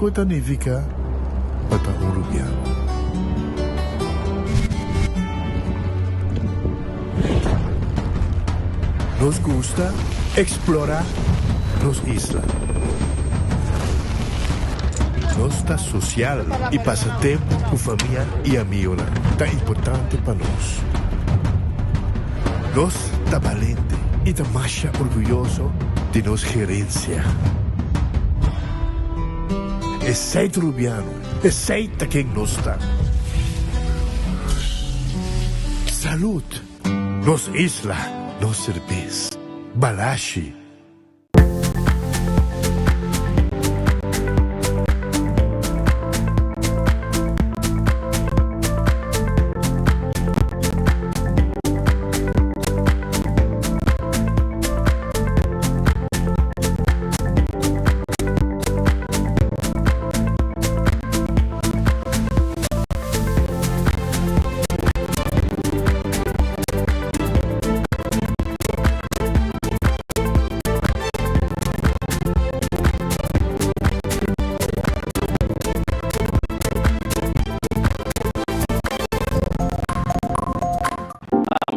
Kiko ta nifiká pa ta un rubiano? Nos gusta eksplorá nos isla. Nos ta sosial i pasa tempu ku famia i amigonan ta importante pa nos. Nos ta balente i ta masha orguyoso di nos gerensia. Esei ta Rubiano, esei ta ken nos ta. Salud! Nos isla, nos serbes. Balashi.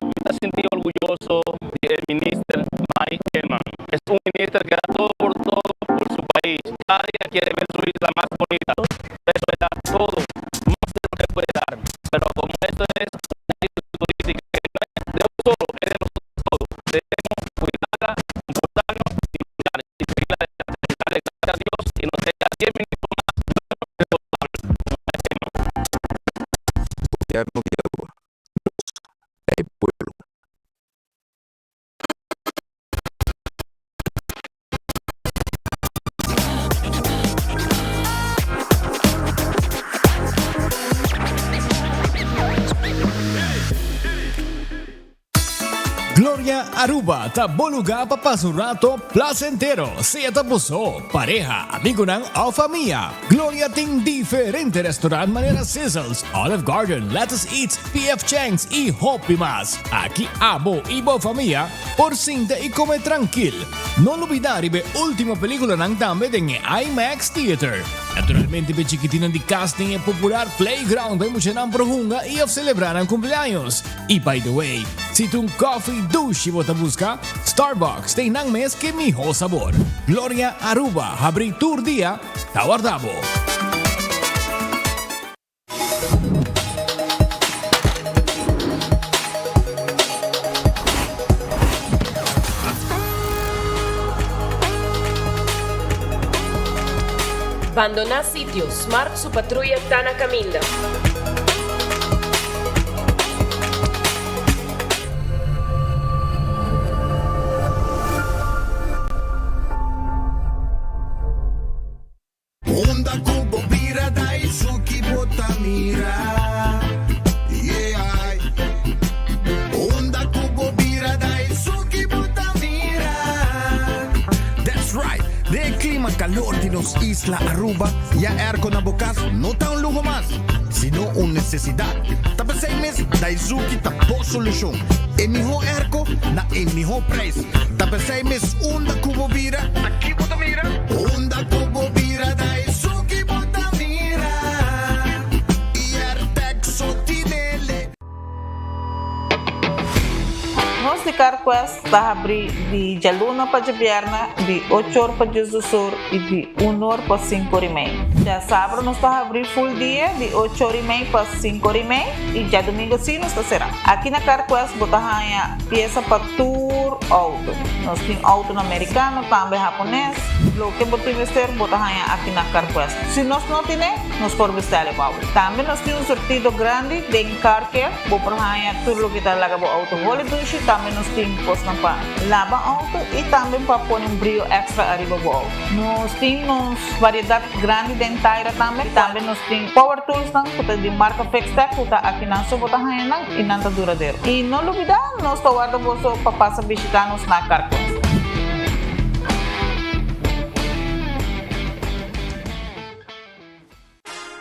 Mi ta sinti orguyoso di e minister Mike Eman. Es un minister que da todo por todo por su pais. Cada dia quiere ver su isla mas bonita. Por eso e da todo, mas de lo que puede dar. Pero como esto es una isla turística que no es de un solo, es de nosotros todos. Debemos cuidarla, comportarnos y luchar y seguir adelante. Darle gracias a Dios y nos dé 10 minutos mas buenos y saludables como Mike Eman. Gobierno di Aruba, nos ta e pueblo. Gloria Aruba ta bo lugar pa pasa un rato placentero, sea ta bo so, pareha, amigonan of famia. Gloria tin diferente restaurant manera Sizzles, Olive Garden, Lettuce Eats, PF Chang's y hopi mas. Aki abo y bo famia por sinta y come trankil. No lubida riba e ultimo peliculanan tambe den e IMAX Theater. Naturalmente p'e chikitinnan di cas tin e popular playground pa e muchanan por hunga y of celebra nan cumpleaños. Y by the way, si ta un coffee dushi bo ta busca, Starbucks tin nan mes ke miho sabor. Gloria Aruba habri tur dia, ta warda bo. Bandoná sitio, Smart su patruya ta na kaminda. Unda ku bo bira Daisuki bo ta mira Yeah Unda ku bo bira Daisuki bo ta mira That's right! Den e klima kalor di nos isla Aruba, ya airco na bo kas no ta un luho mas, sino un nesesidat. Ta p'esei mes Daisuki ta bo solushon. E mihó airco na e mihó prijs. Ta p'esei mes unda ku bo bira, Aki bo ta mira. Unda ku bo bira ta esun ki bo ta mira. Iertec so tinele. Nos di CarQuest ta habri di djaluna pa djabièrnè di ocho or pa diesdos or i di un or pa sinku or i mei. Djasabra nos ta habri full dia di ocho or i mei pa sinku or i mei i djadumingu si nos ta será. Aki na CarQuest bo ta haña piesa pa tur outo. Nos tin outonan merikano, tambe hapones. Loke bo tin mester bo ta haña aki na Carquest. Si nos no tine, nos por bestèl e pa bo. Tambe nos tin un surtido grandi den Car Care. Bo por haña tur loke ta laga bo outo holi dushi. Tambe nos tin kosnan pa laba outo i tambe pa pone un brio èkstra ariba bo outo. Nos tin nos variedat grandi den taira tambe. Tambe nos tin power toolsnan ku ta di marka Fixtech ku ta akinan so bo ta haña nan. I nan ta duradero. I no lubidá, nos ta warda boso pa pasa bishitá nos na Carquest.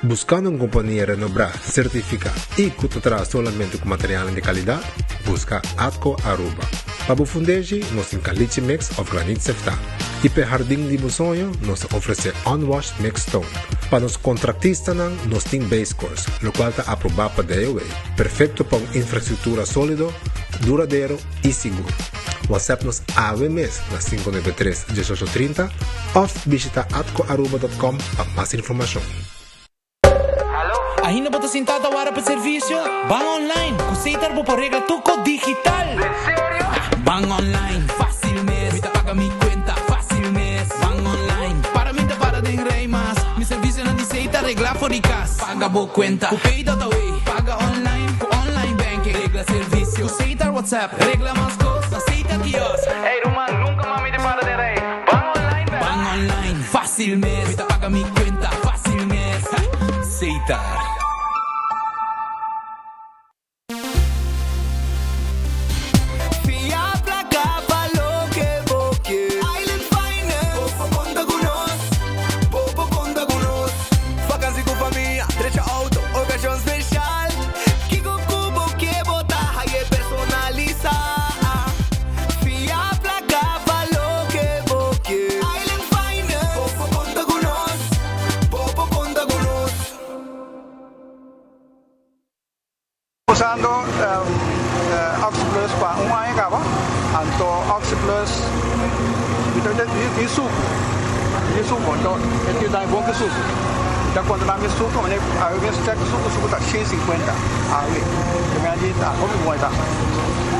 Buskando un kompania renobrá, sertifiká i ku ta traha solamente ku materialnan di kalidat? Buska Atco Aruba. Pa bo fundeshi, nos tin caliche mix òf granit seftá. I p'e hardin di bo soño, nos ta ofresé unwashed mixed stone. Pa nos kontratistanan, nos tin base course, lokual ta aprobá pa DOW, perfekto pa un infrastruktura sólido, duradero i sigur. WhatsApp nos awe mes na 593 1830 òf bishita atcoaruba dot com pa mas informashon. Ainda bo ta sintá ta wara pa servisio? Ban online! Ku Setar bo por regla tur kos digital! En serio? Ban online, fásil mes! Mi ta paga mi kuenta, fásil mes! Ban online, para mi ta para den rei mas! Mi servisionan di Setar regla for di kas! Paga bo kuenta ku Pay.awe! Paga online ku online banking! Regla servisio ku Setar WhatsApp! Regla mas kos na Setar kiosk! Ey ruman, nunka mas mi ta para den rei! Ban online bèk! Ban online, fásil mes! Mi ta paga mi kuenta, fásil mes! Setar. Fia placa pa loke bo ke. Island Finance. Bo por conta cu nos. Bo por conta cu nos. Vakantie cu famia, drecha auto, ocasion special. Kico cu bo ke bo ta haye personalisa. Fia placa pa loke bo ke. Island Finance. Bo por conta cu nos. Bo por conta cu nos. Usando OxyPlus pa un aña caba, anto OxyPlus mi ta tin sucu, mi tin sucu, anto e tin dami bon ki sucu. Mi ta controla mi sucu, mane awe mes check sucu, sucu ta shen sinkuenta awe, te mei di ta hopi bon e ta.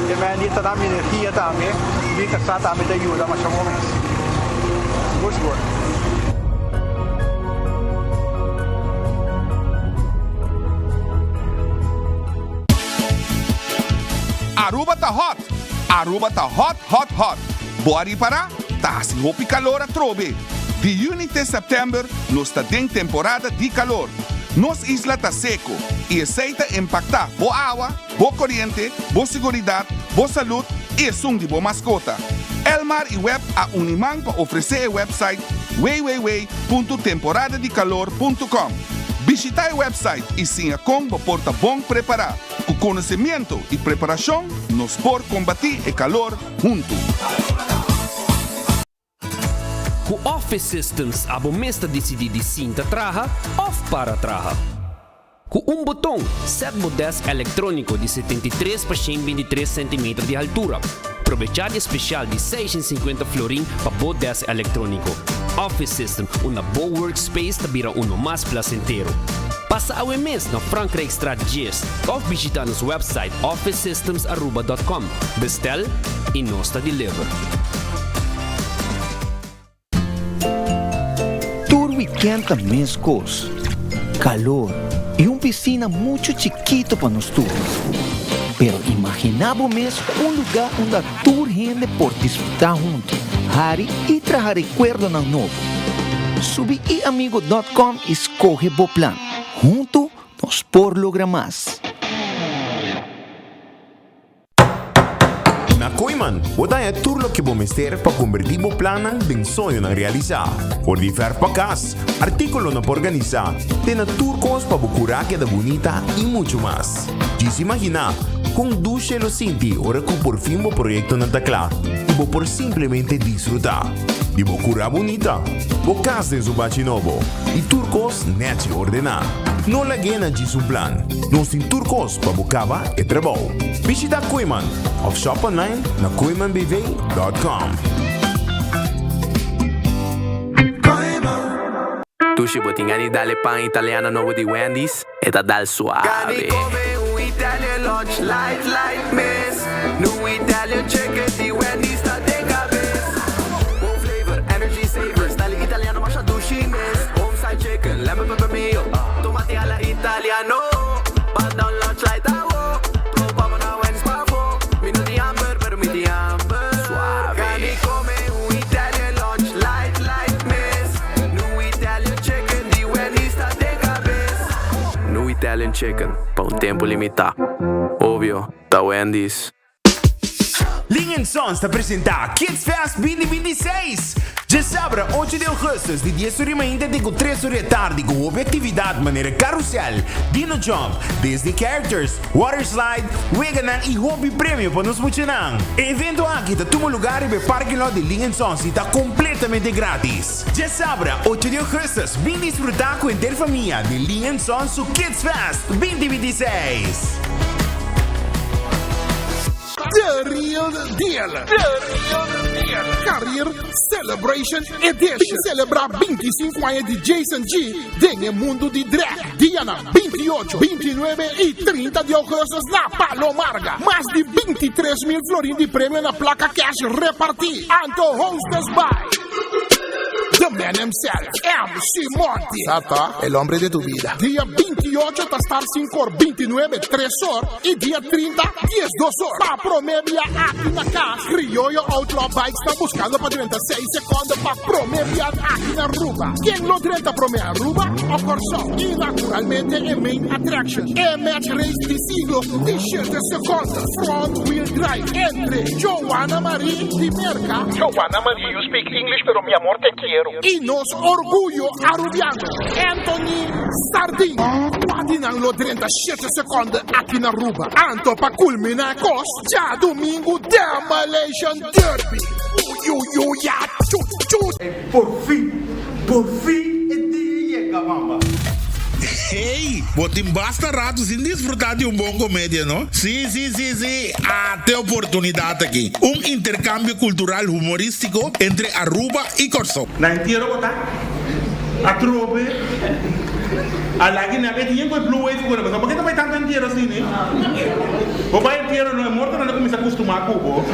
Te mei di ta dami energia tambe, mi casa tambe ta yuda masha bon mes, sigur sigur. Aruba ta hot! Aruba ta hot hot hot! Bo a ripara? Ta hasi hopi calor atrobe! Di juni te september nos ta den temporada di calor. Nos isla ta seco y esey ta impacta bo awa, bo coriente, bo siguridad, bo salud y esun di bo mascota. Elmar y web a uni man pa ofrece e website www.temporadadicalor.com. Bishita e website y siña con bo por ta bon prepara. Cu conocimiento y preparacion nos por combati e calor hunto. Ku Office Systems abo mes ta disidí di sinta traha òf para traha. Ku un boton, sèt bo dèsk elektróniko di 73 pa 123 sentimeter di haltura. Probechá di e spesial di 650 florin pa bo dèsk elektróniko. Office System, unda bo workspace ta bira uno mas plasentero. Pasa awe mes na Frankrijkstraat 10 òf bishitá nos wèpsait officesystemsaruba.com. Bestel y nos ta deliver. Tur weekend ta mescos, calor y un piscina mucho chikito pa nos tur. Pero imagina bo mes un lugar unda tur hende por disfruta hunto, hari y traha recuerdonan nobo. Subi iamigo dot com y scoge bo plan. Hunto nos por logra mas. Na Kooyman, bo ta haña tur loke bo mester pa kombertí bo plannan den soñonan realisá. For di fèrf pa kas, artíkulonan pa organisá, te na tur kos pa bo kurá keda bunita i muchu mas. Djis imaginá kon dushe lo sinti ora ku porfin bo proyektonan ta kla i bo por simplemente disfrutá di bo kurá bunita, bo kas den su bachi nobo i tur kos nèchi ordená. No lag'é na djis un plan, nos tin tur kos pa bo kaba e trabou. Bishita Kooyman of shop online na kooymanbv.com. Dushi bo tin gana di dal e pan italiano nobo di Wendy's? E ta dal suave. Gani come un Italian lunch light light mes Nu Italian chicken di Wendy's ta den cabes Bon flavor, energy saver, style italiano masha dushi mes Home style chicken, lemon pepper mayo, tomate alla italiano Pan down lunch light awo, Topa bo na Wendy's pafo Mi no tin hamber, pero mi tin hamber Suave. Gani come un Italian lunch light light mes Nu Italian chicken di Wendy's ta den cabes. Nu Italian Chicken pa un tempo limitá. Obvio, ta Wendy's. Ling and Sons ta presenta Kids Fest 2026! Djasabra ocho di augustus di dies ora di mainta te ku tres ora di atardi ku hopi aktividat manera karusèl, dino jump, Disney characters, water slide, weganan i hopi premio pa nos muchanan. E evento aki ta tuma lugá riba e parking lot di Ling and Sons i ta kompletamente gratis. Djasabra ocho di augustus bin disfrutá ku henter famia di Ling and Sons su Kids Fest binti 26. The Real Deal. The Real Deal. Career Celebration Edition. Celebra 25 aña di Jason G den e mundo di drag. Dianan 28, 29 y 30 di augustus na Palo Marga. Mas di 23 mil florin di premio na placa cash reparti. Anto hostess by The man himself, MC Monty. Sata, el hombre de tu vida. Dia 28 ta start 5 or, 29 3 or y dia 30 12 or. Pa prome bia aki na cas, Criollo Outlaw Bikes ta buscando pa drenta 6 seconde pa prome bia aki na Aruba. Ken lo drenta prome Aruba o Corsou? Y naturalmente e main attraction, e match race di siglo di 7 seconde, front wheel drive entre Joanna Marie di Merca. Joanna Marie, you speak English pero mi amor te quiero. Y nos orguyo Arubiano, Anthony Sardin. Cua di nan lo drenta 7 seconde aki na Aruba? Anto pa culmina cos, djadomingo Demolition Derby. Uyuyuya chu chu. Por fin, por fin e dia yega, mama. Hey, bo tin basta rato sin disfruta di un bon comedia, no? Si, si, si, si, ate oportunidad aki. Un intercambio cultural humoristico entre Aruba y Corsou. Na entiero bo ta atrobe a lagi na e tin ku e blue wave ku bo pasobra bo ke ta bai tantu entiero asina eh bo bai entiero no e mortonan ta kuminsa kustumá ku bo.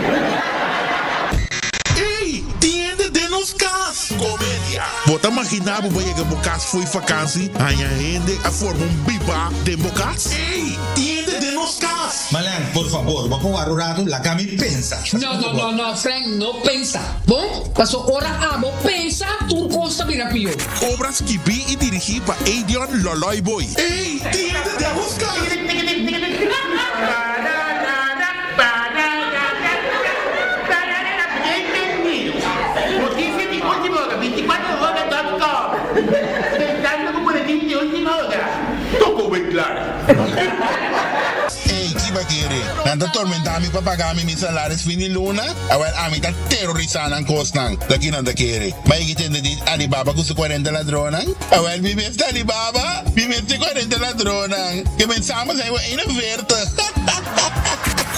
Ey, tin hende den nos kas! Komedia. Bo ta maginá bo bai yega bo kas fo'i fakansi, haña hende a forma un bibá den bo kas? Ey, tin hende den nos kas! Malen, por fabor, bo por wara un ratu, laga mi pensa. No, no, no, no, Frank, no pensa. Bon, paso ora abo pensa, tur cos ta bira pió. Obra skibí i dirigí pa Edion Loloy Boy. Ey, tin hende den nos kas! Noticia di ultima hora, 24 hora dot com, Pensando cu boletin di ultima hora. Toko wey klaar. Ey, ki ba kere? Nan ta tormentá mi pa paga mi mi salaris fin di luna? Awel, ami ta terorisá nan kosnan. Ta ki nan ta kere? Ma e ki tende di Alibaba ku su kuarenta ladronnan? Awel, mi mes ta Alibaba, mi mes ta e kuarenta ladronnan. Ke mensamos ei bo 41.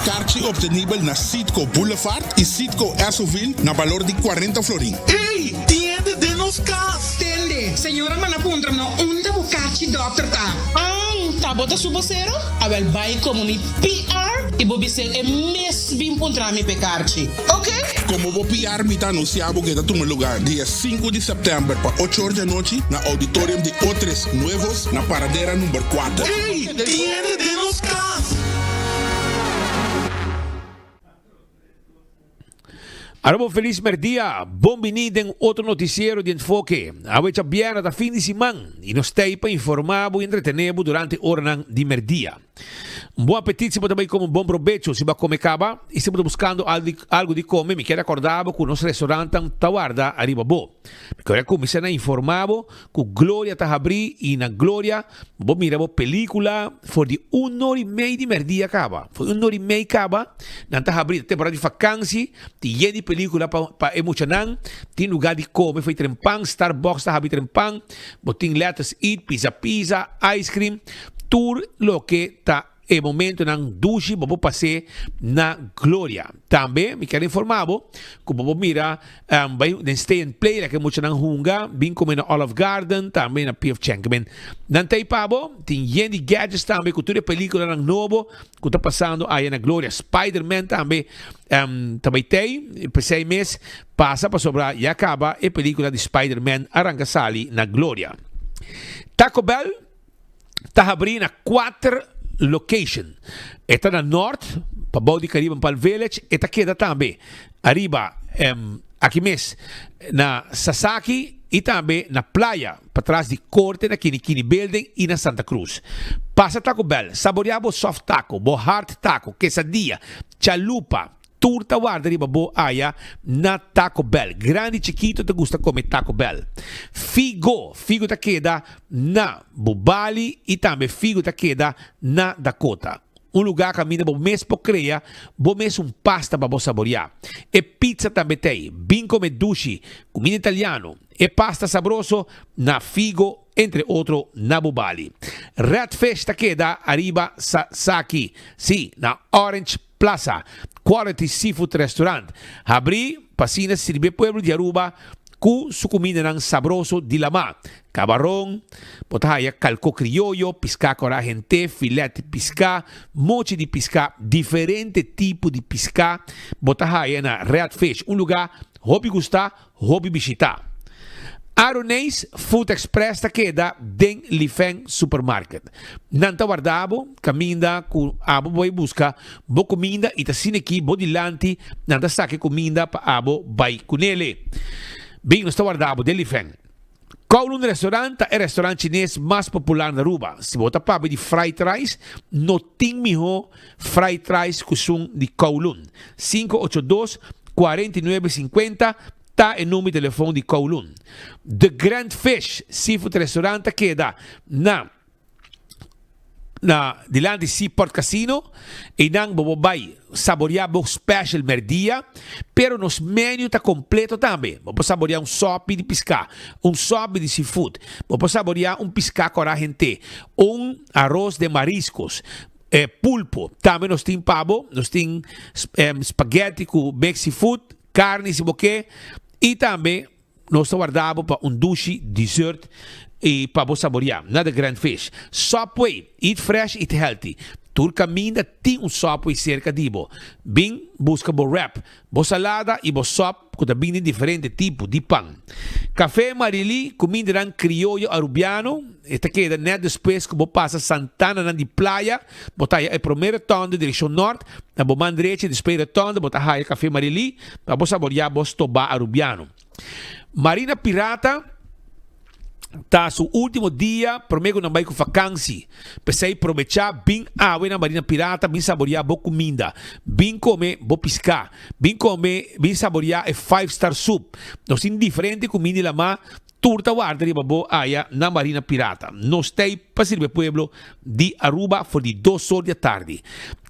Karchi optenibel na Citgo Boulevard i Citgo Essoville na balor di 40 florin. Ey, tin hende den nos kas! Tende, señora manda puntra no unda bo karchi dokter ta. An, ta bo ta su bosero? Awel bai komo mi PR i bo bis'é e mes bin puntra mi p'e karchi. Ok? Komo bo PR mi ta anunsiá bo ku e ta tuma lugá dia sinku di sèptèmber pa ocho or di anochi na Auditorium di Otres Nuevos na Paradera number kuater. Ey, tin hende den nos kas! Aruba un felis merdia, bon bini den otro noticiero di Enfoke. Awe djabièrnè ta fin di siman y nos ta ei pa informa bo y entretene bo durante oranan di merdia. Un bon apetit si bo ta bai come un bon probecho si bo a come caba y si bo ta buscando algo di come mi kier acorda bo cu nos restaurantnan ta warda ariba bo. Mi kier a cuminsa na informa bo cu Gloria ta habri y na Gloria Bo mira bo pelicula for di un or y mei di merdia caba. For di un or y mei caba, nan ta habri ta temporada di vakansi, tin yen di pelicula pa pa e muchanan, tin lugar di come for di trempan, Starbucks ta habri trempan, bo tin Let Us Eat, Pizza Pizza, ice cream, tur loke ta E momentonan dushi bo por pas'é na Gloria. Tambe mi kier informá bo ku bo por mira bai den Stay and Play laga e muchanan hunga, bin kome na Olive Garden, tambe na PF Chang. Men nan ta ei pa bo, tin yen di gadgets tambe ku tur e pelikulanan nobo ku ta pasando aya na Gloria. Spider-Man tambe ta bai tei, p'esei mes pasa pasobra ya kaba e pelikula di Spider-Man a ranka sali na Gloria. Taco Bell. ta habrí na kuater location. E ta na Nort, pabou di Caribbean Palm Village, e ta keda tambe ariba aki mes na Sasaki y tambe na Playa, patras di Corte na Kini Kini Building y na Santa Cruz. Pasa Taco Bell, saborea bo soft taco, bo hard taco, quesadilla, chalupa. Tur ta warda riba bo aya na Taco Bell. Grandi chikito ta gusta come Taco Bell. Figo, Figo ta keda na Bubali y tambe Figo ta keda na Dakota. Un lugar caminda bo mes por crea bo mes un pasta pa bo saboria. E pizza tambe t'ey. Bin come dushi, cuminda italiano, e pasta sabroso na Figo entre otro na Bubali. Red Fish ta keda ariba sa saki, si, na Orange Plaza, Quality Seafood Restaurant, habrí pa asina sirbi e pueblo di Aruba ku su kumindanan sabroso di lamá, kabaron, bo ta haya kalkó krioyo, piská kòrá hent'é, filèt di piská, mochi di piská, diferente tipo di piská bo ta haya na Red Fish, un lugá hopi gustá, hopi bishitá. Aroneis Food Express ta keda den Lifeng Supermarket. Nan ta warda bo kaminda ku abo bai buska bo kuminda i ta asina ki bo dilanti nan ta saka e kuminda pa abo bai kunele. Bin nos ta warda bo den Lifeng. Kowloon Restaurant ta e restaurant chines mas popular na Aruba. Si bo ta papia di fried rice, no tin miho fried rice ku esun di Kowloon. 582 49 50 ta e number di telefon di Kowloon. The Grand Fish Seafood Restaurant ta keda na na dilanti Seaport Casino. Einan bo por bai saborea bo special merdia, pero nos menu ta completo tambe. Bo por saborea un sopi di pisca, un sopi di seafood, bo por saborea un pisca cora hente, un arroz de mariscos, pulpo. Tambe nos tin pa bo, nos tin spaghetti cu mix seafood, carni si bo ke, y tambe Nos ta warda bo pa un dushi dessert y pa bo saboria na The Grand Fish. Subway, eat fresh, eat healthy. Tur caminda tin un Subway cerca di bo. Bin busca bo wrap, bo salada y bo sop cu ta bin den diferente tipo di pan. Café Marily, cumindanan crioyo Arubiano. E ta keda net despues cu bo pasa Santananan di Playa. Bo ta haya e prome rotonde direccion nort, na bo man drechi despues e rotonde bo ta haya Café Marily pa bo saboria bo stoba Arubiano. Marina Pirata ta su ultimo dia prome cu nan bay cu vakansi. P'esey probecha bin awe na Marina Pirata bin saboria bo cuminda, bin come bo pisca, bin come bin saboria e five star soup. Nos tin diferente cuminda di lama. Tur ta warda riba bo aya na Marina Pirata. Nos t'ei pa sirbi e pueblo di Aruba for di dos or di atardi.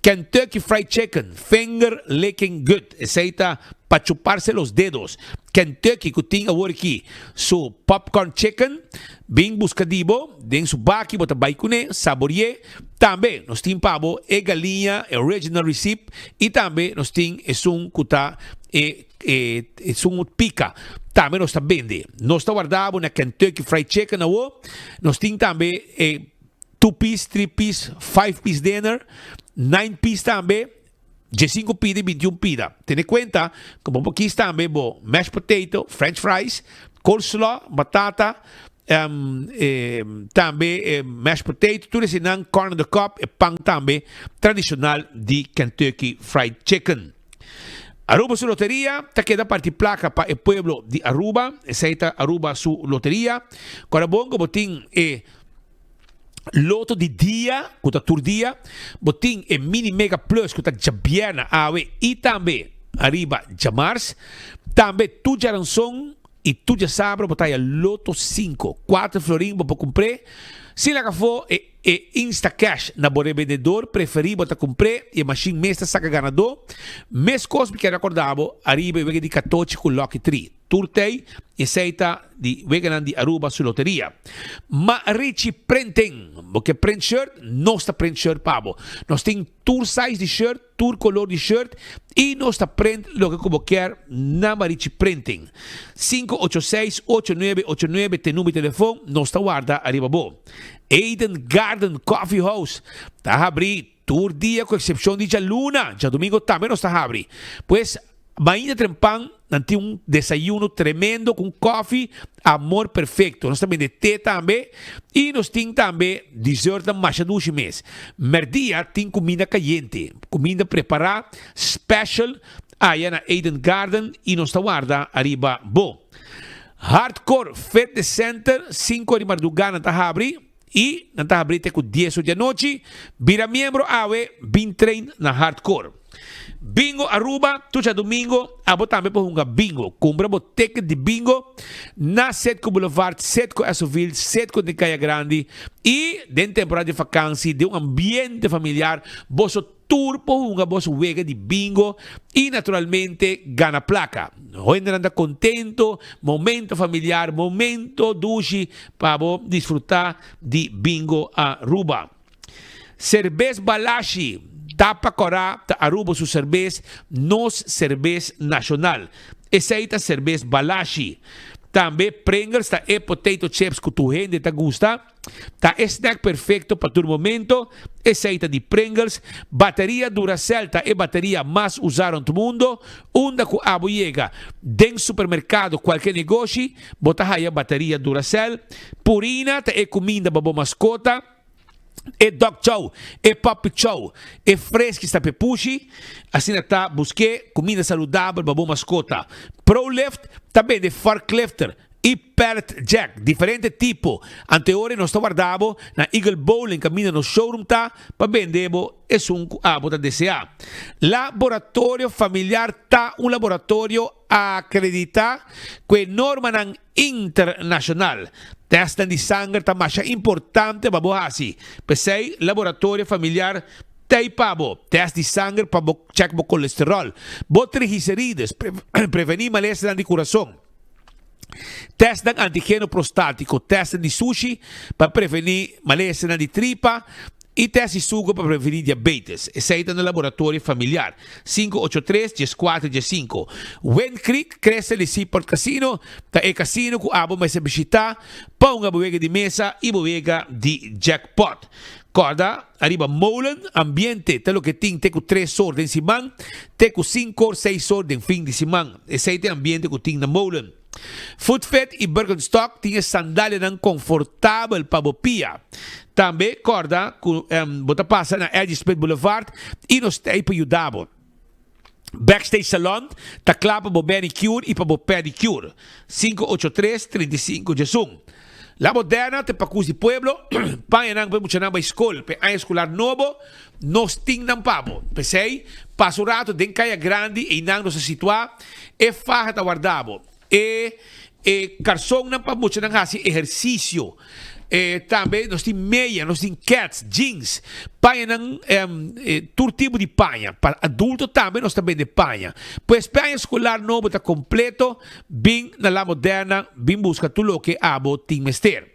Kentucky Fried Chicken, finger licking good. Esei ta pa chuparse los dedos. Kentucky cu tin awor aki su popcorn chicken, bin busca di bo den su baki bo ta bay cune, sabori'e. Tambe nos tin pa bo e galiña, e original recipe y tambe nos tin esun cu ta e. E esun pica tambe nos ta bende. Nos ta warda bo na Kentucky Fried Chicken awo. Nos tin tambe e two piece, three piece, five piece dinner, nine piece tambe, diesinco pida y bintiun pida. Tene cuenta cu bo por kies tambe bo mashed potato, french fries, coleslaw, batata, tambe e mashed potato, tur eseinan, corn on the cob, e pan tambe tradicional di Kentucky Fried Chicken. Aruba su loteria ta keda parti placa pa e pueblo di Aruba. Esey ta Aruba su loteria. Cora bon cu bo tin e loto di dia, cu ta tur dia. Bo tin e mini mega plus cu ta djabierna awe y tambe ariba djamars. Tambe tur djaranson y tur djasabra bo ta haya loto cinco. Cuater florin bo por cumpr'e. Sin laga afo e. E Instacash na bo rebendedor preferí bo ta kumpr'é i e mashin mes ta saka ganadó. Meskos mi kier rekordá bo ariba e wega di katochi ku Lucky Tree. Tur tei i esei ta di weganan di Aruba su loteria. Ma Richie Printing, bo ke print shirt? Nos ta print shirt pa bo. Nos tin tur size di shirt. Tur color di shirt y nos ta print loke cu bo kier na Marichi Printing. 586 8989 t'e number di telefon, nos ta warda ariba bo. Eden Garden Coffee House ta habri tur dia cu excepcion di djaluna, djadomingo tambe nos ta habri. Pues mainta trempan nan tin un desayuno tremendo cu un koffie amor perfecto. Nos ta bende te tambe y nos tin tambe dessertnan masha dushi mes. Merdia tin cuminda cayente, cuminda prepara special aya na Eden Garden y nos ta warda ariba bo. Hardcore Fitness Center, cinco di marduga nan ta habri y nan ta habri te cu dies or di anochi. Bira miembro awe, bin train na Hardcore. Bingo Aruba, tur djadumingo abo tambe por hunga bingo. Kumpra bo ticket di bingo na Setco Boulevard, Setco Esoville, Setco den Kaya Grandi y den temporada di vakansi den un ambiente familiar boso tur por hunga boso wega di bingo y naturalmente gana placa. Hoendenan ta contento, momento familiar, momento dushi pa bo disfruta di Bingo Aruba. Serbes Balashi, Tapa Kòrá ta Aruba su serbes, nos serbes nashonal. Esei ta serbes Balashi. Tambe Pringles ta e potato chips ku tur hende ta gusta. Ta e snack perfekto pa tur momento. Esei ta di Pringles. Bateria Duracell ta e bateria mas usá rònt mundo. Unda ku abo yega, den supermerkado, kualke negoshi, bo ta haya bateria Duracell. Purina ta e kuminda pa bo maskota. E dog chow, e puppy chow, e freski sta p'e pushi, asina ta busk'é kuminda saludabel pa bo maskota. Prolift ta bende forklifter i pallet jack, diferente tipo. Anteore nos ta warda bo na Eagle Bowling kaminda nos showroom ta pa bende bo esun ku abo ta deseá. Laboratorio Familiar ta un laboratorio akreditá ku e normanan internashonal. Tèstnan di sanger ta masha importante pa bo hasi. P'esei, Laboratorio Familiar t'ei pa bo. Tèst di sanger pa bo chèk bo kolesteròl, bo triglicerides, prevení malesanan di kurason. Tèstnan antigeno prostátiko, tèstnan di sushi pa prevení malesanan di tripa, I test di sugo pa prevení diabetes. Esei ta na Laboratorio Familiar, 583 14 15. Wind Creek, Cresta di Seaport Casino ta e casino ku abo mester bishitá pa hunga bo wega di mesa i bo wega di jackpot. Kòrda ariba Molen, ambiente ta loke tin te ku tres or den siman, te ku sinku or, seis or den fin di siman. Esei ta e ambiente ku tin na Molen. Footfit i Birkenstock tin e sandalianan konfortabel pa bo pia. Tambe kòrda ku bo ta pasa na Edgy Smith Boulevard i nos ta ei pa yuda bo. Backstage Salon ta kla pa bo manicure i pa bo pedicure. 583 35 11. La Moderna ta e pakus di pueblo, pañanan pa e muchanan bai skol pa e aña eskolar nobo, nos tin nan pa bo. P'esei, pasa un rato den Kaya Grandi, einan nos ta situá, e faha ta warda bo. E e karsonnan pa muchanan hasi ehersisio. E tambe nos tin meya, nos tin kets, jeans, pañanan, tur tipo di paña. Pa adulto tambe nos ta bende paña. Pues p'e aña eskolar nobo ta kompleto. Bin na La Moderna, bin buska tur loke abo tin mester.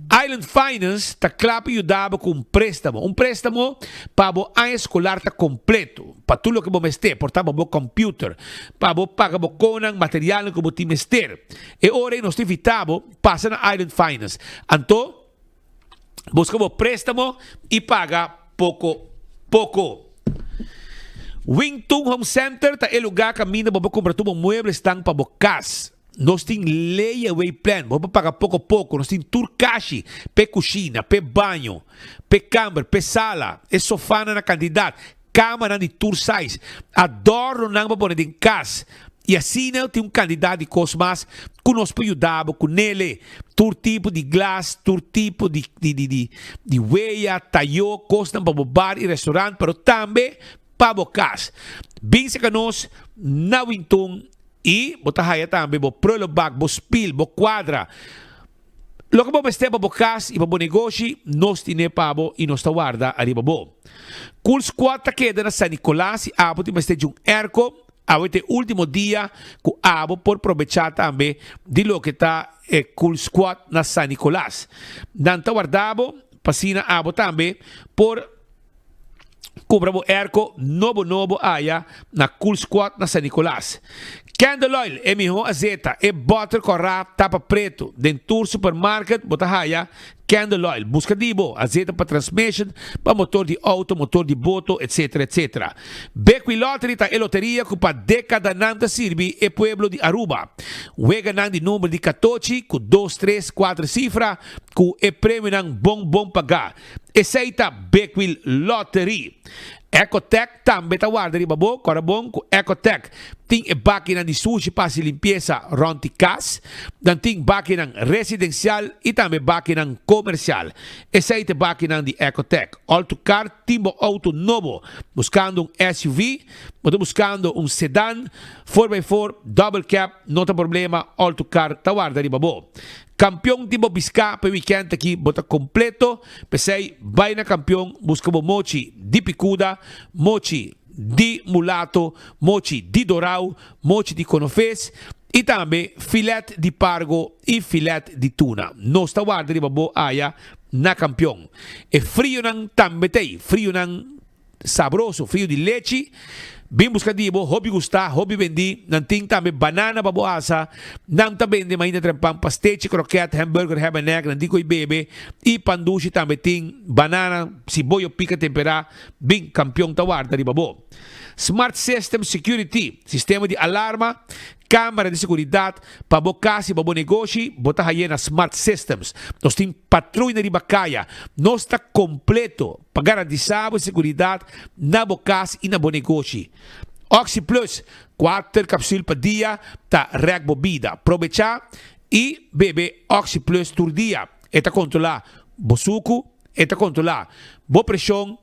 Island Finance ta kla pa yuda bo ku un préstamo. Un préstamo pa bo aña eskolar ta kompleto, pa tur loke bo mester, por ta pa bo kòmpiuter, pa bo paga bo konan, materialnan ku bo tin mester. E ora ei nos ta invitá bo pasa na Island Finance. Anto, Busca bo préstamo y paga poco poco. Wing Tung Home Center ta e lugar caminda bo por cumpra tur bo mueblesnan pa bo cas. Nos tin layaway plan, bo por paga poco poco. Nos tin tur cashi p'e cushina, p'e baño, p'e camber, p'e sala, e sofanan na cantidad, camanan di tur size, adornonan pa pone den cas. Y asina tin un cantidad di cos mas cu nos por yuda bo cu nele. Tur tipo di glas, tur tipo di di di di di weya, tayo, cosnan pa bo bar y restaurant, pero tambe pa bo cas. Bin cerca nos na Wintun y bo ta haya tambe bo prullenbak, bo spiel, bo cuadra. Loke bo mester pa bo kas i pa bo negoshi, nos tine pa bo i nos ta warda ariba bo. Cool Squad ta keda na San Nicolas i abo tin mester djun airco, awe ta e ultimo dia ku abo por probecha tambe di loke ta e Cool Squad na San Nicolas. Nan ta warda bo pa asina abo tambe por Cumpra bo airco nobo nobo aya na Cool Squad na San Nicolas. Candle Oil, e miho azeta, e boter cora tapa preto. Den tur supermarket bo ta haya Candle Oil. Busca di bo azeta pa transmission, pa motor di auto, motor di boto, etc. Etc. Bequi Lottery ta e loteria cu pa decadanan ta sirbi e pueblo di Aruba. Weganan di number di catochi cu dos, tres, cuater cifra cu e premionan bon bon paga. Esei ta Bekwil Lottery. Ecotec tambe ta warda riba bo, kòrda bon ku Ecotec tin e bakinan di sushi pa hasi limpiesa rònt di kas. Nan tin bakinan residensial i tambe bakinan komersial. Esei ta e bakinan di Ecotec. Altocar tin bo outo nobo, buskando un SUV, bo ta buskando un sedan, four by four, double cab, no ta problema, Altocar ta warda riba bo. Kampion tin bo biská pa e wikènt aki bo ta kompleto, p'esei bai na Kampion buska bo mochi di pikuda, mochi di mulato, mochi di dorau, mochi di konofes i tambe filet di pargo i filet di tuna. Nos ta warda riba bo aya na Kampion. E frionan tambe t'ei, frionan Sabroso, frio di lechi. Bin buska di bo, hopi gusta, hopi bendi. Nan tin tambe banana pa bo asa. Nan ta bende mainta trempan pastechi, kroket, hamburger, ham and egg, nan tin koe bebe. I pan dushi tambe tin, banana, siboyo pika tempera. Bin, kampion ta warda riba bo. Smart System Security, sistema di alarma, Camera di seguridad pa bo cas y pa bo negoshi, bo ta haye na Smart Systems. Nos tin patruina riba caya. Nos ta completo pa garantisa bo seguridad na bo cas y na bo negoshi. Oxi Plus, cuater capsul pa dia ta rek bo bida. Probecha y bebe Oxi Plus tur dia. E ta controla bo sucu, e ta controla bo presion.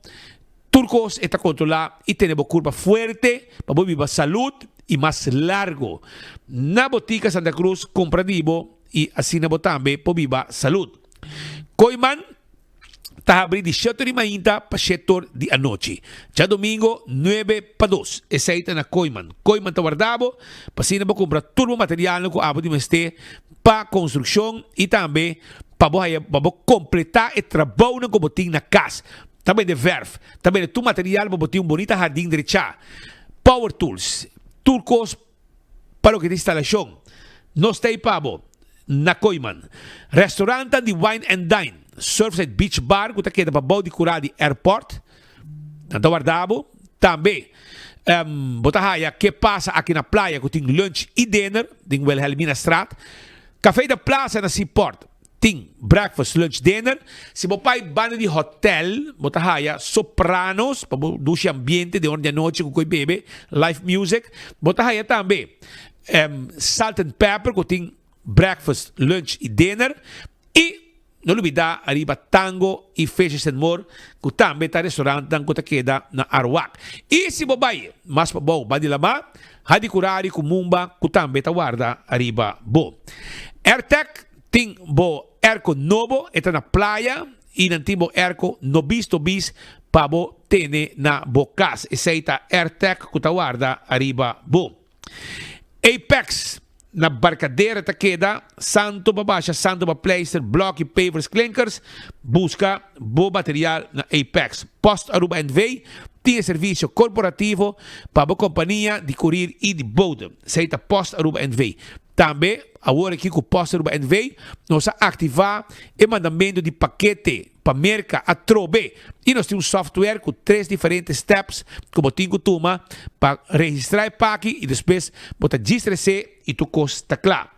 Tur kos e ta kontrolá i tene bo kurpa fuerte pa bo biba salud i mas largo. Na Botica Santa Cruz kumpra di bo i asina bo tambe por biba salud. Kooiman ta habrí di shetor di mainta pa shetor di anochi. Djadomingo nuebe pa dos. Esei ta na Kooiman. Kooiman ta warda bo pa asina bo kumpra tur bo materialnan ku abo di mester pa konstrukshon i tambe pa bo haya pa bo kompletá e trabounan ku bo tin na kas. Ta bende verf, ta bende tur material pa bo tin un bonita hardin drechá, power tools, tur kos pa loke ta instalashon. Nos ta ei pa bo na Kooiman. Restaurantnan di Wine and Dine, Surfside Beach Bar ku ta keda pa bou di kurá di airport, nan ta warda bo. Tambe bo ta haya Ke Pasa Aki Na Playa ku tin lunch i dinner den Wilhelminastraat. Café de Plaza na Seaport. Tin breakfast, lunch, dinner. Si bo pai banda di hotel, bo ta haya Sopranos pa bo dushi ambiente den ora di anochi ku koi bebe, live music. Bo ta haya tambe Salt and Pepper ku tin breakfast, lunch i dinner. I no lubida ariba Tango i Fishes and More ku tambe ta restaurantnan ku ta keda na Aruak. I si bo bai mas pabou banda di lamá, Hadi Kurari ku Mumba ku tambe ta warda ariba bo. Airtec Tin bo airco nobo, e ta na playa y nan tin bo airco nobis tobis pa bo tene na bo cas. Esey ta Airtec cu ta warda ariba bo. Apex na Barcadera ta keda, santo pa basha, santo pa pleister, bloki, pavers, klinkers. Busca bo material na Apex. Post Aruba NV tin e servicio corporativo pa bo compania di courier y di bode. Esey ta Post Aruba NV. Tambe, awor aki ku Post Aruba NV, nos a aktivá e mandamentu di pakete pa Merka atrobe i nos tin un software ku tres diferente steps ku bo tin ku tuma pa registrá e paki i despues bo ta djis resé i tur kos ta kla.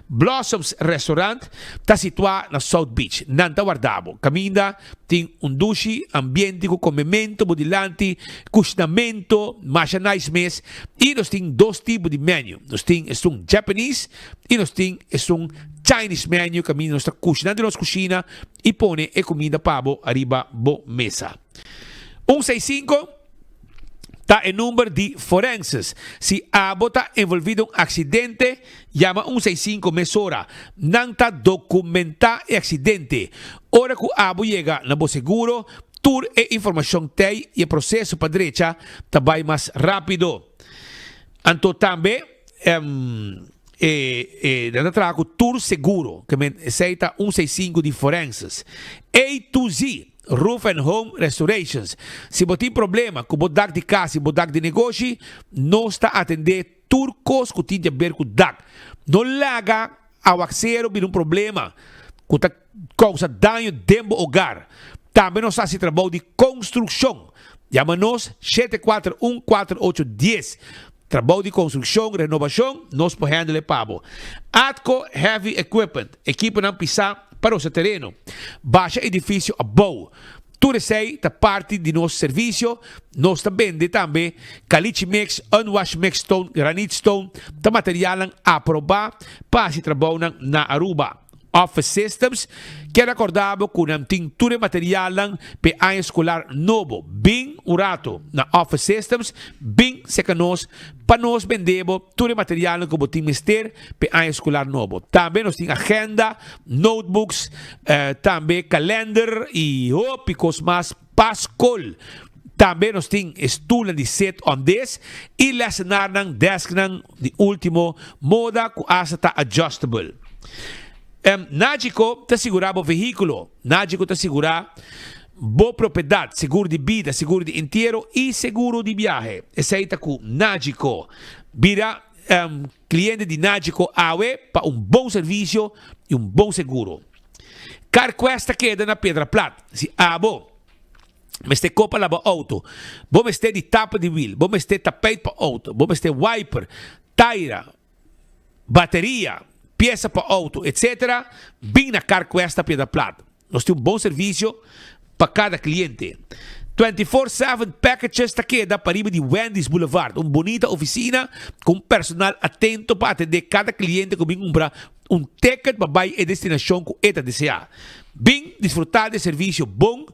Blossoms Restaurant ta situá na South Beach. Nan ta warda bo. Kaminda tin un dushi ambiente ku komemento bo dilanti, kushnamento masha nice mes i nos tin dos tipo di menu. Nos tin esun Japanese i nos tin esun Chinese menu kaminda nos ta kushina den nos kushina i pone e kuminda pa bo ariba bo mesa. Un seis sinku ta e number di forenses. Si abo ta envolvi den un aksidente, yama un seis sinku mesora. Nan ta dokumentá e aksidente. Ora ku abo yega na bo seguro, tur e informashon t'ei i e proseso pa drecha ta bai mas rápido. Anto tambe e nan ta traha ku tur seguro, ke men esei ta un seis sinku di forenses. A to Z, Roof and Home Restorations. Si bo tin problema ku bo dak di kas i bo dak di negoshi, nos ta atendé tur kos ku tin di aber ku dak. No laga awaksero bira un problema ku ta kousa daño den bo ogar. Tambe nos ta hasi trabou di konstrukshon. Yama nos 741 4810. Trabou di konstrukshon, renobashon, nos por handle pa bo. Atco Heavy Equipment, ekiponan pisá pa rosa tereno. Basha edifisio abou. Tur esei ta parti di nos servisio. Nos ta bende tambe caliche mix, unwash mix stone, granite stone, ta materialnan aproba pa hasi trabounan na Aruba. Office Systems kier acorda bo cu nan tin tur e materialnan p'e aña escolar nobo. Bin un rato na Office Systems, bin seca nos pa nos bende bo tur e materialnan cu bo tin mester p'e aña escolar nobo. Tambe nos tin agenda, notebooks, tambe kalender y hopi cos mas pa scol. Tambe nos tin e stoelnan di sit on des y lessenarnan, desknan di ultimo moda cu hasta ta adjustable. Nagico ta sigura bo vehiculo. Nagico ta sigura bo propiedad, seguro di bida, seguro di entiero y seguro di biahe. Esey ta cu Nagico. Bira Cliente di Nagico awe pa un bon servicio y un bon seguro. CarQuest ta keda na Piedra Plat. Si abo mester kopa laba auto, bo mester di tapa di wiel, bo mester tapijt pa auto, bo mester wiper, taira, bateria, pieza pa auto, etc. Bin na CarQuest na Piedra Plat. Nos tin un bon servicio pa cada cliente. 24/7 Packages ta keda pariba di Wendy's Boulevard, un bunita oficina cu un personal atento pa atende cada cliente cu bin cumpra un ticket pa bay e destinacion cu e ta desea. Bin disfruta di e servicio bon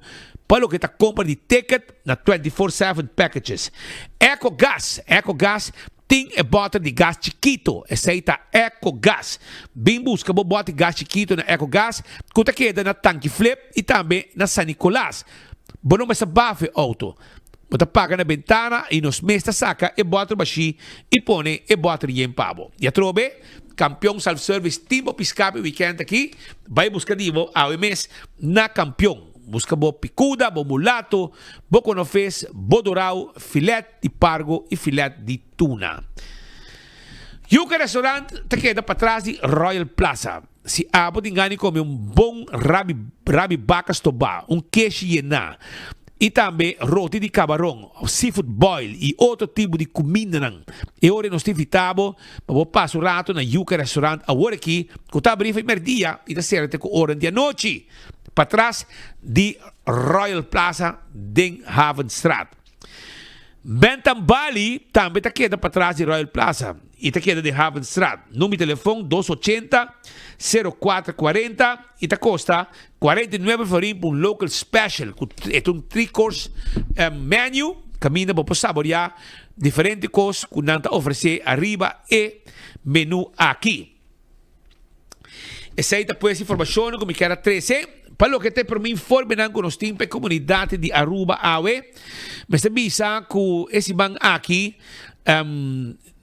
pa loke ta compra di ticket na 24/7 Packages. Ecogas, Ecogas Tin e bòter di gas chikito, esei ta Ecogas. Bin buska bo bòt di gas chikito na Ecogas ku ta keda na Tanki Flip i tambe na San Nicolas. Bo no mester bafa e outo. Bo ta paga na bentana i nos mes ta saka e bòter bashí i pone e bòter yen pa bo. I atrobe, Kampion Self Service tin bo piská pa e wikènt aki. Bai buska di bo awe mes na Kampion. Buska bo picuda, bo mulato, bo konofes, bo dorau, filet di pargo i filet di tuna. Yuca Restaurant ta keda patras di Royal Plaza. Si abo tin gana di come un bon rabi rabi baka stobá, un keshi yená i tambe roti di kabaron, seafood boil i otro tipo di kumindanan, e ora nos ta invitá bo pa bo pasa un rato na Yuca Restaurant awor aki ku ta abrí for merdia i ta sera te ku ora di anochi. Patras di Royal Plaza den Havenstraat. Bentham Bali tambe ta keda patras di Royal Plaza y ta keda den Havenstraat. Number di telefon dos ochenta, sero kuater kuarenta y ta kosta 49 florin pa un local special ku e ta un three course menu kaminda bo por saborea diferente kos ku nan ta ofrece ariba e menu aki. Esei ta pues informashonnan ku mi kier a trese. Pa loke ta e promé informenan ku nos tin pa e komunidat di Aruba awe, mester bisa ku e siman aki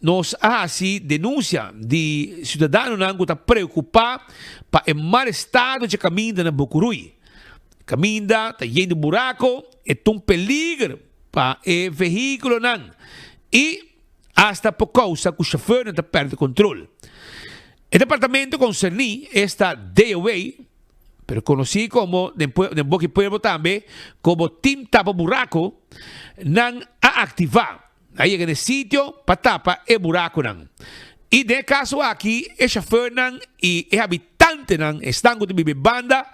nos a hasi denunsia di siudadanonan ku ta preokupá pa e mal estado dje kaminda na Bukurui. Kaminda ta yen di burako, e ta un peliger pa e vehíkulonan i Asta por kousa ku shofèrnan ta pèrdè kontrol. E departamento konserní, esta DOW, pero konosí komo den den boki pueblo tambe komo Team Tapa Buraku, nan a aktivá. A yega na e sitio pa tapa e burakunan. I den e kaso aki e shofèrnan i e habitantenan, esnan ku ta biba e banda,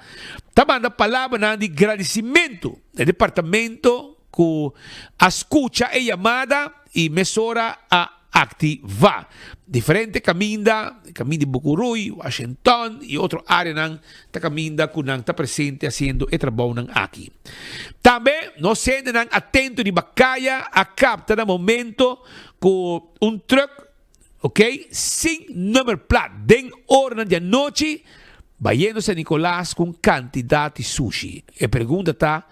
ta manda palabranan di gradisimentu na e departamento ku a skucha e yamada i mesora a aktivá. Diferente kaminda, kaminda di Bucurui, Washington i otro áreanan ta kaminda ku nan ta presente hasiendo e trabounan aki. Tambe nos hendenan atento riba kaya a kapta na momento ku un trùk, ok, sin nummerplaat den oranan di anochi bayendo San Nicolas ku un kantidat di sushi. E pregunta ta,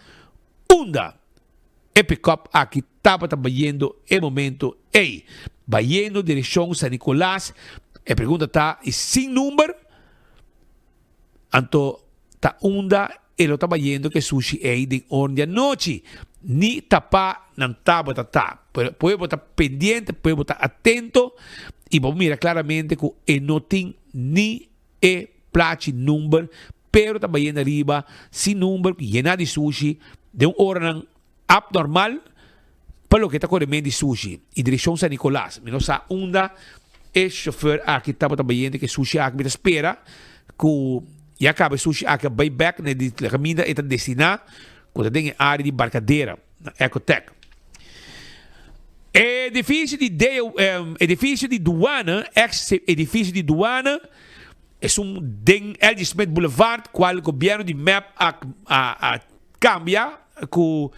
Unda e pickup aki tabata bayendo e momento ey? Bayendo direccion San Nicolas? E pregunta ta y sin number? Anto ta unda e lo ta bayendo cu e sushi ey den ora di anochi? Ni tapa nan tabata ta. Pero pueblo ta pendiente, pueblo ta atento y bo mira claramente cu e no tin ni E plachi number pero ta bayendo ariba sin number yena di sushi den un oranan abnormal pa loke ta kore men di sushi y direccion San Nicolas. Mi no sa unda e chofer aki tabata bayendo ke sushi aki mi ta spera ku ya kaba e sushi aki a bay bek na e kaminda e ta destina. ku ta den e área di Barcadera na Ecotech. Edifisio di Edifisio di Duana, ex edifisio di Duana, esun den LG Smith Boulevard, kual gobièrnu di mep a a kambia ku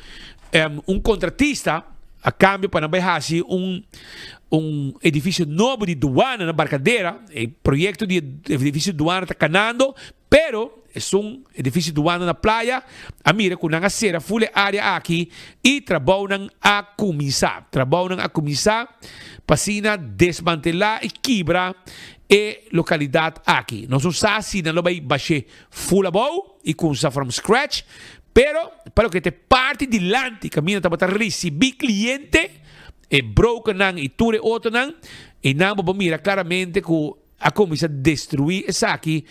un kontratista a kambia pa nan bai hasi un un edifisio nobo di Duana na Barcadera. E proyekto di edifisio Duana ta kanando, Pero, esun edifisio duana na playa a mira ku nan a sera ful e área aki i trabounan a kuminsá. Trabounan a kuminsá pa asina desmantelá i kibra e lokalidat aki. Nos no sa si nan lo bai bash'é ful abou i kumsa from scratch, pero pa loke ta e parti dilanti kaminda tabata risibí kliente, e brokernan i tur e otronan, einan bo por mira klaramente ku A kuminsá destruí esaki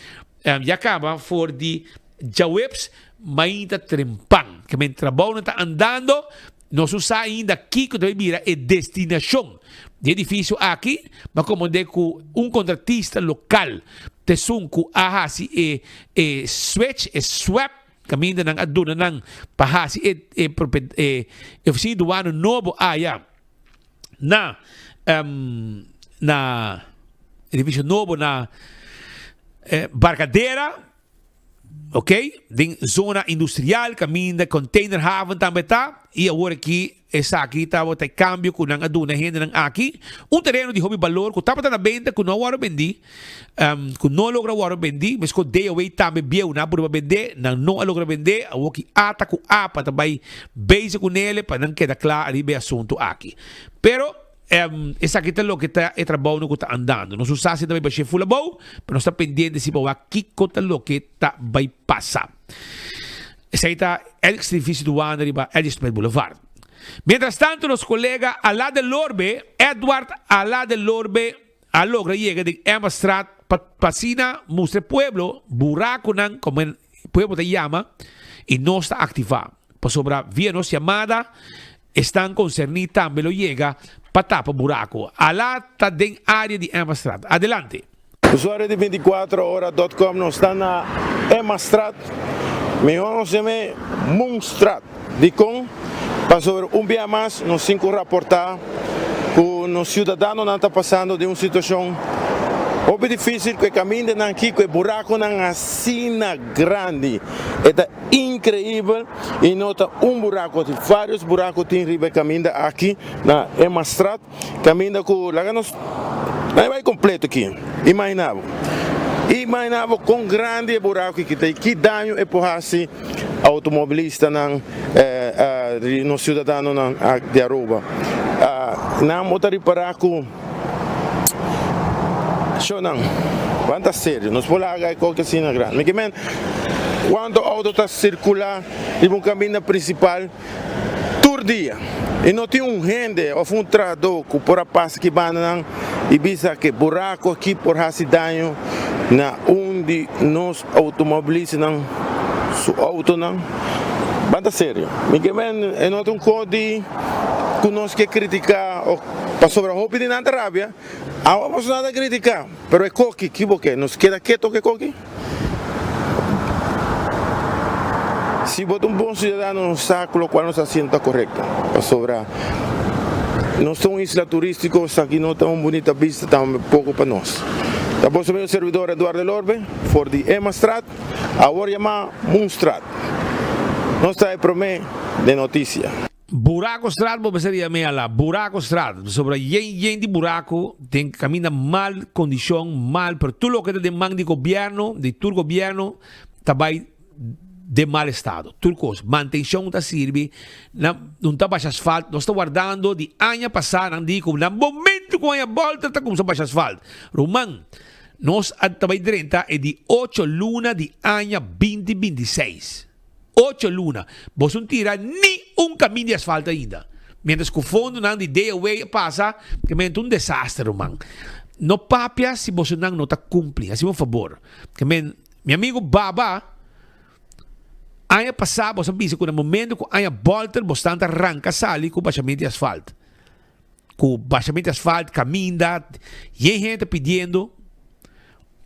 ya kaba for di djaweps mainta trempan. Ke men trabounan ta andando, nos no sa ainda kiko ta bai bira e destinashon di e edifisio aki, ma komprendé ku un kontratista lokal ta esun ku a hasi e e switch, e swap, kaminda nan a duna nan pa hasi e e e ofisina di duano nobo aya. Na na edificio nobo na Barcadera, ok, den zona industrial caminda container haven tambe ta y awor aki esaki tabata e cambio cu nan a duna e hendenan aki, un tereno di hopi balor cu tabata na benta cu no a worde bendi. Ku no a logra wòrdu bendí, meskos DOW tambe bieu nan a purba bendé, nan no a logra bendé, awor ki ata ku apa ta bai bezig ku nele pa nan keda kla riba e asuntu aki. Pero esaki ta loke ta e trabounan ku ta andando. Nos no sa si ta bai bash'é ful abou, pero nos ta pendiente si pa wak kiko ta loke ta bai pasa. Esei ta ex edificio Duana riba Elliot Boulevard. Mientras tanto nos kolega Ala Delorbe, Edward Ala Delorbe, a logra yega den Emmastraat pa pa asina mustra e pueblo buraconan como e pueblo ta yama y nos ta activa pasobra via nos yamada esnan concerni tambe lo yega pa tapa buraco. Ala ta den area di Emmastraat. Adelante. Usuario di 24 ora dot com nos ta na Emmastraat, mihor nos yam'e Moonstraat. Dikon? Pasobra un bia mas nos tin ku raportá ku nos siudadanonan ta pasando den un situashon hopi difísil ku e kamindanan aki, ku e burakonan asina grandi. E ta inkreibel i no ta un burako, tin vários burako tin riba e kaminda aki na Emmastraat, kaminda ku laga nos nan e bai kompleto aki. Imaginá bo, imaginá bo kon grandi e burako aki ta i ki daño e por hasi. Automobilistanan, nos ciudadanonan di Aruba. Nan bo ta ripara cu shownan ban ta serio, nos por laga e koki asina grandi. Mi ke men cuanto auto ta circula riba un caminda principal tur dia y no tin un hende of un trahador cu por a pasa aki bandanan y bisa ke buraco aki por haci daño na un di nos automobilistanan su autonan. Ban ta serio, mi ke men e no ta un kos di ku nos ke kritiká o pasobra hopi di nan ta rabia, awa boso nan ta kritiká, pero e koki ki bo ke? Nos keda keto ku e koki? Si bo ta un bon siudadano nos sa ku lokual nos ta hasiendo ta korekto, pasobra nos ta un isla turístiko, esaki no ta un bunita bista tampoko pa nos. Ta boso amigo servidor Eduardo Elorbe for di Emmastraat, awor yamá Moonstraat. Nos ta e promé den notisia. Buraco straat bo mester yam'é ala, Buraco straat, pasobra yen yen di buraco den caminda mal condicion, mal, pero tur loke ta den man di gobierno, di tur gobierno, ta bay den mal estado, tur cos. Mantencion ta sirbi, nan no ta basha asfalt, nos ta wardando di aña pasa nan di cu na momento cu aña bolter ta cuminsa basha asfalt. Ruman, nos a ta bay drenta e di ocho luna di aña binti 26. Ocho luna, boso no tira ni un kamin di asfalto ainda. Mientras ku fondonan di DOW a pasa, ke men ta un desaster, ruman. No papia si bosonan no ta kumpli. Hasi un fabor. Ke men, mi amigu Baba, aña pasá boso a bisa ku na momento ku aña bòlter bosnan ta ranka sali ku bashament di asfalt. Ku bashament di asfalt, kaminda, yen hende ta pidiendo.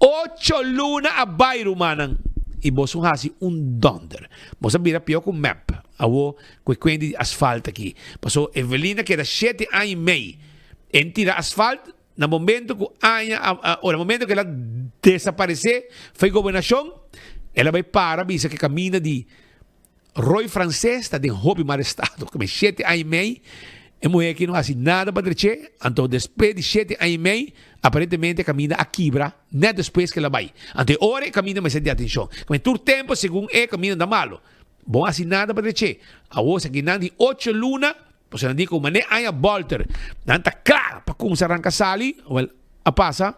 Ocho luna a bai, rumannan. i boso hasi un dònder. Boso a bira pió ku mep awo ku e kuenta di asfalt aki. Paso Evelyn a keda shete aña i mei en tira asfalt na momento ku aña o na momento ku el a desaparesé for e gobernashon el a bai para bisa ku e kaminda di Roy Frances ta den hopi mal estado. Kome shete aña i mei e muhé aki no hasi nada pa dreché, anto despues di shete aña i mei aparentemente e kaminda a kibra nèt despues ku el a bai. Anto e ora e kaminda mester di atenshon. Kome tur tempu segun e kaminda ta malo. Bo no hasi nada pa dreché. Awor esaki nan di ocho luna, pasobra nan di ku manera aña bòlter nan ta kla pa kumsa ranka sali, wèl a pasa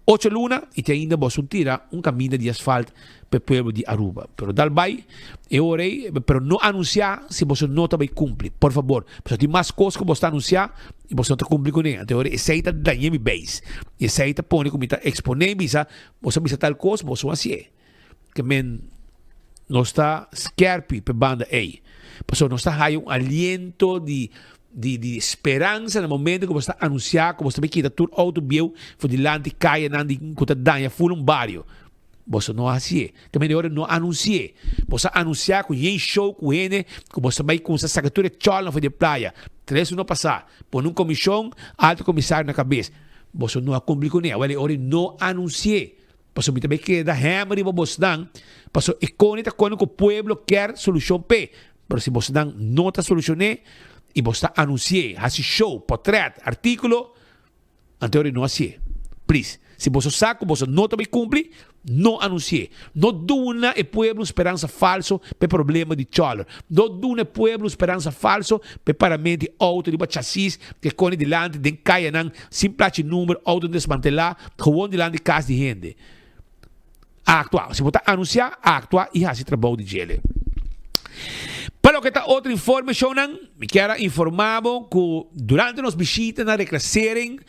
ocho luna y te ainda boso tira un caminda di asfalt pa e pueblo di Aruba. Pero dal bay e ora ey, pero no anuncia si boso no ta bay cumpli, por fabor. Pasobra tin mas cos cu boso ta anuncia y boso no ta cumpli cune. Anto e ora esey ta daña mi beis. Y esey ta pone cu mi ta expone y bisa, boso a bisa tal cos, boso a hacié. Ke men nos ta skerpi p'e banda ei. Pasobra nos ta haya un aliento di di di speransa na momento ku bo sta anunsiá ku bo sta bai kita tur outo bieu for dilanti kayanan di ku ta daña ful un bario. Boso no a hasié. Ke men e ora no anunsié. Boso a anunsiá ku yen show ku hende ku boso ta bai kumsa saka tur e chòlnan for di e playa. Tres luna pasá pone un komishon, alto komisario na kabes. Boso no a kumpli kuné. Awel e ora no anunsié. Pasobra mi ta bay keda hèm riba bosnan, pasobra e koni ta koni ku pueblo kier solushon p'e. Pero si bosnan no ta solushon'é i bos ta anunsi'é, hasi show, potrèt, artíkulo, anto e ora no hasié. Plis, si boso sa ku boso no ta bay kumpli, no anunsi'é. No duna e pueblo un speransa falso p'e problema di chòler. No duna e pueblo un speransa falso p'e parament di outo riba chasis ku e koni dilanti den kayanan sin plachi number, outo desmantelá, gewoon dilanti kas di hende. Aktua. Si bo ta anunsiá, aktua i hasi trabou di djele. Pa loke ta otro informe shownan, mi kier a informá bo ku durante nos bishita na Reclassering,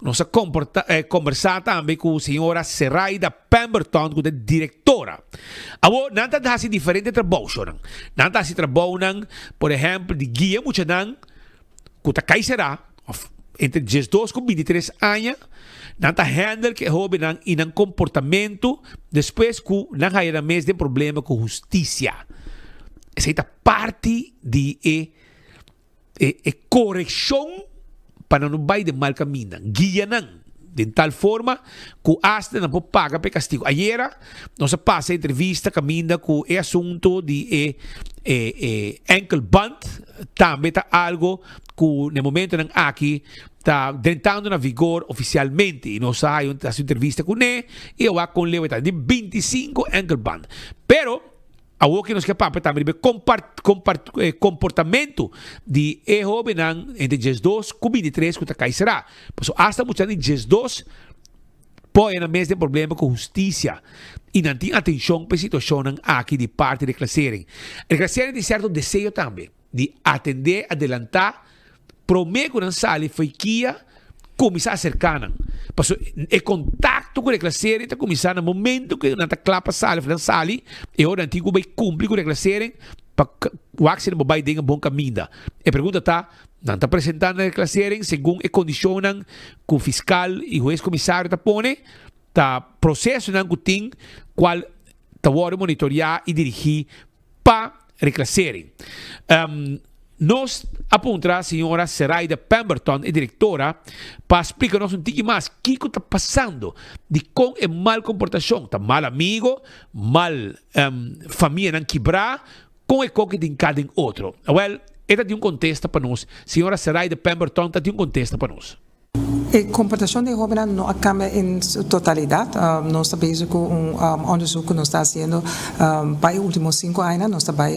nos a komportá, kombersá tambe ku señora Seraida Pemberton ku ta direktora. Awor nan ta hasi diferente trabou shownan. Nan ta hasi trabounan, por ehèmpel, di guia muchanan ku ta kai será òf entre diesdos ku bintitres aña, nan ta handle ku e hóbennan i nan komportamentu despues ku nan haya nan mes den problema ku hustisia. Esei ta parti di e e korekshon pa nan no bai den mal kaminda. Guia nan den tal forma ku asta nan por paga pa e kastigu. Ayera nos a pasa entrevista kaminda ku e asuntu di e e enkelband tambe ta algo ku na e momentonan aki ta drentando na vigor ofisialmente i nos a haya un hasi entrevista kuné i a wak kon leu e ta di bintisinko enkelband. Pero awor ke nos ke papia tambe riba e komportamentu di e hobennan entre diesdos ku bintitres ku ta kai será. Pasobra asta muchanan di diesdos por haya nan mes den problema ku hustisia i nan tin atenshon pa e situashonnan aki di parti Reclassering. Reclassering tin sierto deseo tambe di atendé adelantá promé ku nan sali for e kia kuminsá aserká nan. Pasobra e kontakto ku Reclassering ta kuminsá na momento ku nan ta kla pa sali òf nan sali e ora nan tin ku bai kumpli ku Reclassering pa wak si nan por bai den e bon kaminda. E pregunta ta, Nan ta presentá na reclassering segun e kondishonnan ku fiskal i hues komisario ta pone. Ta prosesonan ku tin kual ta wòrdu monitoriá i dirigí pa reclassering. Nos a puntra señora Seraida Pemberton, e direktora, pa splika nos un tiki mas kiko ta pasando, dikon e mal komportashon, ta mal amigo, mal famianan kibrá, Kon e koki tin ka den otro? Awel, e ta tin un kontesta pa nos. Señora Seraida Pemberton ta tin un kontesta pa nos. E komportashon di e hóbennan no a kambia en su totalidat. Nos ta bezig ku un onderzoek ku nos ta hasiendo pa e último sinku añanan. Nos ta bai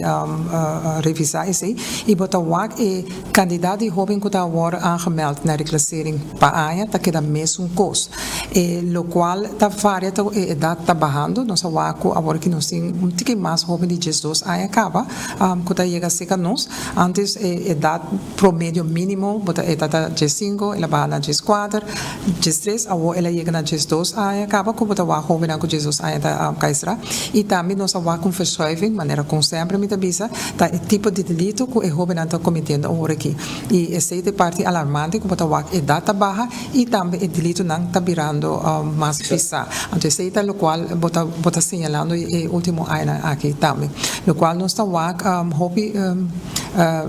revisá esei i bo ta wak e kandidat di hóben ku ta wòrdu aangemeld na reclassering pa aña ta keda mesun kos. E lokual ta varia ta ku e edat ta bahando. Nos a wak ku awor ki nos tin un tiki mas hoben di diesdos aña kaba ku ta yega serka nos. Antes e edat promedio minimo bo ta e ta ta diessinko, el a baha na dieskuater. later, 13, awor el a yega na 12 aña kaba ku bo ta wak hobennan ku 12 aña ta kai sera. I tambe nos a wak un verschuiving, manera kon semper mi ta bisa, ta e tipo di delito ku e hobennan ta kometiendo awor aki. I esei ta e parti alarmante ku bo ta wak edat ta baha i tambe e delitonan ta birando mas pisá. Anto esei ta lokual bo ta bo ta señalando e último añanan aki tambe. Lokual nos ta wak hopi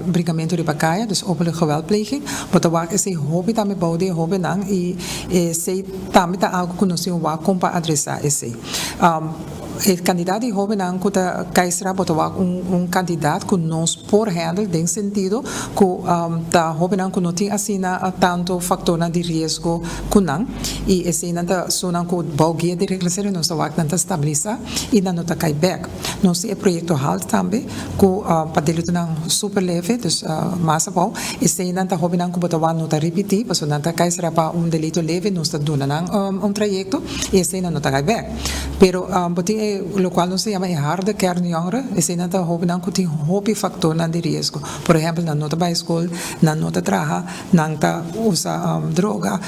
brincamento riba kaya, dus openlijk geweldpleging, bo ta wak esei hopi tambe bou di e hobennan i esei tambe ta algu ku nos tin wak kon pa adresá esei. E kantidat di hobennan ku ta kai sera bo ta wak un un kantidat ku nos por handle den sentido ku ta hobennan ku no tin asina tantu faktornan di riesgo ku nan i eseinan ta esunnan ku bou guia di reclassering nos ta wak nan ta stabilisa i nan no ta kai bek. Nos tin e proyekto halt tambe ku pa delitonan super leve dus mas abou eseinan ta hobennan ku bo ta wak no ta ripiti pasobra nan ta kai sera pa un delito leve nos ta duna nan un trayekto i eseinan no ta kai bek. Pero bo tin e lokual nos ta yama e harde kern jongeren, eseinan ta hobennan ku tin hopi faktornan di riesgo. Por ehèmpel nan no ta bai skol, nan no ta traha, nan ta usa droga,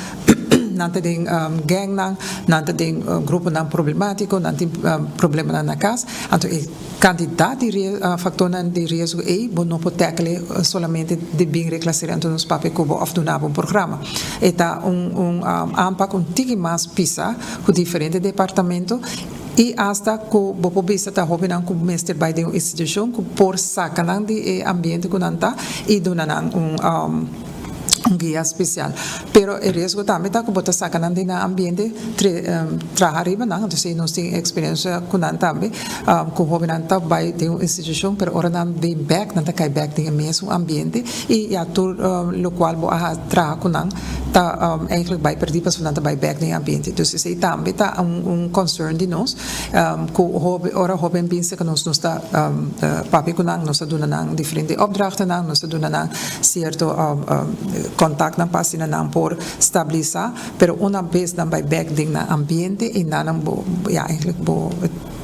nan ta den gangnan, nan ta den gruponan problemátiko, nan tin problemanan na kas. Anto e kantidat di faktornan di riesgo ei bo no por tèkele solamente di bin reklasera anto nos papia ku bo òf duna bo un programa. E ta un aanpak un tiki mas pisa ku diferente departamento i asta ku bo por bisa ta hobennan ku mester bai den un institushon ku por saka nan di e ambiente ku nan ta i duna nan un un guia spesial. Pero e riesgo tambe ta ku bo ta saka nan di nan ambiente traha riba nan, entonces nos tin eksperensia ku nan tambe ku hobennan ta bai den un institushon pero ora nan bin bek nan ta kai bek den e mesun ambiente i ya tur lokual bo a traha ku nan ta eigenlijk bai perdí pasobra nan ta bai bek den e ambiente. Dus esei tambe ta un concern di nos ku hopi ora hoben bin serka nos nos ta papia ku nan, nos ta duna nan diferente opdrachtennan, nos ta duna nan sierto kontaktnan pa asina nan por stabilisá, pero una bes nan bai bek den nan ambiente i nan bo ya eigenlijk bo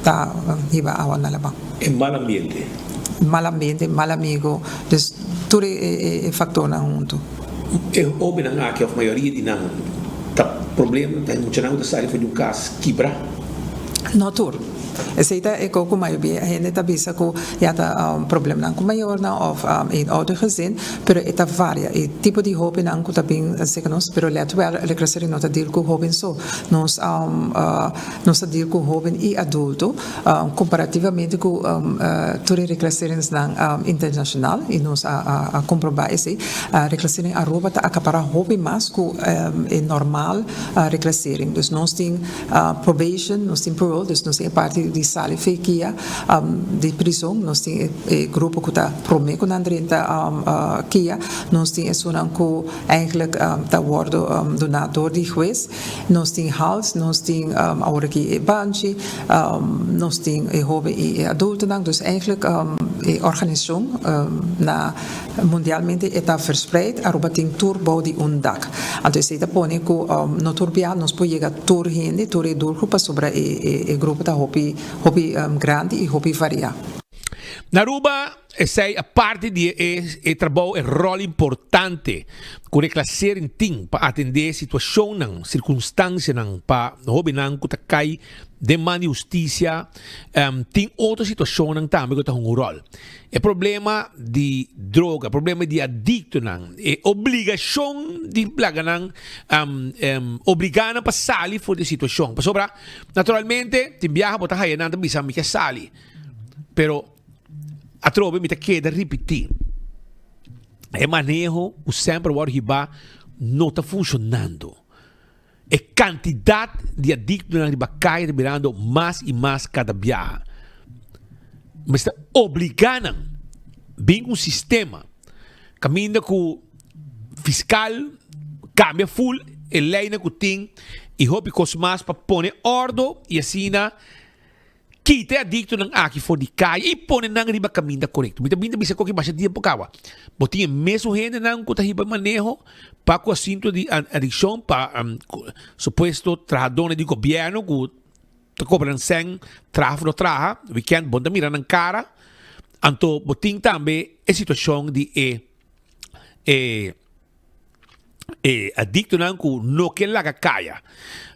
ta hiba awa na laban. E mal ambiente. Mal ambiente, mal amigo, dus tur e factornan hunto. E hobennan aki of mayoria di nan ta problema ta e muchanan ku ta sali for di un kas kibra? No tur. Esei ta e ko ku mayoria hende ta bisa ku ya ta problemanan ku mayornan of een ouder gezin, pero e ta varia. E tipo di hobennan ku ta bin serka nos, pero let wel, Reclassering no ta deal ku hoben so. Nos nos ta deal ku hoben i adulto. Comparativamente cu tur e reclasseringsnan internacional y nos a comproba esey, reclassering Aruba ta acapara hopi mas cu e normal reclassering. Dus nos tin probation, nos tin parole, dus nos tin e parti di sali fe kia di prison, nos tin e grupo cu ta prome cu nan drenta kia, nos tin esunnan cu eigenlijk ta wordo duna door di huez. Nos tin hals, nos tin awor aki e banchi, nos tin e hoben i e adultonan. Dus eigenlijk e organisashon na mundialmente e ta verspreid. Aruba tin tur bou di un dak. Anto esei ta pone ku no tur bia nos por yega tur hende, tur e doelgroep pasobra e grupo ta hopi hopi grandi i hopi variá. Na Aruba Esei a parti di e e trabou, e ròl importante ku Reclassering tin pa atendé situashonnan, sirkunstansianan pa hóbennan ku ta kai den man di hustisia. Tin otro situashonnan tambe ku ta hunga un ròl. E problema di droga, e problema di adiktonan, e obligashon di laga nan obligá nan pa sali for di e situashon. Pasobra naturalmente tin biaha bo ta haya nan ta bisa mi ke sali, pero. Atrobe mi ta keda ripití, e maneho ku semper wòrdu hibá no ta funshonando. E kantidat di adiktonan riba kaya ta birando mas i mas kada biaha. Mester obligá nan bin ku un sistema kaminda ku fiskal kambia ful e leinan ku tin i hopi kos mas pa pone òrdu i asina Kita e adiktonan aki for di kaya i pone nan riba kaminda korekto. Mi ta bin ta bisa koki masha tiempo kawa. Bo tin e mesun hendenan ku ta hiba maneho pa ku asuntu di adikshon pa supuesto trahadónan di gobièrnu ku ta kobra nan sèn traha òf no traha, wikènt bo no ta mira nan kara. Anto bo tin tambe e situashon di e e. E adictonan cu no ke laga caya.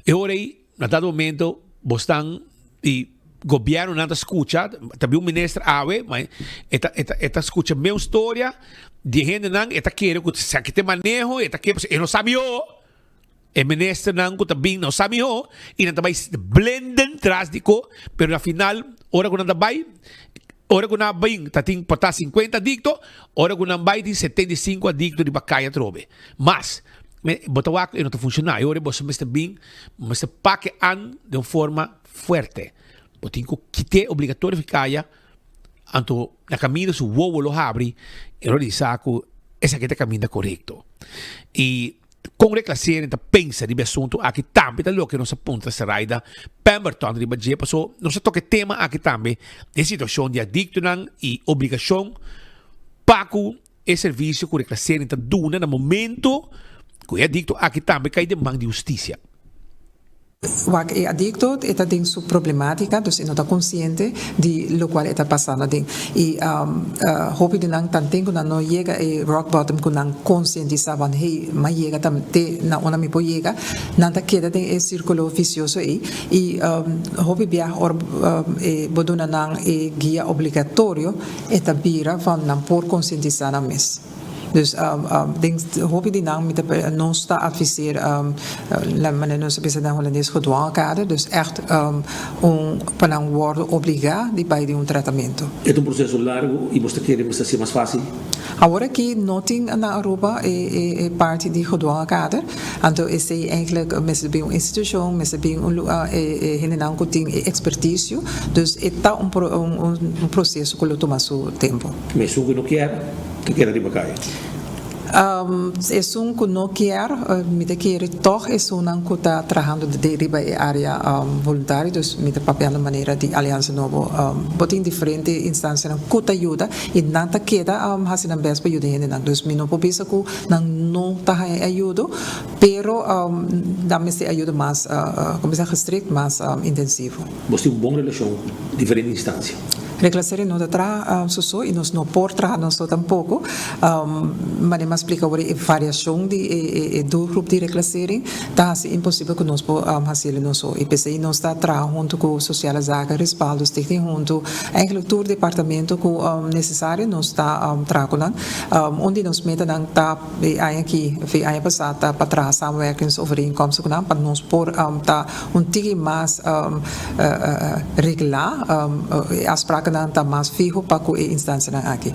E ora ey, na dado momento, bo stan y gobiernonan ta scucha, ta bin un minister awe, ma e ta, e ta, e ta scucha meu storia di e hendenan, e ta kere cu esaki ta e maneho, e ta kere, pasobra e no sa miho. E ministernan cu ta bin no sa miho y nan ta bay blenden tras di co, pero na final ora cu nan ta bay, ora cu nan a bin ta tin por ta 50 adicto, ora cu nan bay tin 75 adicto riba caya atrobe. Mas, bo ta wak e no ta funciona. E ora boso mester bin, bo mester pak e an den un forma fuerte. Bo tin cu kite obligatorio fi caya, anto na caminda su wowo lo habri, e lo risa cu esaki ta e caminda corecto. Y. Kon Reclassering ta pensa riba e asuntu aki tambe ta loke nos a puntra Saraida Pemberton riba dje paso nos a toka e tema aki tambe di e situashon di adiktonan i obligashon pa ku e servisio ku Reclassering ta duna na momento ku e adikto aki tambe kai den man di hustisia. Wak e adicto e ta den su problematica, dus e no ta consciente di locual e ta pasando aden. Y hopi di nan tanten cu nan no yega e rock bottom cu nan conscientisa van hey, m'a yega ta te na unda mi por yega, nan ta keda den e circulo vicioso ey. Y hopi biaha ora bo duna nan e guia obligatorio e ta bira van nan por conscientisa nan mes. Dus den hopi di nan mi ta nos ta adviseer la manera nos ta bisa den Holandes gedwongen kader, dus echt un pa nan wordo obliga di bai den un tratamento. E ta un proceso largo y bos ta kere mester hacié mas facil? Awor aki no tin na Aruba e e parti di gedwongen kader, anto esey eigenlijk mester bin un institucion, mester bin un lugar e e hendenan cu tin e experticio, dus e ta un un proceso cu lo tuma su tempo. Mesun cu no kier. Ta keda riba kaya. Esun ku no kier, mi ta kere tòg esunnan ku ta trahando riba e área voluntario, dus mi ta papiando manera di Aliansa Nobo. Bo tin diferente instansianan ku ta yuda i nan ta keda hasi nan bèst pa yuda hendenan. Dus mi no por bisa ku nan no ta haña e ayudo, pero nan mester e ayudo mas, komo bisa, gestrikt, mas intensivo. Bo tin un bon relashon ku diferente instansia. Reclassering no ta traha su so y nos no por traha nos so tampoco. Manera mi a splica awor e variacion di e doelgroep di reclassering ta haci imposibel cu nos por haciel nos so y p'esey nos ta traha hunto cu Sociale Zaken, Respaldo, Stichting Hunto, eigenlijk tur departamento cu necesario nos ta traha cu nan. Un di nos metanan ta e aña aki of e aña pasa ta pa traha samenwerkingsovereenkomsten cu nan pa nos por ta Un tiki mas reglá, e afsprakennan ta mas fiho pa ku e instansianan aki.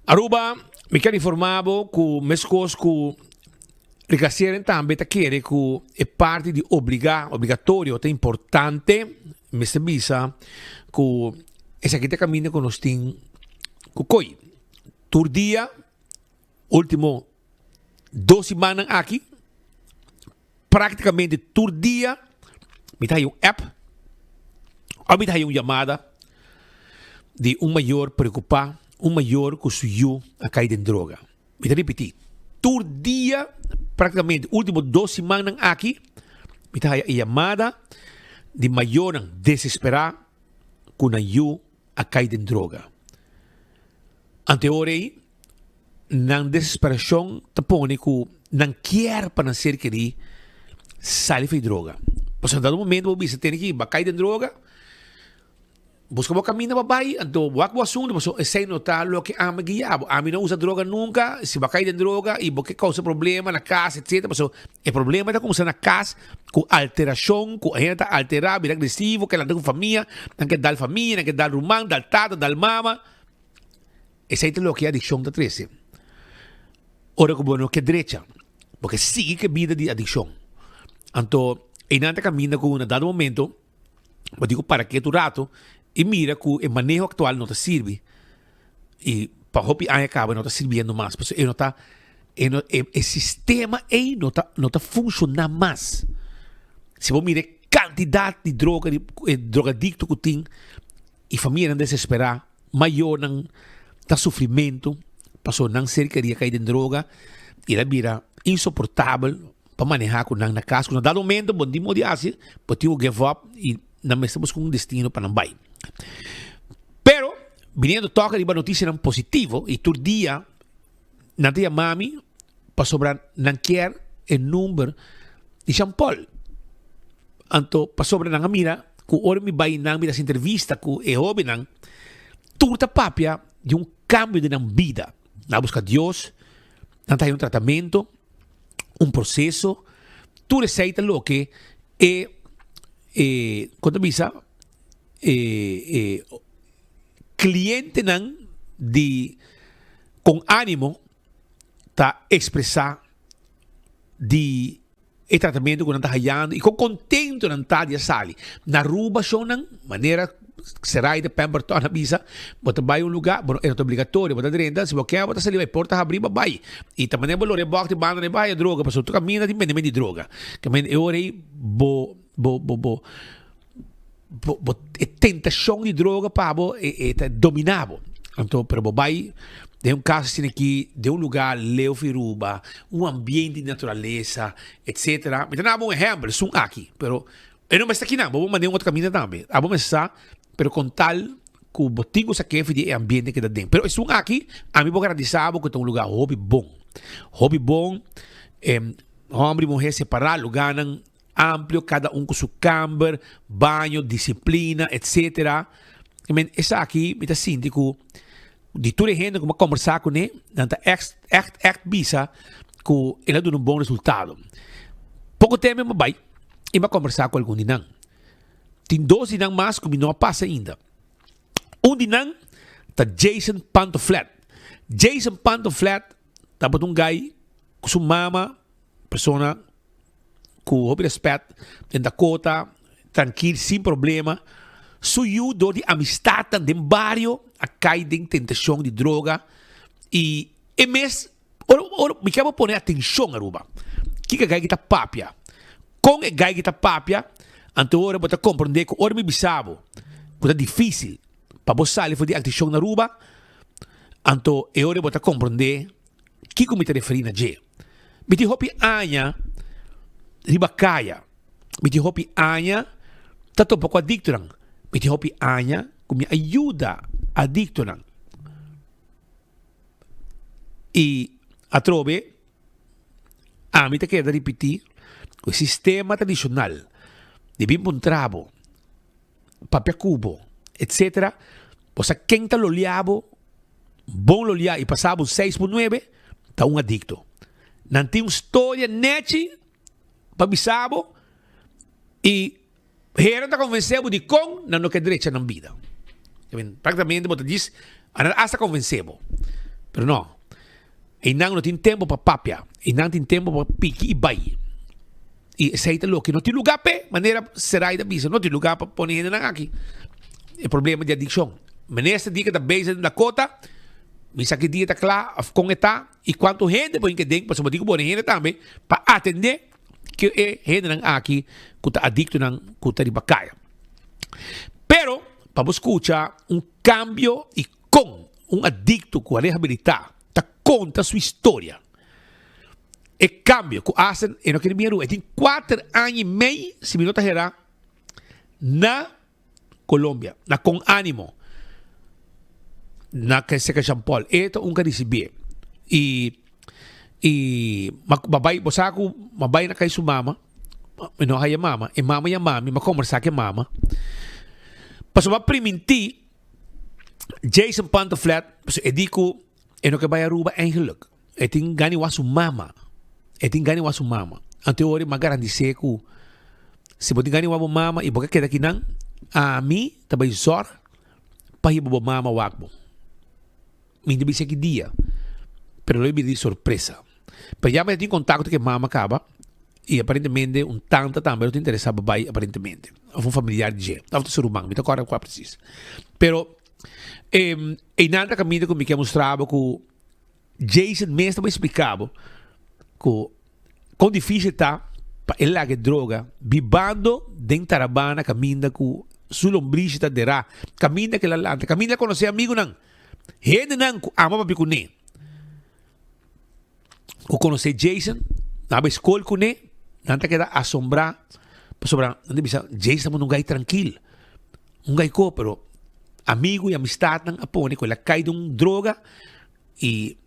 Aruba, mi kier informa bo ku meskos ku Reclassering tambe ta kere ku e parti di obliga, obligatorio ta importante, mester bisa ku esaki ta kaminda ku nos tin ku koi. Tur dia, ultimo dos simannan aki, Práktikamente tur dia mi ta haya un app òf mi ta haya un yamada di un mayor preokupá, un mayor ku su yu a kai den droga. Mi ta ripití, tur dia práktikamente último dos simannan aki mi ta haya e yamada di mayornan desesperá ku nan yu a kai den droga. Anteor ei nan desesperacion ta pone cu nan kier pa nan ser keri sali for di droga. Pasobra na dado momento bo bisa tene ki bo a cay den droga, busca bo caminda pa bay, anto bo wak bo asunto pasobra esey no ta loke ami a guia bo. Ami no usa droga nunca, si bo a cay den droga y bo ke causa problema na cas etcetera pasobra e problema ta cuminsa na cas cu alteracion, cu hende ta altera, bira agresivo, ke lanta cu famia, nan ke dal famia, nan ke dal ruman, dal tata, dal mama. Esei ta loke adikshon ta trese. Ora ku bo no ke drecha, bo ke sigui ku e bida di adikshon. Anto einan ta kaminda ku na dado momento bo tin ku para ketu rato i mira ku e maneho aktual no ta sirbi i pa hopi aña kaba e no ta sirbiendo mas pasobra e no ta e no e sistema ei no ta no ta funshoná mas. Si bo mira e kantidat di droga di drogadikto ku tin i famianan desesperá. Mayornan ta sufrimentu pasobra nan ser kerí a kai den droga i el a bira insoportabel pa manehá ku nan na kas. Ku na dado momento bo no tin modo di hasi, bo tin ku give up i nan mester buska un destino pa nan bai. Pero, biniendo tòg riba notisianan positivo i tur dia nan ta yama mi. pasobra nan kier e number di Jean Paul. Anto pasobra nan a mira ku ora mi bai nan mi ta hasi entrevista ku e hobennan, tur ta papia di un kambio den nan bida. Nan a buska Dios, nan ta haña un tratamento, un proseso, tur esei ta loke e e kon ta bisa e e klientenan di Con Animo ta ekspresá di e tratamentu ku nan ta hayando i kon kontentu nan ta di a sali. Na Aruba shownan, manera Seraida Pemberton a bisa, bo ta bai un lugá, bo no, e no ta obligatorio, bo ta drenta, si bo ke bo ta sali bai, porta habrí bo bai. I ta manera bo lora e bòk di banda nan e bai haya droga, pasobra tur kaminda tin bendimento di droga. Ke men e ora ei bo bo bo bo bo bo e tentashon di droga pa bo e e ta dominá bo. Anto pero bo bai den un kas asina aki, den un lugá leu for Aruba, un ambiente di naturalesa, etcetera. Mi ta daba un ehèmpel, esun aki, pero e no mester kinan, bo por mand'é un otro kaminda tambe. Abo mester sa, pero kon tal ku bo tin ku sa kefi di e ambiente ku ta den. Pero esun aki, ami por garantisa bo ku ta un lugá hopi bon. Hopi bon, hòmber i muhé separá, lugánan amplio, kada un ku su kamber, baño, disiplina, etcetera. I men, esaki mi ta sinti ku di tur e hende ku mi a kombersá kuné, nan ta ègt, ègt, ègt bisa ku el a duna un bon resultado. Poko tempu mi a bai i mi a kombersá ku algun di nan. Tin dos di nan mas ku mi no a pasa ainda. Un di nan ta Jason Pantoflet. Jason Pantoflet tabata un gai ku su mama, persona ku hopi respet den Dakota, trankil, sin problema. Su yu dor di amistatnan den bario a kai den tentashon di droga i e mes ora ora mi ke bo pone atenshon Aruba kiko e gai ki ta papia, kon e gai ki ta papia, anto ora bo ta komprende ku ora mi bisa bo ku ta difisil pa bo sali for di adikshon na Aruba, anto e ora bo ta komprende kiko mi ta referí na dje. Mi tin hopi aña riba kaya. Mi tin hopi aña ta topa ku adiktonan. Mi tin hopi aña ku mi a yuda adiktonan. I atrobe ami ta keda ripití ku e sistema tradishonal di bin puntra bo, papia ku bo, etsetera, bo sa ken ta lolia bo, bon lolia i pasa bo un seis por nuebe, ta un adikto. Nan tin un storia nechi pa bisa bo i heren ta konvensé bo dikon nan no ke drecha nan bida. Praktikamente bo ta djis a nan asta konvensé bo. Pero no, einan no tin tempu pa papia, einan tin tempu pa piki i bai. I esei ta loke no tin lugá p'e, manera Seraida bisa, no tin lugá pa pone hendenan aki. E problema di adikshon. Minister di ke ta bezig den Dakota, mi sa ki dia ta kla òf kon e ta i kuantu hende por hinka den, pasobra bo tin ku pone hende tambe pa atendé ku e hendenan aki ku ta adiktonan ku ta riba kaya. Pero pa bo skucha un kambio i kon un adikto ku a rehabilitá ta konta su historia. E cambio cu hacen e no kere bin Aruba. E tin cuater aña y mei, si mi no ta hera, na Colombia, na Con Animo, na Seca Jean Paul. E ta un ka ricibié. Y, y ma, ma bay, bo sa cu ma bay na cay su mama, mi no haya mama, e mama yama mi, ma conversa cu e mama. Pasobra ma priminti Jason Pantoflet, pasobra e di cu e no ke bay Aruba eigenlijk. E tin gana wak su mama. E tin gana wak su mama. Anto e ora m'a garantise ku si bo tin gana wak bo mama i bo ke keda akinan, ami ta bai zòrg pa hiba bo mama wak bo. Mi ta bisa ki dia, pero lo e bira di sorpresa. Pero ya mi ta tin kontakto ku e mama kaba i aparentemente un tanta tambe lo ta interesá pa bai aparentemente, òf un familiar di dje, òf ta su ruman, mi ta kòrda kua presis. Pero einan ta kaminda ku mi ke mustra bo ku Jason mes ta bai spliká bo ku kon difísil ta pa e laga e droga bibando den Tarabana kaminda ku su lombrishi ta derá, kaminda ku el a lanta, kaminda el a konosé amigunan, hendenan ku ama papia kuné, ku konosé Jason, nan a bai skol kuné, nan ta keda asombrá pasobra nan ta bisa Jason tabata un gai trankil, un gai ko pero amigu i amistatnan a pone ku el a kai den un droga i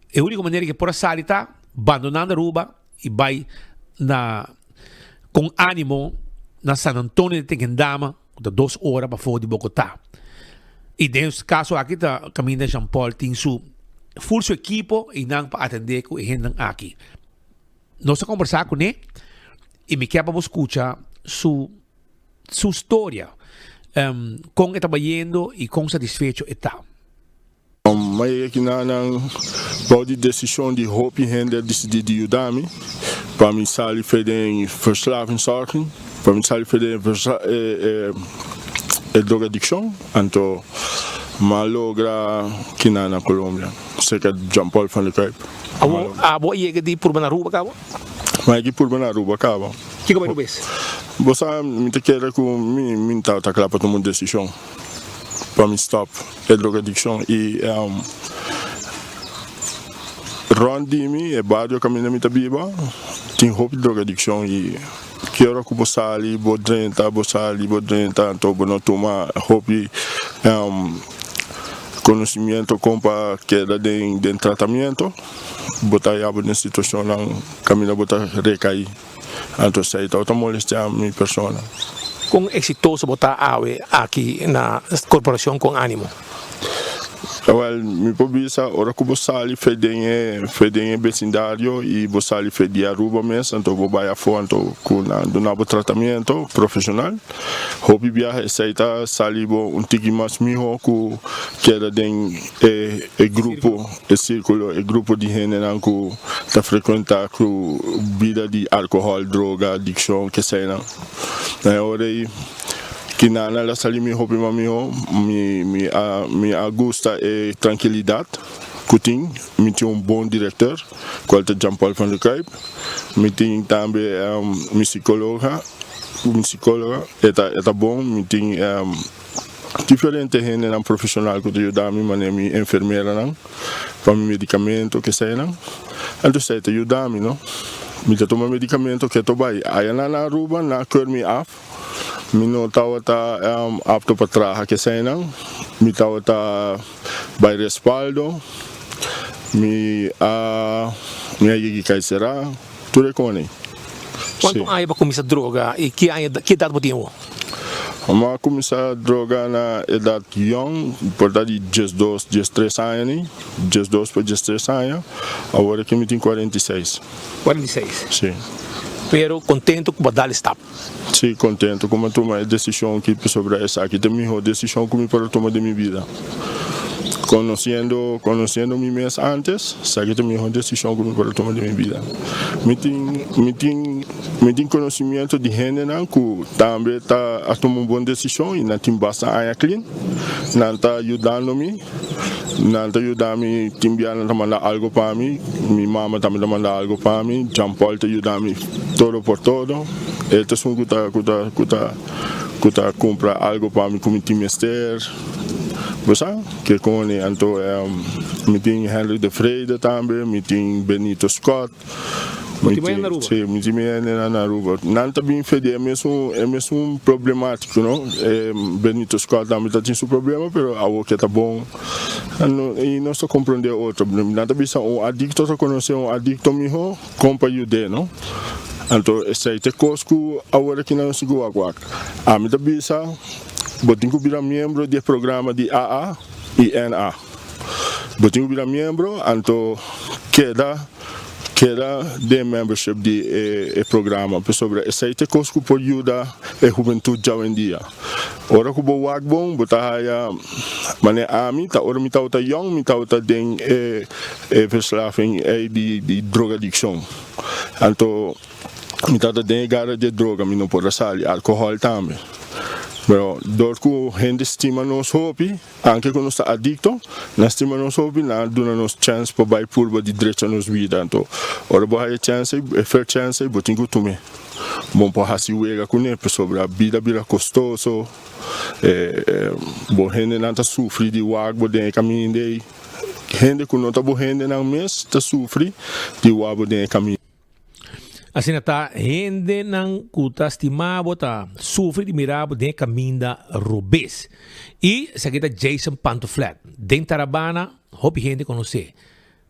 e úniko manera ku e por a sali ta. Bandonando Aruba y bai na con animo na San Antonio de Tequendama cu ta dos ora pafo di Bogota. Y den es caso aki ta caminda Jean Paul tin su full su equipo y nan pa atende cu e hendenan aki. Nos a conversa cune y mi kier pa bo scucha su su storia con e ta bayendo y con satisfecho e ta. Mi a yega aki na nan bou di desishon di hopi hende a disidí di yuda mi pa mi sali fe den verslavingszorging, pa mi sali fe den e drogadikshon. Anto mi a logra kina na Colombia serka Jean Paul van der Kuyp. Awor abo a yega di purba na Aruba kaba? Mi a yega di purba na Aruba kaba. Kiko bai rubes? Bo sa mi ta kere ku mi mi tabata kla pa tuma un desishon. Pa mi stop e drogadiccion y rond di mi e bario caminda mi ta biba tin hopi drogadiccion y ki ora cu bo sali bo drenta bo sali bo drenta anto bo no tuma hopi conocimiento con pa keda den tratamiento bo ta yaba den situacionnan caminda bo ta recai. Anto esei tabata molestia mi persona. Kon eksitoso bo ta awe aki na Korporashon Kon Animo? Awel, mi por bisa ora ku bo sali fe den e fe den e besindario i bo sali fe di Aruba mes, anto bo bai afó anto ku nan duna bo tratamiento profeshonal. Hopi biaha esei ta sali bo un tiki mas mihó ku keda den e e grupo. E sirkulo, e grupo di hendenan ku ta frekuentá ku bida di alkohòl, droga, adikshon, keseinan. Na e ora ei, kinan a sali mi hopi mas mihó. Mi mi a mi a gusta e trankilidat ku tin. Mi tin un bon direktor, kual ta Jean Paul van der Kuyp. Mi tin tambe mi sikologa, mi sikologa, e ta e ta bon. Mi tin. Diferente hendenan profesional ku ta yuda mi, manera mi enfermeranan pa mi medikamento keseinan. Anto esei ta yuda mi no. Mi ta tuma medikamento keto bai. Ayanan na Aruba nan a keur mi af. Mi no tabata apto pa traha keseinan. Mi tabata bai respaldo. Mi a mi a yegi kai sera. Tur e koni. Kuantu aña bo a kuminsá droga i ki aña ki edat bo tin awor? Mi a kuminsá droga na edat yòn, por ta di diesdos, diestres aña ni, diesdos pa diestres aña. Awor aki mi tin 46. 46? Si. Pero kontentu ku bo a dal e stap? Si, kontentu ku mi a tuma e desishon aki pasobra esaki ta e mihó desishon ku mi por a tuma den mi bida. Conociendo, conociendo mi mes antes, esaki ta mihor decision cu mi por a tuma den mi bida. Mi tin, mi tin, mi tin conocimiento di hendenan cu tambe ta a tuma un bon decision y nan tin basta aña clean. Nan ta yudando mi, nan ta yuda mi, tin bia nan ta manda algo pa mi, mi mama tambe ta manda algo pa mi, Jean Paul ta yuda mi todo por todo. E ta esun cu ta, cu ta, cu ta, cu ta cumpra algo pa mi cu mi tin mester. Bo sa ke koni anto mi tin Henry de Vrede tambe, mi tin Benito Scott. Bo tin hende na Aruba? Si, mi tin mi hendenan na Aruba. Nan ta bin fe di e mesun e mesun problematiko no. Benito Scott tambe ta tin su problema pero awor ke ta bon i nos ta komprende otro. Nan ta bisa un adikto ta konosé un adikto miho kon pa yud'é no. Anto esei ta e kos ku awor aki nan nos tin ku wak wak. Ami ta bisa. Bo tin ku bira miembro di e programa di AA i NA. Bo tin ku bira miembro, anto keda keda den membership di e e programa pasobra esei ta e kos ku por yuda e hubentut djawendia. Ora ku bo wak bon bo ta haya manera ami ta ora mi tabata yòn mi tabata den e e verslaving ei di di drogadikshon. Anto. Mi tata den e gara dje droga mi no por a sali, alcohol tambe. Pero dor cu hende stima nos hopi, anke cu nos ta adicto, nan stima nos hopi, nan a duna nos chance pa bay purba di drecha nos bida. Anto ora bo haya chance ey, e fair chance ey, bo tin cu tum'e. Bo por haci wega cune, pasobra bida bira costoso, bo hendenan ta sufri di wak bo den e caminda ey. Hende cu no ta bo hendenan mes ta sufri di wak bo den e caminda. Asina ta, hendenan ku ta stima bo ta sufri di mira bo den e kaminda robes. I esaki ta Jason Pantoflet. Den Tarabana hopi hende konos'é.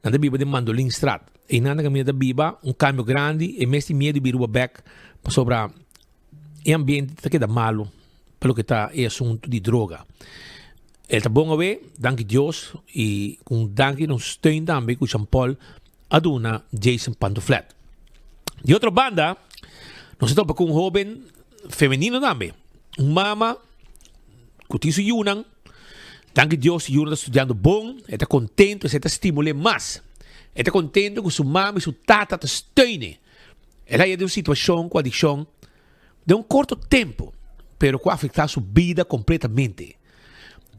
Nan ta biba den Mandolinstraat. Einan ta kaminda ta biba un kambio grandi, e mes tin miedu di biruba bek pasobra e ambiente ta keda malu pa loke ta e asuntu di droga. El ta bon awe, danki Dios i ku un danki na un steun tambe ku Jean Paul a duna Jason Pantoflet. Di otro banda, nos a topa ku un hoben femenino tambe, un mama ku tin su yunan. Danki Dios su yunan ta studiando bon, e ta kontento, esei ta stimul'é mas. E ta kontento ku su mama i su tata ta steun'é. El a haña den un situashon ku adikshon den un korto tempu, pero ku a afektá su bida kompletamente.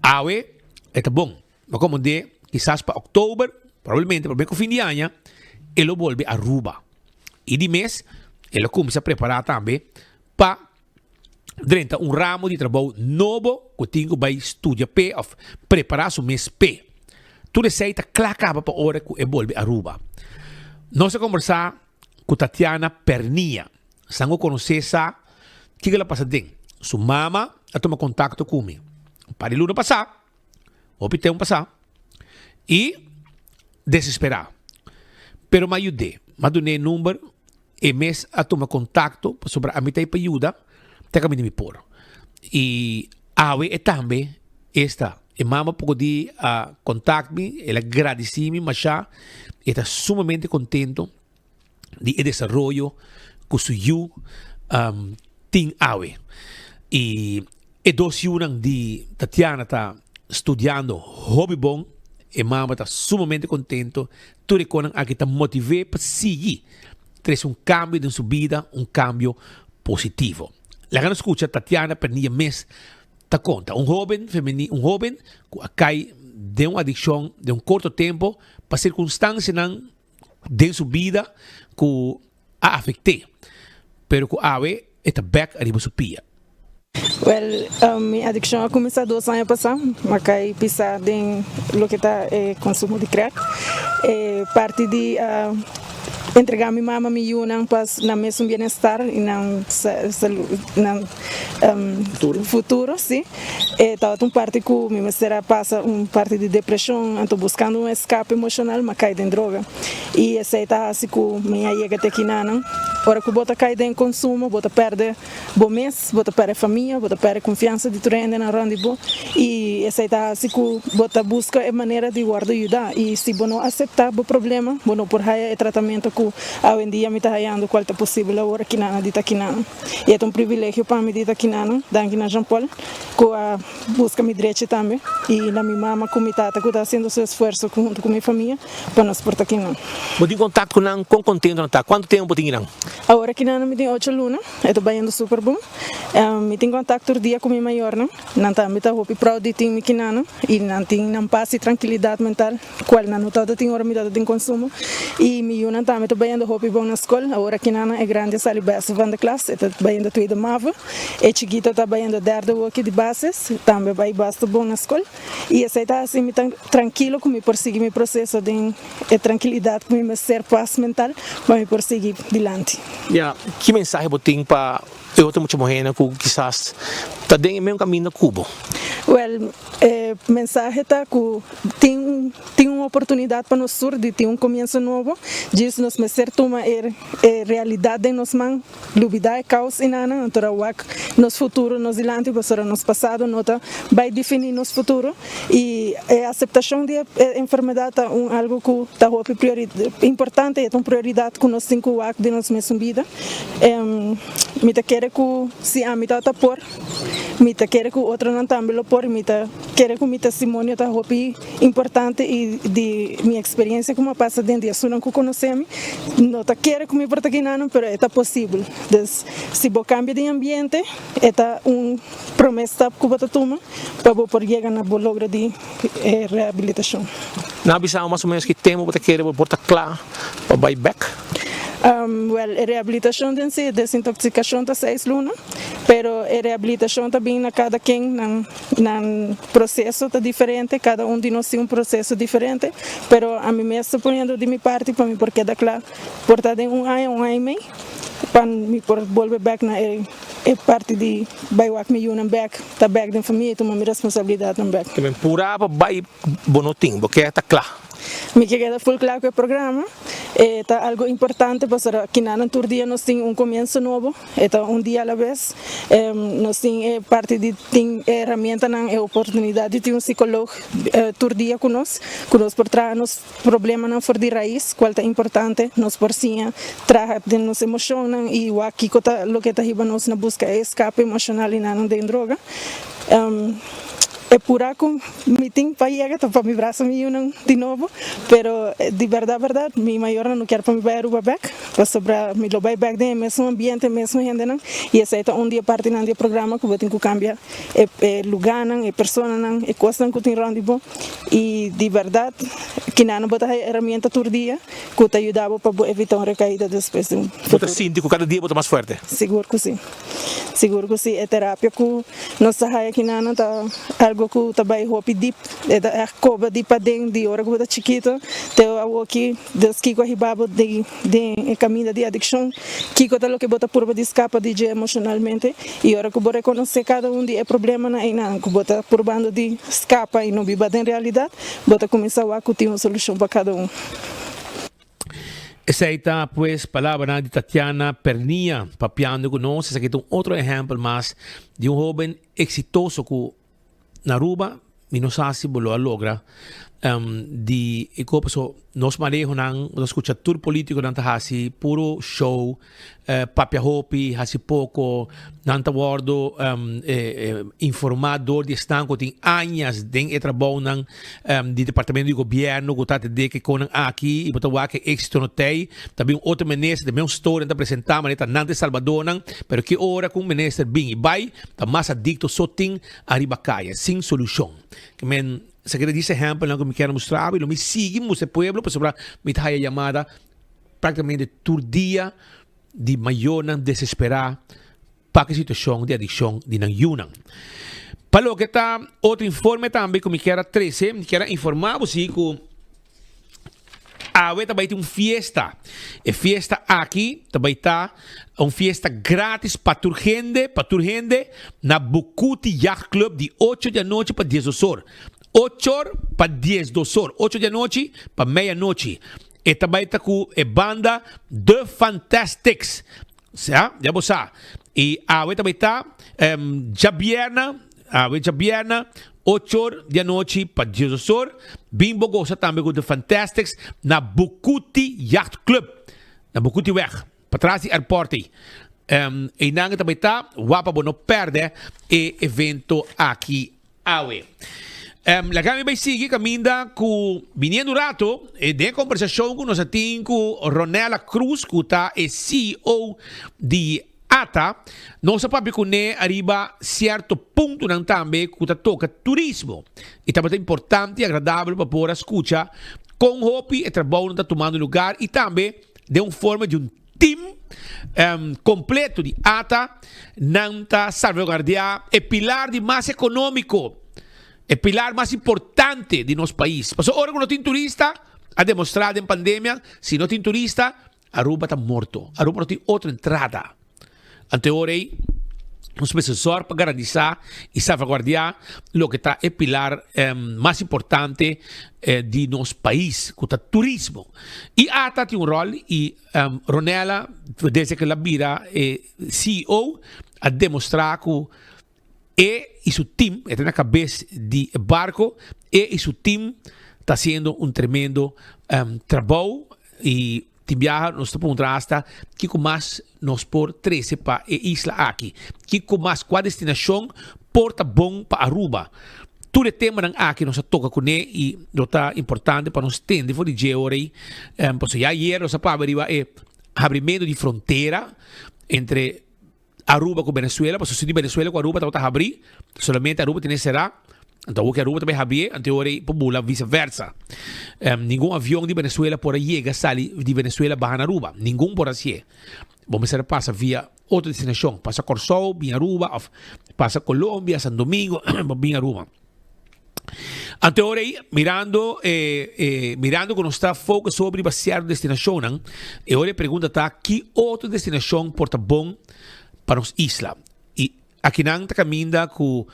Awe e ta bon, ma komo de kisas pa òktober, probablemente promé ku fin di aña, e lo bolbe Aruba. I di mes e lo kuminsá prepará tambe pa drenta un ramo di trabou nobo ku tin ku bai studia p'e òf prepará su mes p'e. Tur esei ta kla kaba pa ora ku e bolbe Aruba. Nos a kombersá ku Tatiana Pernia. San ku konosé sa kiko el a pasa den. Su mama a tuma kontakto ku mi un par di luna pasá, hopi tempu pasá, i desesperá. Pero mi a yud'é. Mi a dun'é e number. E mes a tuma kontakto pasobra ami ta ei pa yuda te kaminda mi por. I awe e tambe esta. E mama poko di a kontakt mi, el a gradisí mi mashá, e ta sumamente kontento di e desaroyo ku su yu tin awe. I e dos yunan di Tatiana ta studiando hopi bon, e mama ta sumamente kontento Tur e konan aki ta motiv'é pa sigui trese un kambio den su bida, un kambio positivo. Laga nos skucha Tatiana Pernilla mes ta konta. Un hoben femeni, un hoben ku a kai den un adikshon den un korto tempo pa sirkunstansianan den su bida ku a afekt'é, pero ku awe e ta bèk ariba su pia. Wèl, mi adikshon a kuminsá dos aña pasá. Mi a kai pisá den loke ta e konsumo di krèk. E parti di a entregá mi mama mi yunan pa nan mesun bienestar i nan salu, nan futuro, sí. E tabata un parti ku mi mester a pasa un parti di depreshon, anto buskando un eskape emoshonal mi a kai den droga. I esei ta hasi ku mi a yega te kinanan. Ora ku bo ta kai den konsumo, bo ta pèrdè bo mes, bo ta pèrdè famia, bo ta pèrdè konfiansa di tur hendenan rònt di bo. I esei ta hasi ku bo ta buska e manera di wòrdu yudá. I si bo no aseptá bo problema, bo no por haya e tratamentu ku awendia mi ta hayando, kual ta posibel awor kinanan di ta kinanan. I e ta un privilegio pa mi di ta kinanan. Danki na Jean Paul ku a buska mi drechi tambe i na mi mama ku mi tata ku ta hasiendo su esfuerso huntu ku mi famia. Pa nos por ta kinan. Bo tin kontakto ku nan? Kon kontento nan ta? Kuantu tempu bo tin kinan? Awor kinan mi tin ocho luna. E ta bayendo super bon. Mi tin kontakto tur dia ku mi mayornan. Nan tambe ta hopi proud di tin mi kinannan i nan tin nan pas i trankilidat mental kual nan no tabata tin ora mi tabata tin konsumo. I mi yunan tambe ta bayendo hopi bon na skol. Awor kinannan e grandi a sali beste van de klas. E ta bayendo tweede mavo. E chikito ta bayendo derde woki di basis. Tambe bai basta bon na skol. I esei ta hasi mi tan trankilo ku mi por sigui mi proseso den e trankilidat ku mi mester pas mental pa mi por sigui dilanti. Ya, ki mensahe bo tin pa e otro mucha muhénan ku kisas ta den e mesun kaminda ku bo? Wèl, e mensahe ta ku tin un tin un oportunidat pa nos tur di tin un komienso nobo. Djis nos mester tuma e e realidat den nos man. Lubidá e kaos i nana, anto ra wak nos futuro nos dilanti pasobra nos pasado no ta bai definí nos futuro i e aseptashon di e enfermedat ta un algu ku ta hopi importante i e ta un prioridat ku nos tin ku wak den nos mesun bida. Mi ta kere ku si ami tabata por, mi ta kere ku otronan tambe lo por i mi ta kere ku mi testimonio ta hopi Importante y di mi experiencia cu mi a pasa den di esunnan cu conoce mi, no ta kere cu mi por ta ginanan, pero e ta posibel. Dus, si bo cambia di ambiente, e ta un prome stap cu bo ta tuma pa bo por yega na bo logro di e rehabilitacion. Nan a bisa bo mas o menos ki tempo bo ta kere bo por ta cla pa bay bek? Wel, e rehabilitacion den si, e desintoxicacion ta seis luna, pero e rehabilitacion ta bin na cada ken nan. Nan proceso ta diferente, cada un di nos tin un proceso diferente, pero ami mes ta poniendo di mi parti pa mi por keda cla, por ta den un aña, un aña y mei, pa mi por bolbe bek na e e parti di bai wak mi yunan bek, ta bek den famia y tuma mi responsabilidadnan bek. Pura pa bai bo no tin, bo ke ta cla. Mi ke keda full kla ku e programa. E ta algo importante pasobra kinanan tur dia nos tin un komienso nobo. E ta un dia a la bes. Nos tin e parti di tin e herramientanan, e oportunidat di tin un psikolog tur dia ku nos, ku nos por traha nos problemanan for di rais, kual ta importante. Nos por siña traha den nos emoshonnan i wak kiko ta loke ta hiba nos na buska e eskape emoshonal i nan den droga. E pura ku mi tin pa yega ta pa mi brasa mi yunan di nobo, pero di bèrdat bèrdat mi mayornan no kier pa mi bai Aruba bèk, pasobra mi lo bai bèk den e mesun ambiente, e mesun hendenan, i esei ta un di e partinan di e programa ku bo tin ku kambia e lugánan, e personanan, e kosnan ku tin rònt di bo, i di bèrdat kinan bo ta haya herramienta tur dia ku ta yuda bo pa bo evita un rekaida despues den Bo ta futuro. sinti ku kada dia bo ta mas fuerte? Sigur ku si. Sigur ku si, e terapia ku nos ta haya kinan ta algo ku ta bai hopi dip, e ta ègt koba di paden di ora ku bo ta chikito te awoki. Dus kiko a hiba bo den e kaminda di adikshon? Kiko ta loke bo ta purba di skapa di dje emoshonalmente? I ora ku bo rekonosé kada un di e problemanan einan ku bo ta purbando di skapa i no biba den realidat, bo ta kuminsá wak ku tin un solushon pa kada un. Esei ta pues palabranan di Tatiana Pernia papiando ku nos. Esaki ta un otro ehèmpel mas di un hóben eksitoso ku na Aruba mi no sa si bo lo a logra di e kopa. So nos manehonan bo ta skucha tur politikonan ta hasi puro show. Papia hopi, hasi poko, nan ta wordo informa door di esnan ku tin añas den e trabounan di departamento di gobierno ku ta atende ku e konan aki i bo ta wak e éxito no t'ei. Ta bin un otro minister, ta bin un storia nan ta presenta manera ta nan ta e salbadornan, pero ki ora ku un minister bin i bai ta mas adicto so tin ariba kaya sin solushon. Ke men esaki ta dies ehempelnan ku mi kier a mustra abo i lo mi sigui mustra e pueblo pasobra mi ta haya yamada. Práktikamente tur dia di mayornan desesperá pa ku e situashon di adikshon di nan yunan. Pa loke ta otro informe tambe ku mi kier a trese, mi kier a informá bo si ku awe ta bai tin un fiesta. E fiesta aki ta bai ta un fiesta gratis pa tur hende, pa tur hende na Bucuti Yacht Club di ocho di anochi pa diesdos or. Ocho or pa diesdos or, ocho di anochi pa meia nochi. E ta bai ta ku e banda The Fantastics. Sa, ya bo sa. I awe ta bai ta djabierna, awe djabierna, ochor di anochi pa diesosor. Bin bo gosa tambe ku The Fantastics na Bucuti Yacht Club, na Bucutiweg, patras di airport ei. Einan e ta bai ta, wak pa bo no pèrdè e evento aki. Awe. Laga mi bai sigui kaminda ku biniendo un rato den e kombersashon ku nos a tin ku Ronella Cruz ku ta e CEO di ata, nos a papia kuné ariba sierto puntonan tambe ku ta toka turismo i tabata importante i agradabel pa por a skucha kon hopi e trabounan ta tumando lugar i tambe den un forma di un Team completo di ata nan ta salvaguardia e pilar di mas economico, e pilar mas importante di nos pais. Pasobra ora cu no tin turista, a demostra den pandemia, si no tin turista, Aruba ta morto. Aruba no tin otro entrada. Anto e ora ei nos mester zòrg pa garantisa i salvaguardiá loke ta e pilar mas importante di nos pais ku ta turismo. I ata tin un ròl i Ronella desde ku el a bira e CEO a demostrá ku e i su team, e ta na kabes di e barko, e i su team ta hasiendo un tremendo trabou i Tin biaha nos ta puntra hasta kiko mas nos por trese pa e isla aki. Kiko mas, kua destinashon por ta bon pa Aruba. Tur e temanan aki nos a toka kuné i lo ta importante pa nos tende for di dje ora ei. Pasobra ya ayer nos a papia riba e habrimentu di frontera entre Aruba ku Venezuela, pasobra si di Venezuela ku Aruba tabata habrí, solamente Aruba tene será, anto awor ku Aruba ta bai habrié, anto e ora ei por bula vise versa. Ningun avion di Venezuela por a yega sali di Venezuela baha na Aruba, ningun por hasié. Bo mester a pasa via otro destinashon, pasa Kòrsou, bin Aruba òf pasa Colombia, San Domingo, pa bin Aruba. Anto e ora ei, mirando e, e, mirando ku nos ta focus hopi riba sierto destinashonnan, e ora e pregunta ta, ki otro destinashon por ta bon pa nos isla? I akinan ta kaminda ku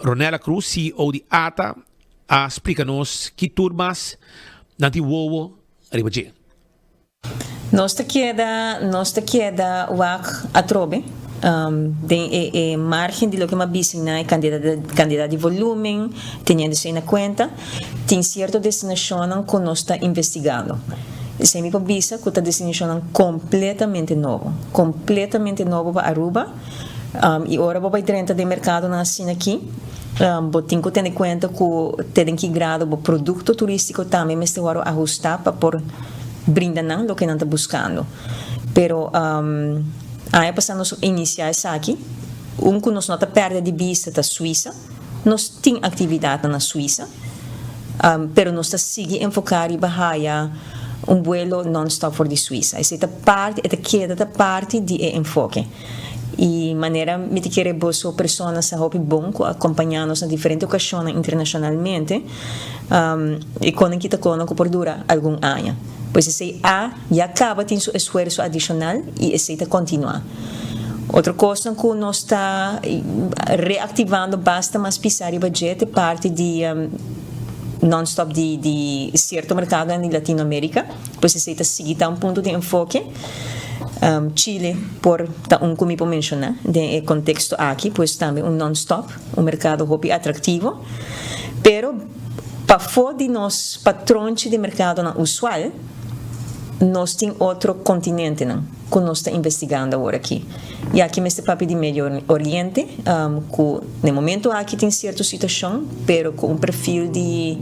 Ronella Cruz, CEO di ata, a splika nos ki tur mas. Nan tin wowo riba dje. Nos ta keda nos ta keda wak atrobe den e e margen di loke m'a bisa na e kandidat di volumen, teniendo esei na kuenta, tin sierto destinashonnan ku nos ta investigando. Esei mi por bisa ku ta destinashonnan kompletamente nobo, kompletamente nobo pa Aruba i ora bo bai drenta den merkadonan asina aki, Bo tin ku tene kuenta ku te den ki grado bo produkto turístiko tambe mester wòrdu ahustá pa por brinda nan loke nan ta buskando. Pero aña pasá nos a inisiá esaki. Un ku nos no ta pèrdè di bista ta Suisa. Nos tin aktividatnan na Suisa, pero nos ta sigui enfoká riba haya un buelo nònstòp for di Suisa. Esei ta parti, e ta keda ta parti di e enfoke. I manera mi ta kere boso persona sa hopi bon ku a kompañá nos na diferente okashonnan internashonalmente, e konan kita konan ku por dura algun aña. Pues esei a ya kaba tin su esfuerso adishonal i esei ta kontinuá. Otro kosnan ku nos ta reaktivando basta mas pisá riba dje ta e parti di nònstòp di di sierto merkadonan di Latinoamerika. Pues esei ta sigui ta un punto di enfoke. Chile por ta un ku mi por menshoná den e konteksto aki, pues tambe un non-stop, un merkado hopi atraktivo. Pero pafó di nos patronchi di merkadonan usual, nos tin otro kontinentenan ku nos ta investigando awor aki. I aki mester papia di Medio Oriente, ku na e momento aki tin sierto situashon, pero ku un perfil di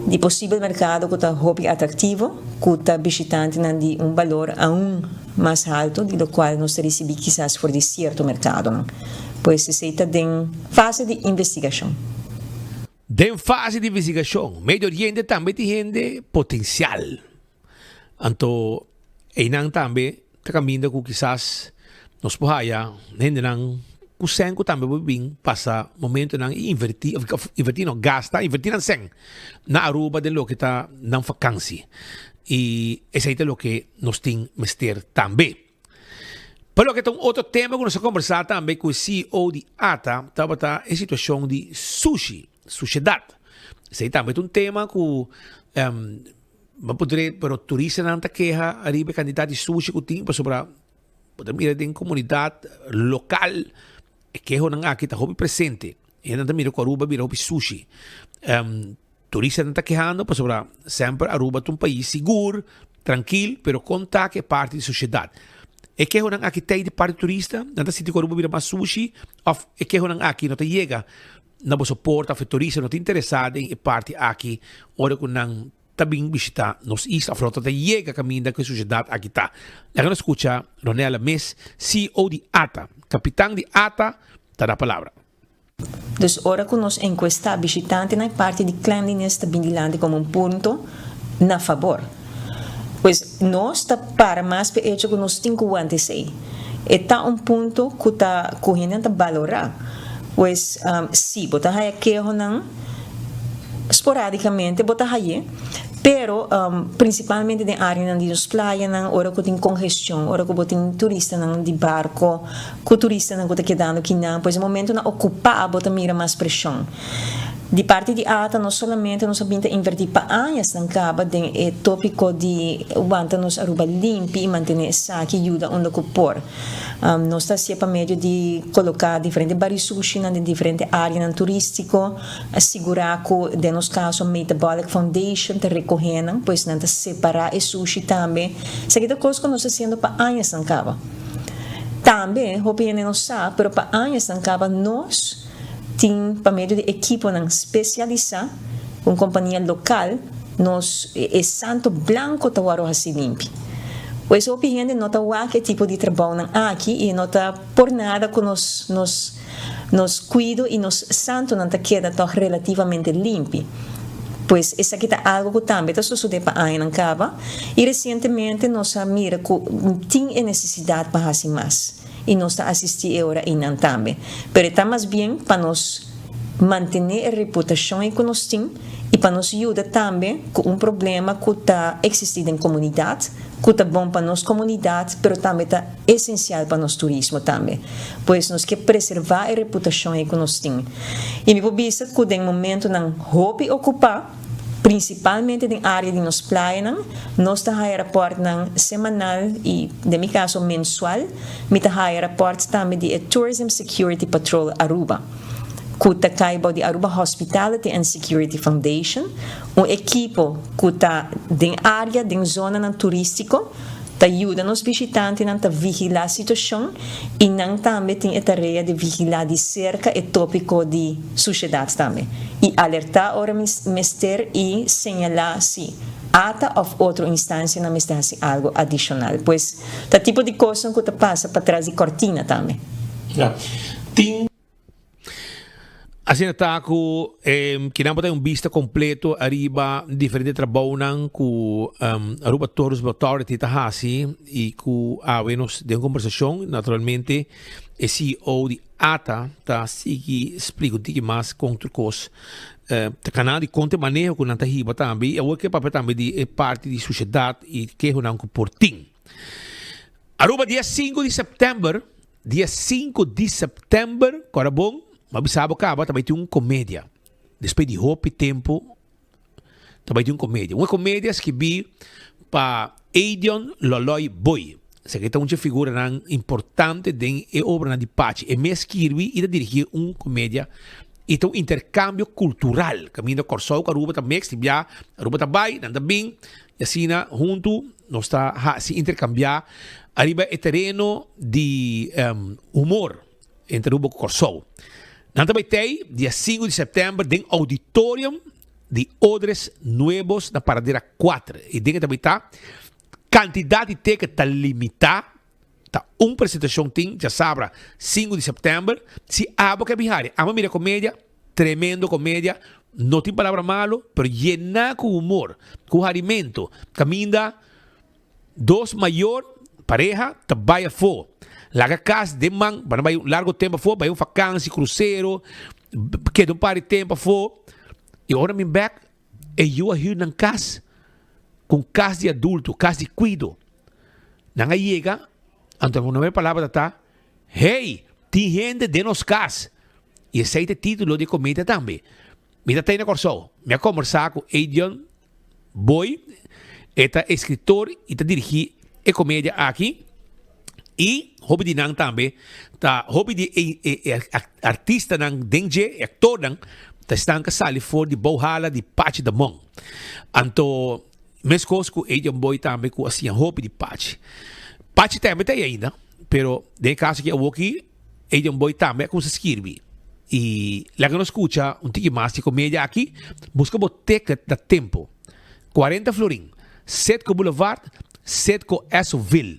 di posibel merkado ku ta hopi atraktivo. ku ta bishitantenan di un balor aun mas haltu di lokual nos ta risibí kisas for di sierto merkadonan. Pues esei ta den fase di investigashon. Den fase di investigashon, Medio Oriente tambe tin hende potensial. Anto einan tambe ta kaminda ku kisas nos por haya hendenan ku sèn ku tambe por bin pasa momentonan i invertí òf invertí no gasta invertí nan sèn na Aruba den loke ta nan fakansi i esei ta loke nos tin mester tambe. Pa loke ta un otro tema ku nos a kombersá tambe ku e CEO di ata tabata e situashon di sushi, sushedat. Esei tambe ta un tema ku Bo por dre, pero turistanan ta keha ariba e kantidat di sushi ku tin pasobra bo ta mira den komunidat lokal e kehonan aki ta hopi presente. E hendenan ta mira ku Aruba a bira hopi sushi. Turistanan ta kehando pasobra semper Aruba ta un pais sigur, trankil, pero kon ta ku e parti di sushedat. E kehonan aki ta ei di parti turista? Nan ta sinti ku Aruba a bira mas sushi òf e kehonan aki no ta yega na boso porta of e turista no ta interesa den e parti aki ora ku nan ta bin bishita nos isla of no ta yega kaminda ku e susiedat aki ta. Laga nos skucha Ronella mes, CEO di ata. Kapitan di ata ta na palabra. Dus ora ku nos enkuestá bishitantenan e parti di cleanliness ta bin dilanti komo un punto na fabor. Pues nos ta para mas p'e echo ku nos tin ku wanta esei. E ta un punto ku ta ku hendenan ta balorá. Pues si bo ta haya kehonan sporadicamente bo ta haye, pero principalmente den areanan di nos playanan ora cu tin congestion, ora cu bo tin turistanan di barco cu turistanan cu ta kedando kinan, pues e momentonan ocupa bo ta mira mas presion. Di parti di ata no solamente nos a bin ta inverti pa añasnan caba den e topico di wanta nos Aruba limpi y mantene esaki yuda unda cu por. Nos ta hacié pa medio di coloca diferente bari sushinan den diferente areanan turistico, sigura cu den nos caso Metabolic Foundation ta recoge nan, pues nan ta separa e sushi tambe. Esaki ta cos cu nos ta haciendo pa añasnan caba. Tambe, hopi hende no sa, pero pa añasnan caba nos tin pa medio di ekiponan spesialisá, un kompania lokal, nos e santo blanko ta wòrdu hasi limpi. Pues hopi hende no ta wak e tipo di trabounan aki i no ta por nada ku nos nos nos kuido i nos santonan ta keda tòg relativamente limpi. Pues esaki ta algu ku tambe ta sosodé pa añanan kaba i resientemente nos a mira ku tin e nesesidat pa hasi mas. i nos ta asistí e ora einan tambe. Pero e ta mas bien pa nos mantené e reputashon ei ku nos tin i pa nos yuda tambe ku un problema ku ta eksistí den komunidat, ku ta bon pa nos komunidat pero tambe ta esensial pa nos turismo tambe. Pues nos ke preservá e reputashon ei ku nos tin. I mi por bisa ku den momentonan hopi okupá. Prinsipalmente den área di nos playanan, nos ta haya rapòrtnan semanal i, den mi kaso, mensual. Mi ta haya rapòrt tambe di e Tourism Security Patrol Aruba, ku ta kai bou di Aruba Hospitality and Security Foundation, un ekipo ku ta den área den zonanan turístiko, ta yuda nos bishitantenan ta vigilá situashon i nan tambe tin e tarea di vigilá di serka e tópiko di sushedat tambe i alertá ora mester i señalá si ata òf otro instansianan mester hasi algu adishonal. Pues ta tipo di kosnan ku ta pasa patras di kòrtina tambe. Ya. Tin. Asina ta ku kinan bo ta un bista kompleto ariba diferente trabounan ku Aruba Tourism Authority ta hasi i ku awe nos den kombersashon naturalmente e CEO di ata ta sigui splika un tiki mas kon tur kos ta kana di kon ta e maneho ku nan ta hiba tambe i awor ke papia tambe di e parti di sushedat i kehonan ku por tin. Aruba dia sinku di sèptèmber Dia sinku di sèptèmber, kòrda bon, bo a bisa bo kaba ta bai tin un komedia. Despues di hopi tempu ta bai tin un komedia. Un e komedia skibí pa Edion Loloy Boy. Esaki ta un dje figuranan importante den e obranan di Pachi. E mes skirbi i ta dirigí un komedia i ta un interkambio kultural kaminda Kòrsou ku Aruba ta meks, tin bia Aruba ta bai, nan ta bin i asina huntu nos ta hasi interkambiá ariba e tereno di humor entre Aruba ku Kòrsou. Nan ta bai tei dia sinku di sèptèmber den Auditorium di Odres Nuevos na Paradera kuater. I den e ta bai ta kantidat di teket ta limitá, ta un presentashon tin djasabra sinku di sèptèmber. Si abo ke bin hari, amo mira komedia, tremendo komedia, no tin palabra malo, pero yená ku humor, ku harimentu, kaminda. Dos mayor pareha ta bai afó. Laga kas den man pa nan bai un largo tempu afó, bai un fakansi, krusero, keda un par di tempu afó. I ora bin bèk, e yu a hür nan kas ku un kas di adulto, kas di kuido. Nan a yega, anto nan promé palabra ta ta, Hey, tin hende den nos kas! I esei ta e título di e komedia tambe. Mi ta tei na Kòrsou. Mi a kòmbersá ku Edion Boy, e ta eskritor i ta dirigí e komedia aki. I hopi di nan tambe ta hopi di e e artistanan den dje, e aktornan, ta esnan ku a sali for di bou hala di Pachi Damon. Anto meskos ku Edion Boy tambe ku a siña hopi di Pachi. Pachi tambe ta ei ainda, pero den e kaso aki awoki. Edion Boy tambe a kumsa skirbi. I laga nos skucha un tiki mas di komedia aki. Buska bo ticket na tempo. Kuarenta florin. Setco Boulevard, Setco Essoville.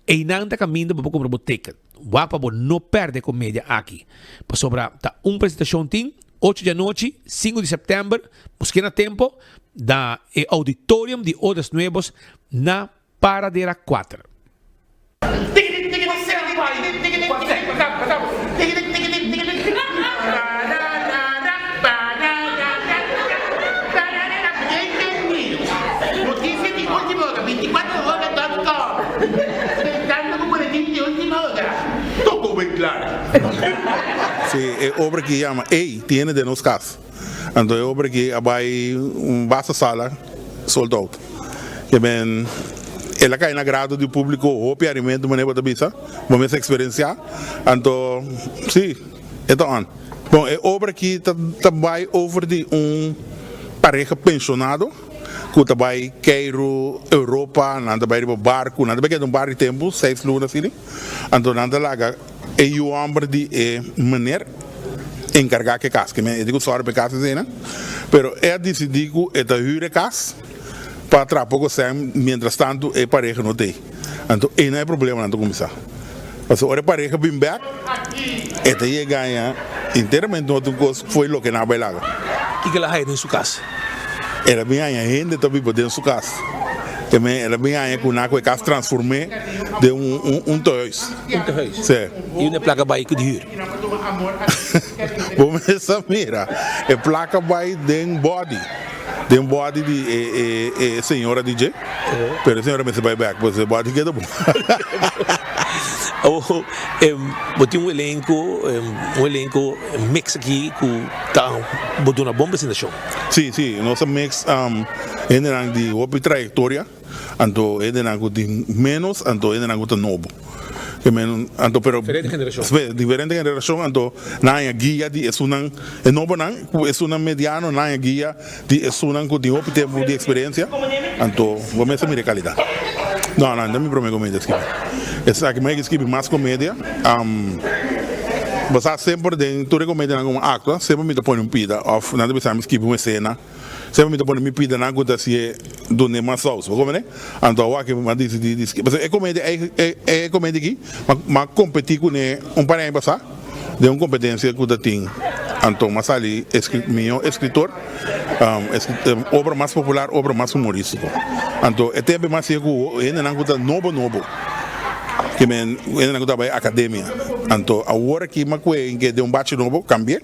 Einan ta kaminda bo por kumpra bo ticket. Wak pa bo no pèrdè e komedia aki. Pasobra ta un presentashon tin, ocho di anochi, sinku di sèptèmber, busk'é na tempo, na e Auditorium di Odres Nuevos na Paradera kuater. Si e obra ki yama Ey tiene den nos cas. Anto e obra ki a bai un basta sala sold out. Ke men el a kai na grado di publico hopi arimento manera bo ta bisa, bo mes experiencia. Anto si e ta on. Bon e obra ki ta ta bai over di un pareha pensionado ku ta bai keiru Europa, nan ta bai riba barku, nan ta bai keda un bar di tempu, seis luna asina. Anto nan ta laga e yu homber di e meneer encarga cu e cas. E tin cu sòru pa e cas eseinan. Pero e a dicidi cu e ta huur e cas pa traha poco sèn mientras tanto e pareha no ta ei. Anto einan e problemanan ta cuminsa. Pasobra ora e pareha bin bek e ta yega aña enteramente un otro cos fo'i loke nan a bai laga. Kiko el a haya den su cas? El a bin haña hende ta biba den su kas. Te men el a bin haña ku nan ku e kas transform'é den un un tehuis. Un tehuis? Sí. I unda e plaka bai ku di hür? Bo mes a mira, e plaka bai den bòdi, den bòdi di e e e señora di dje, pero e señora mester bai bèk, pues e bòdi keda bon. Awor bo tin un elenco, un elenco mix aki cu ta bo duna bon presentacion. Si, si, nos a mix hendenan di hopi trayectoria, anto hendenan cu tin menos, anto hendenan cu ta nobo. Anto pero Diferente generacion. Diferente generacion, anto nan haña guia di esunnan e nobonan cu esunnan mediano, nan haña guia di esunnan cu tin hopi tempo di experiencia, anto bo mester mira e calidad. No, no, no mi prome comedia skibi. Esaki mi a skibi mas comedia. Bo sa semper den tur e comedianan cu mi actua, semper mi ta pone un pida of nan ta bisa mi skibi un escena. Semper mi ta pone mi pidanan cu ta hacié dun'é mas saus, bo comprende? Anto awor mi a dicidi di skibi. Pasobra e comedia ei, e comedia aki, mi a competi cune un par di aña pasa den un competencia cu ta tin. Anto mi a sali mihor escritor, obra mas popular, obra mas humoristico. Anto e tempo mi a hacié cu hendenan cu ta nobo nobo, ke men hendenan cu ta bay academia. Anto awor aki mi a cu'e den un bachi nobo, cambi'é,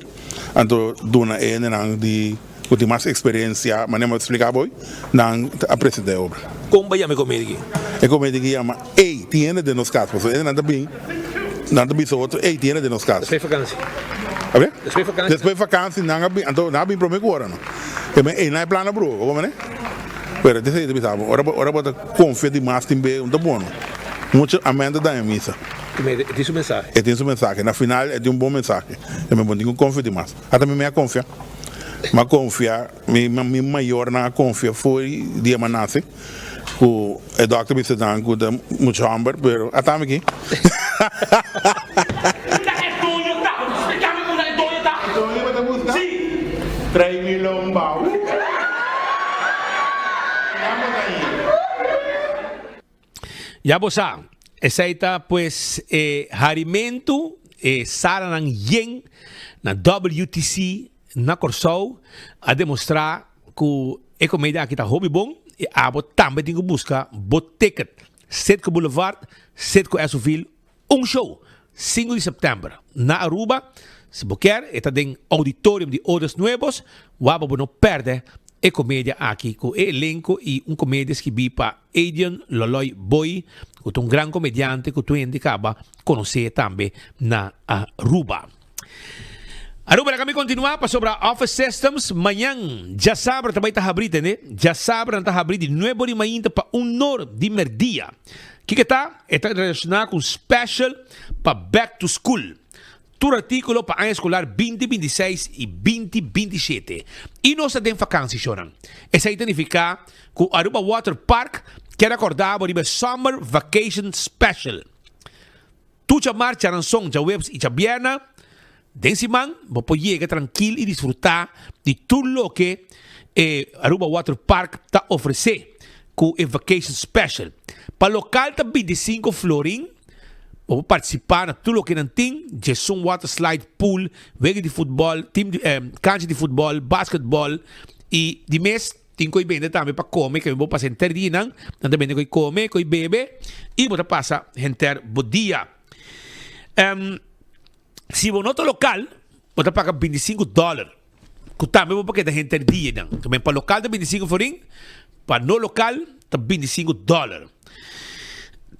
anto duna e hendenan di. Ku tin mas eksperensia, manera mi a splika bo, nan a presenta e obra. Kon bo yama e komedi aki? E komedi aki yama Ey, tin hende den nos kas. Pasobra hendenan ta bin, nan ta bisa otro, Ey, tin hende den nos kas. Despues fakansi. Abe? Despues fakansi. Despues fakansi nan a bin, anto nan a bin prome ku ora no. E men, ey, nan e plan a bruha, bo komprende? Pero esei ta bisa bo, ora bo, ora bo ta konfia dimas tin be, no ta bon no. Mucha amen ta daña misa. E tin su mensahe. E tin su mensahe. Na final e tin un bon mensahe. E men bo no tin ku konfia dimas. Ata mi mi a konfia. Mi a konfia, mi mi mayornan a konfia for di dia mi a nase ku e dòkter bisa nan ku ta mucha hòmber, pero ata mi aki. Ya bo sa, esei ta pues e harimentu, e salanan yen na WTC na Kòrsou a demostrá ku e komedia aki ta hopi bon i abo tambe tin ku buska bo ticket. Citgo Boulevard, Citgo Esoville, Un show, sinku di sèptèmber, na Aruba. Si bo kier, e ta den Auditorium di Odas Nuevos. Wak pa bo no pèrdè e komedia aki ku e elenko i un komedia skibí pa Adian Loloy Boy, ku ta un gran komediante ku tur hende kaba konosé tambe na Aruba. Aruba, laga mi kontinuá pasobra Office Systems mañan djasabra ta bai ta habrí, tende? Djasabra nan ta habrí di nuebe ora di mainta pa un nor di mèrdia. Kiko ta? E ta relashoná ku un special pa Back to School. Tur artíkulo pa aña eskolar binti 26 i binti 27. I nos ta den fakansi, shornan. Esei ta nifiká ku Aruba Water Park kier akordá bo riba e Summer Vacation Special. Tur djamar, djaranson, djaweps i djabierna, den siman bo por yega trankil i disfrutá di tur loke e Aruba Water Park ta ofresé ku e Vacation Special. Pa lokal ta 25 florin, bo por partisipá na tur loke nan tin, djesun water slide, pool, wega di futbòl, team di kancha di futbòl, basketbòl i di mes. Tin ko'i bende tambe pa kome, kende bo pasa henter dia nan, nan ta bende ko'i kome, ko'i bebe, i bo ta pasa henter bo dia. Si bo no ta lokal, bo ta paga 25 dòler, ku tambe bo por keda henter dia nan. Tamen pa lokal ta 25 florin, pa no lokal ta 25 dòler.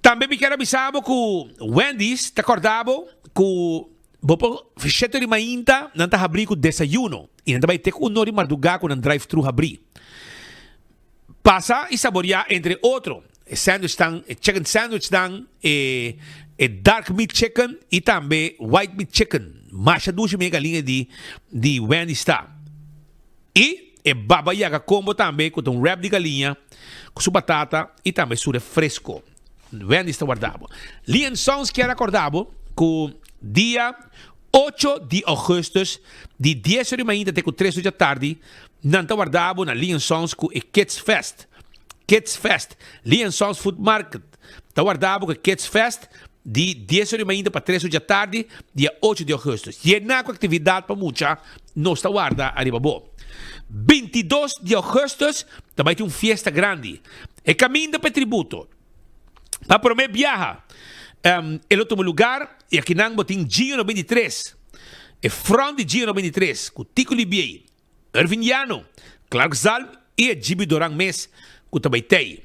Tambe mi kier a bisa bo ku Wendy's ta kòrda bo ku Bo por shete di mainta nan ta habrí ku desayuno i nan ta bai te ku unor di mardugá ku nan drive-thru habrí. Pasa i saboriá entre otro e sandwichnan, e chicken sandwichnan, e e dark meat chicken i tambe white meat chicken. Masha dushi mi e galiña di di Wendy's ta. I e baba yaga combo tambe ku ta un wrap di galiña ku su batata i tambe su refresco. Wendy's ta warda bo. Lee and Sons kier acorda bo cu dia ocho di augustus di dies ora di mainta te cu tres ora di atardi nan ta warda bo na Lee and Sons cu e Kids Fest. Kids Fest. Lee and Sons Food Market ta warda bo cu e Kids Fest di dies ora di mainta pa tres ora di atardi dia ocho di augustus. Yena cu actividad pa mucha nos ta warda ariba bo. 22 di augustus ta bay tin un fiesta grandi. E caminda pa e tributo. Pa prome biaha e lo tuma lugar y akinan bo tin Gio 93, e front di Gio 93 cu Tico Libiey, Irvin Llano, Clark Zalm y e Gibi Doran mes cu ta bay tey.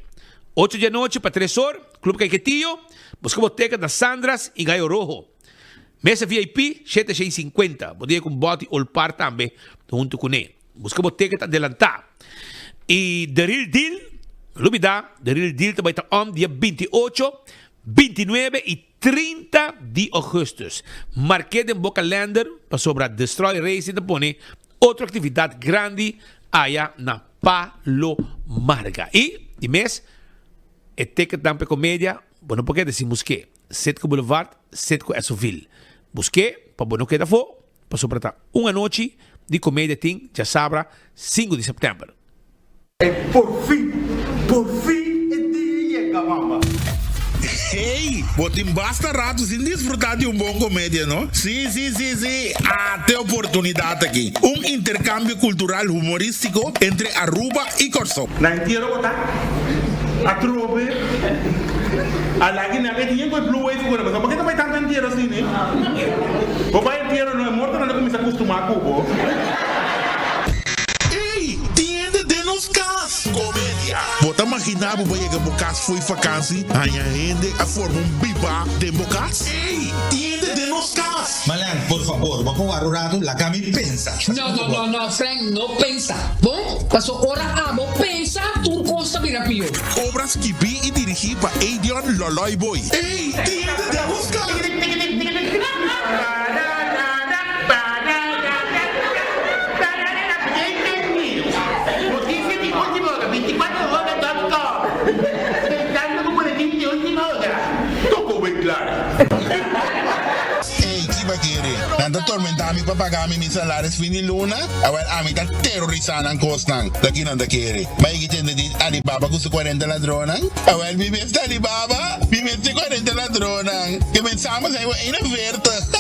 Ocho di anochi pa tres or, Club Caiquetio, Busca bo ticket na Sandra's y Gallo Rojo. Mesa VIP, 750. Bo tin ku un bòt di Olpar tambe huntu kuné. Busca bo ticket adelantá. Y The Real Deal, no lubidá, The Real Deal ta bai ta on dia 28, 29 y 30 di augustus. Mark'é den bo kalender pasobra Destroy Racing ta pone otro actividad grandi aya na Palo Marga. Y di mes e ticketnan pa e comedia bo no por keda sin busk'é. Citgo Boulevard, Citgo Esso-ville. Busk'é pa bo no keda afó pasobra ta un anochi di comedia tin djasabra sinku di september. E porfin, porfin e dia yega, mama. Hey, bo tin basta rato sin disfruta di un bon comedia, no? Si, si, si, si, ate oportunidad aki. Un intercambio cultural humoristico entre Aruba y Corsou. Na entiero bo ta atrobe a lagi nan e tin ku e blue wave ku nan pasobra bo ke ta bai tantu entiero asina bo bai entiero no e mortonan ta kuminsa kustuma ku bo. Ey, tin hende den nos cas! Comedia. Bo ta magina bo bo yega bo cas fo'i vakansi, haña hende a forma un biba den bo cas? Ey, tin hende den nos cas! Malan, por fabor, bo por wara un rato? Laga mi pensa. No, no, no, no, Frank, no pensa. Bon, paso ora abo pensa, tur cos ta bira pió. Obra skibí i dirigí pa Edion Loloy Boy. Ey, tin hende den nos cas! Noticia di ultima ora, 24 hora dot com, Pensando cu boletin di ultima ora. Toko wey klaar. Ey, ki ba kere? Nan ta tormenta mi pa paga mi mi salaris fin di luna? Awel, ami ta terorisa nan kosnan. Ta ki nan ta kere? Ma e ki tende di Alibaba ku su kuarenta ladronnan? Awel, mi mes ta Alibaba, mi mes tin kuarenta ladronnan. Ke mensamos ei bo 41.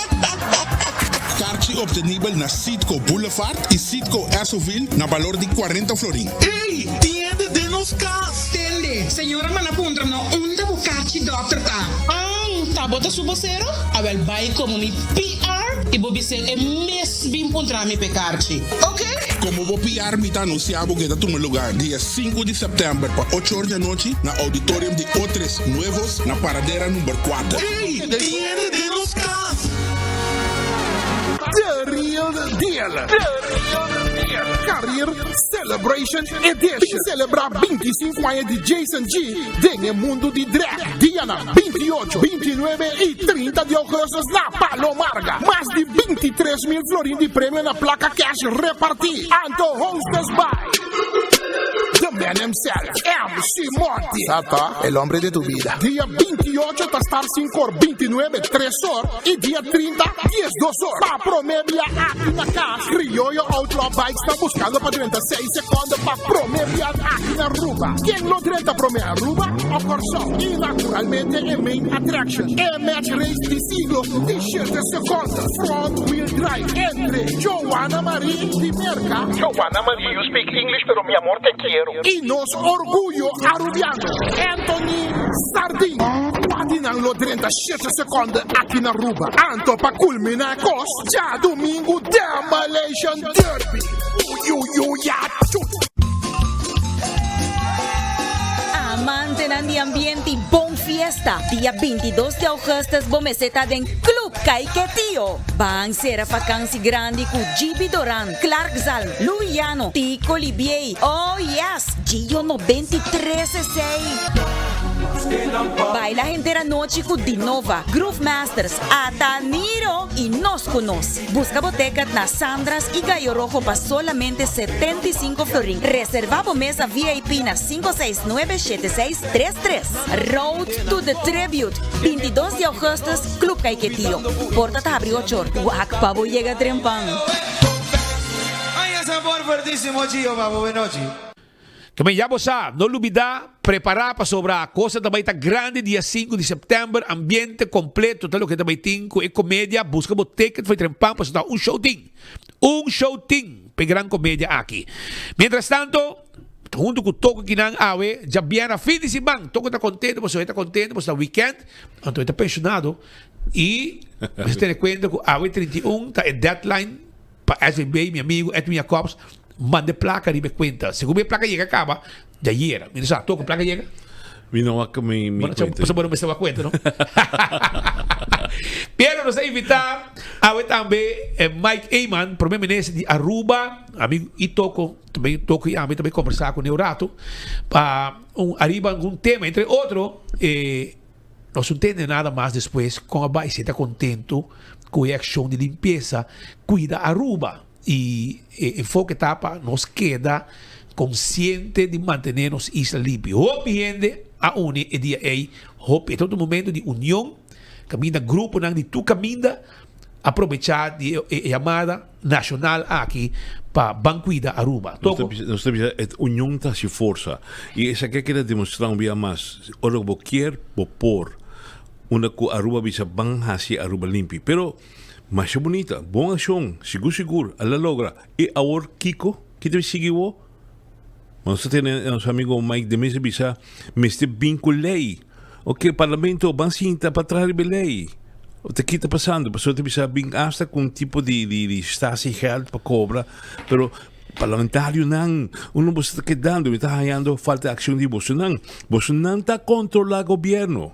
Karchi obtenibel na Citgo Boulevard y Citgo Esso-ville na balor di 40 florin. Ey! Tin hende den nos cas! Tende, señora manda puntra no unda bo karchi dokter ta. An, ta bo ta su bosero? Awel bai komo mi PR i bo bis'é e mes bin puntra mi p'e karchi, oke? Komo bo PR mi ta anunsiá bo ke ta tuma lugar dia sinku di sèptèmber pa ocho or di anochi na Auditorium di Otres Nuevos na Paradera number kuater. Ey! Tin hende den nos kas! The Real Deal! The Real Deal! Career Celebration Edition! Bin celebra 25 aña di Jason G den e mundo di drag dianan 28, 29 y 30 di augustus na Palo Marga. Mas di 23 mil florin di premio na placa cash reparti. Anto hostess by The man himself, MC Monty. Sa el hombre de tu vida. Dia 28 ta start 5 or, 29 3 or y dia 30 12 or. Pa prome bia aki na cas, Criollo Outlaw Bikes ta buscando pa drenta 6 seconde pa prome bia aki na Aruba. Ken lo drenta prome Aruba o Corsou? Y naturalmente e main attraction, e match race di siglo di 7 seconde, front wheel drive entre Joanna Marie di Merca. Joanna Marie, you speak English pero mi amor te quiero. Y nos orguyo Arubiano, Anthony Sardin. Cua di nan lo drenta 7 seconde aki na Aruba? Anto pa culmina e cos, djadomingo Demolition Derby. Uyuyuya chut! Amantenan di ambiente y bon fiesta, dia 22 di augustus bo mester ta den Club Caiquetio. Ban cera vakantie grandi cu GB Doran, Clark Zalm, Louis Llano, Tico Libiey, oh yes, Gio 93 esey. Baila henter anochi cu Dinova, Groove Masters, Ata Niro y Nos Cu Nos. Busca bo ticket na Sandra's y Gallo Rojo pa solamente 75 florin. Reserva bo mesa VIP na 569 7633. Road to the Tribute, 22 di augustus, Club Caiquetio. Porta ta habri ocho or. Wak pa bo yega trempan. Ay, sabor fuertísimo, Gio, pa bo benochi. Tamen ya bo sa, no lubida prepara pasobra cosa ta bay ta grandi dia sinku di september, ambiente completo ta loke ta bay tin cu e comedia, busca bo ticket for e trempan pasobra ta un show tin, un show tin pa e gran comedia aki. Mientras tanto, hunto cu Toko kinan awe djabièrnè fin di siman, Toko ta contento pasobra e ta contento pasobra ta weekend, anto e ta pensionado y mester tene cuenta cu awe 31 ta e deadline Pa SVB, mi amigo Edwin Jacobs, manda e placa riba e cuenta. Segun mi e placa yega caba, dja yera. Mi no sa, toko placa yega? Mi no wak mi mi Bueno, cuenta. Pasobra bo no mester wak cuenta, no? Pero nos ta invita awe tambe eh, Mike Eman, Prome Minister di Aruba. Ami y Toko, tambe Toko y ami tambe conversa cu ne un rato pa un ariba algun tema, entre otro eh, nos no tende nada mas despues con a bay si e ta contento cu e accion di limpieza Cuida Aruba. Y e enfoke ta pa nos keda consciente di mantene nos isla limpi. Hopi hende a uni e dia ey, hopi. E ta un momento di union, caminda gruponan di tur caminda a probecha di e yamada nacional aki pa ban cuida Aruba. Toko. Nos ta bisa e union ta haci forsa y esaki a keda demostra un bia mas, ora cu bo kier, bo por. Unda cu Aruba bisa ban haci Aruba limpi. Pero. Masha bunita, bon accion, sigur sigur a la logra. E awor kico? Ki ta sigui wo? Nos ta tene nos amigo Mike de Meza bisa mester bin cu ley. Ok, parlamento ban sinta pa traha riba e ley. Ta ki ta pasando? Pasobra ta bisa bin hasta cu un tipo di di di statiegeld pa cobra, pero parlamentarionan uno boso ta kedando, mi ta hayando falta di accion di bosonan. Bosonan ta controla gobierno.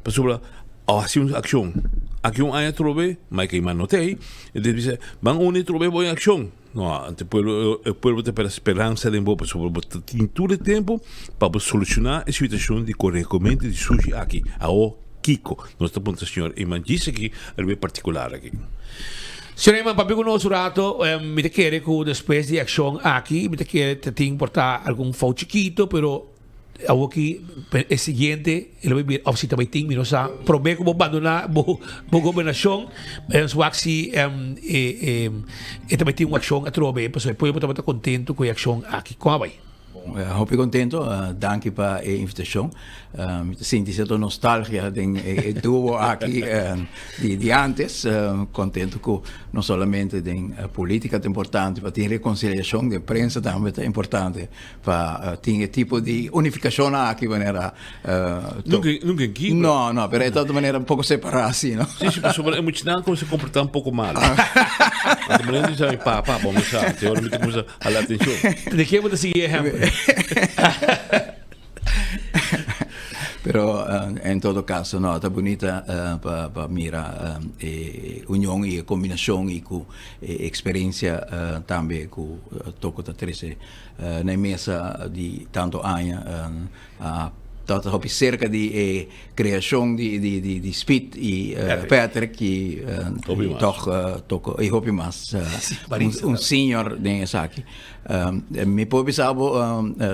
Pasobra a hasi un akshon. Aki un aña atrobe, Mike Eman no ta ei, e ta bisa, ban uni atrobe bo en akshon. No, ante pueblo, e pueblo ta pera speransa den bo, pasobra bo ta tin tur e tempo pa bo solushoná e situashon di korekomentu di sushi aki. Awo, kiko? Nos ta puntra señor Eman djis aki riba e partikular aki. Señor Eman, papia ku nos un rato, mi ta kere ku despues di e akshon aki, mi ta kere ta tin por ta algun fout chikito, pero Awoki e siguiente e lo bai bira of si ta bai tin mi no sa prome ku bo bandona bo bo gobernashon nos wak si e e ta bai tin un akshon atrobe pasobra e pueblo tabata kontento ku e akshon aki kon a bai? Bon hopi kontento danki pa e invitashon mi ta sinti sierto nostalgia den e duo aki di antes kontento ku no solamente den politica ta importante pa tin rekonsiliashon den prensa tambe ta importante. Pa tin e tipo di unificacion aki manera Nunca nunca en kibra. No, no, pero e ta manera un poco separa asi, no? Si, si, pasobra e muchanan cuminsa comporta un poco malo. Anto manera di bisa mi papa, bo mi sa, te ora mi ta cuminsa hala atencion. De ken bo ta sigui ehempel? Pero en todo caso, no, ta bunita pa pa mira e union y e combinacion y cu e experiencia tambe cu Toko ta trece Na e mesa di tanto aña a tabata hopi cerca di e creacion di di di di Speed y Patrick y toch toko y hopi mas un senior den esaki. Mi por bisa bo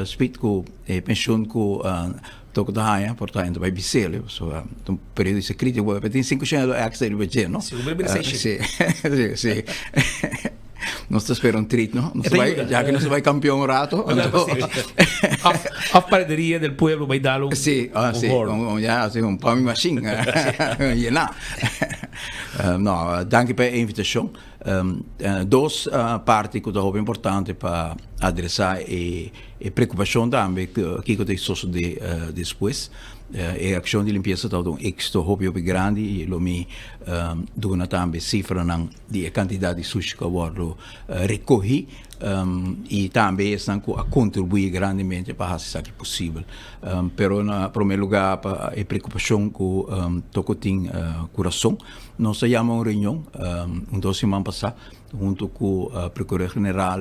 Speed cu e pensioen cu Toko ta haña por ta hende bai bisele pasobra ta un periodista critico bo tin sinku shendo extra riba dje no. Si si si. Nos ta spera un treat no. Nos ta bai ya ke nos ta bai campeon un rato. Of panaderia del pueblo bai dal un Si si un ya si un pami machine yena. No danki pa e invitacion. Dos parti ku ta hopi importante pa adresa e preokupashon tambe kiko ta sosode despues. E akshon di limpiesa tabata un éksito hopi hopi grandi i lo mi duna tambe sifranan di e kantidat di sushi ku a wòrdu rekohí i tambe esnan ku a kontribuí grandemente pa hasi esaki posibel. Pero na promé lugá pa e preokupashon ku toko tin kurason. Nos a yama un reunion un dos siman pasá hunto ku Prokurador General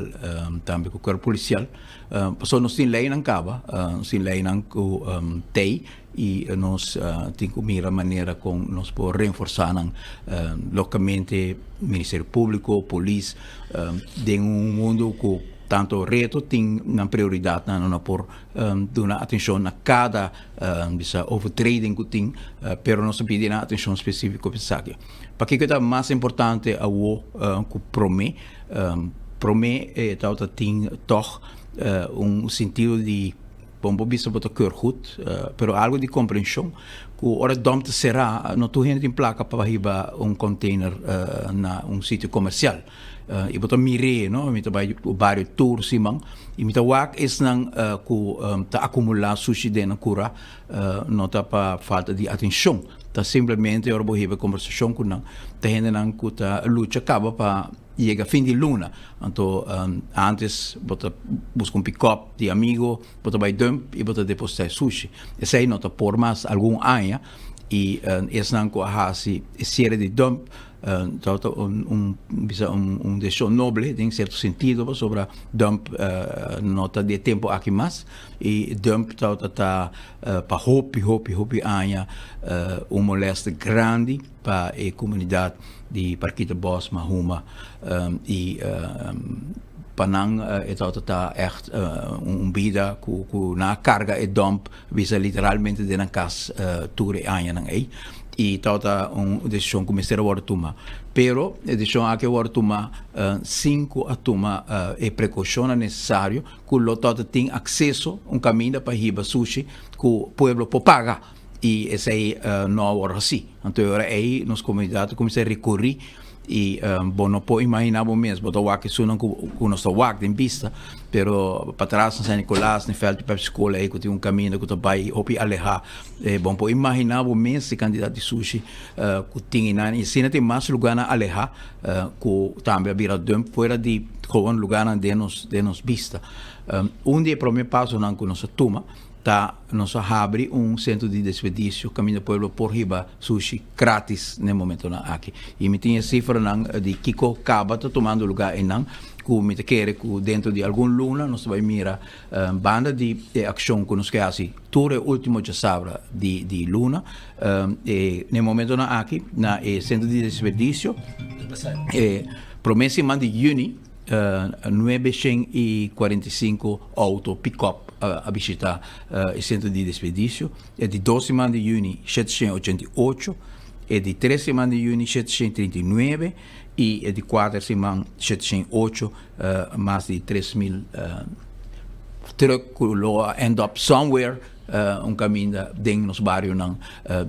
tambe ku Kuerpo Polisial pasobra nos tin leinan kaba, nos tin leinan ku tei i nos tin ku mira manera kon nos por renforsá nan logikamente Ministerio Públiko, polis den un mundu ku tanto reto tin nan prioridatnan nan no por duna atenshon na kada bisa overtreding ku tin, pero nos ta pidi nan atenshon spesífiko pa esaki. Pakiko ta mas importante awo ku promé? Promé e tabata tin tòg un sentido di, bon bo bisa bo ta keur goed, pero algu di komprenshon ku ora dòm ta será no tur hende tin plaka pa hiba un container na un sitio komersial. I bo ta mir'é, no? Mi ta bai bario tur siman i mi ta wak esnan ku ta akumulá sushi den nan kura, no ta pa falta di atenshon, ta simplemente ora bo hiba e kombersashon ku nan, ta hendenan ku ta lucha kaba pa. yega fin di luna. Anto antes bo ta buska un pick-up di amigo, bo ta bai dump i bo ta depositá e sushi. Esei no ta por mas algun aña i esnan ku a hasi e siere di dump tabata un bisa un desishon noble den sierto sentido pasobra dump no ta di e tempu aki mas i dump tabata ta pa hopi hopi hopi aña un molèster grandi pa e komunidat di Parkita Bos, Mahuma i pa nan e tabata ta ègt un bida ku nan a karga e dump bisa literalmente den nan kas tur e añanan ei i tabata un desishon ku mester a wòrdu tuma. Pero e desishon aki a wòrdu tuma sin ku a tuma e prekoushonnan nesesario ku lo tabata tin akseso un kaminda pa hiba sushi ku pueblo por paga. I esei no a wòrdu hasí. Anto e ora ei nos komunidat a kuminsá rekurí i bo no por imaginá bo mes, bo ta wak esunnan ku nos ta wak den bista, pero patras na San Nicolas, na e vèlt di Pepsi Cola ei ku tin un kaminda ku ta bai hopi alehá, bo no por imaginá bo mes e kantidat di sushi ku tin einan. I asina tin mas lugánan alehá ku tambe a bira dump fuera di gewoon lugánan den nos den nos bista. Un di e promé pasonan ku nos a tuma Ta nos a habri un sentro di desperdisio kaminda pueblo por hiba sushi gratis n'e momentonan aki. I mi tin e sifranan di kiko kaba ta tumando lugá einan ku mi ta kere ku dentro di algun luna nos ta bai mira banda di e akshon ku nos ke hasi tur e ultimo djasabra di di luna e n'e momentonan aki na e sentro di desperdisio e prome siman di yüni 945 auto pick-up a bishita e sentro di desperdicio. E di dos siman di juni 788, e di tres siman di juni 739 y e di kuater siman 708, mas di 3000 truck ku lo a end up somewhere un kaminda den nos barionan,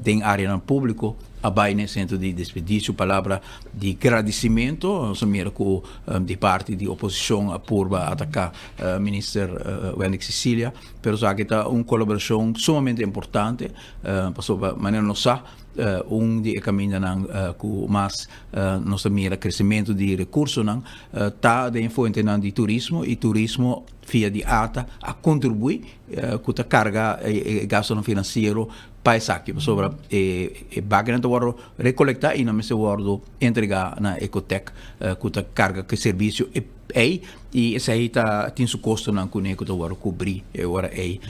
den areanan públiko a bai na e sentro di desperdicio. Palabra di gradicimento, nos a mira cu di parti di oposicion a purba ataca Minister Wendy Cecilia, pero esaki ta un colaboracion sumamente importante, pasobra manera nos sa un di e camindanan cu mas nos ta mira crecimento di recursonan ta den e fuentenan di turismo y turismo via di ata a contribui cu ta carga e gastonan financiero pa esaki, pasobra e bakinan ta wòrdu rekolektá i nan mester wòrdu entregá na Ecotec ku ta karga ku e servisio ei i esei ta tin su kostonan kuné ku ta wòrdu kubrí e ora ei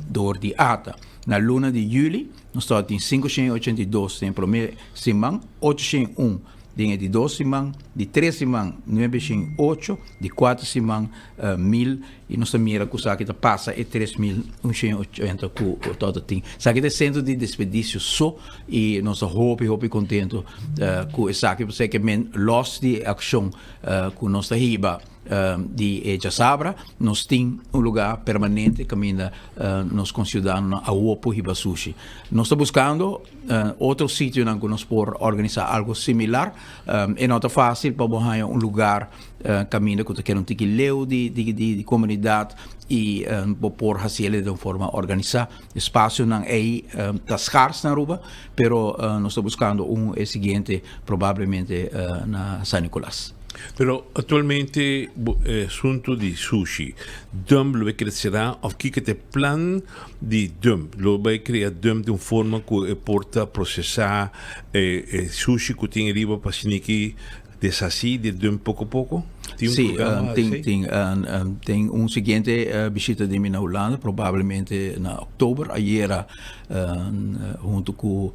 dor di ata. Na luna di yüli nos tabatin 582 den e promé siman, 801 den e di dos siman, di tres siman 908, di kuater siman 1000 I nos ta mira ku esaki ta pasa e 3180 ku tabata tin. Esaki ta e sentro di desperdisio so i nos ta hopi hopi kontentu ku esaki pasobra ke men los di e akshon ku nos ta hiba di e djasabra nos tin un lugá permanente kaminda nos konsiudadanonan awo por hiba sushi. Nos ta buskando otro sitionan ku nos por organisá algu similar. E no ta fásil pa bo haña un lugar Caminda cu ta keda un tiki leu di di comunidad y bo por haci el den un forma organisa. Espacionan ey ta schaars na Aruba, pero nos ta buscando un e siguiente probablemente na San Nicolas. Pero actualmente e asunto di sushi, dump lo bay keda cera of kiko ta e plan di dump? Lo bay crea dump di un forma cu e por ta procesa e sushi cu tin ariba pa asina Deshací di dump poco poco? Tin un Sí, programa tin, así? tin, tin un siguiente bishita di mi na Hulanda, probablemente na oktober. Ayera hunto cu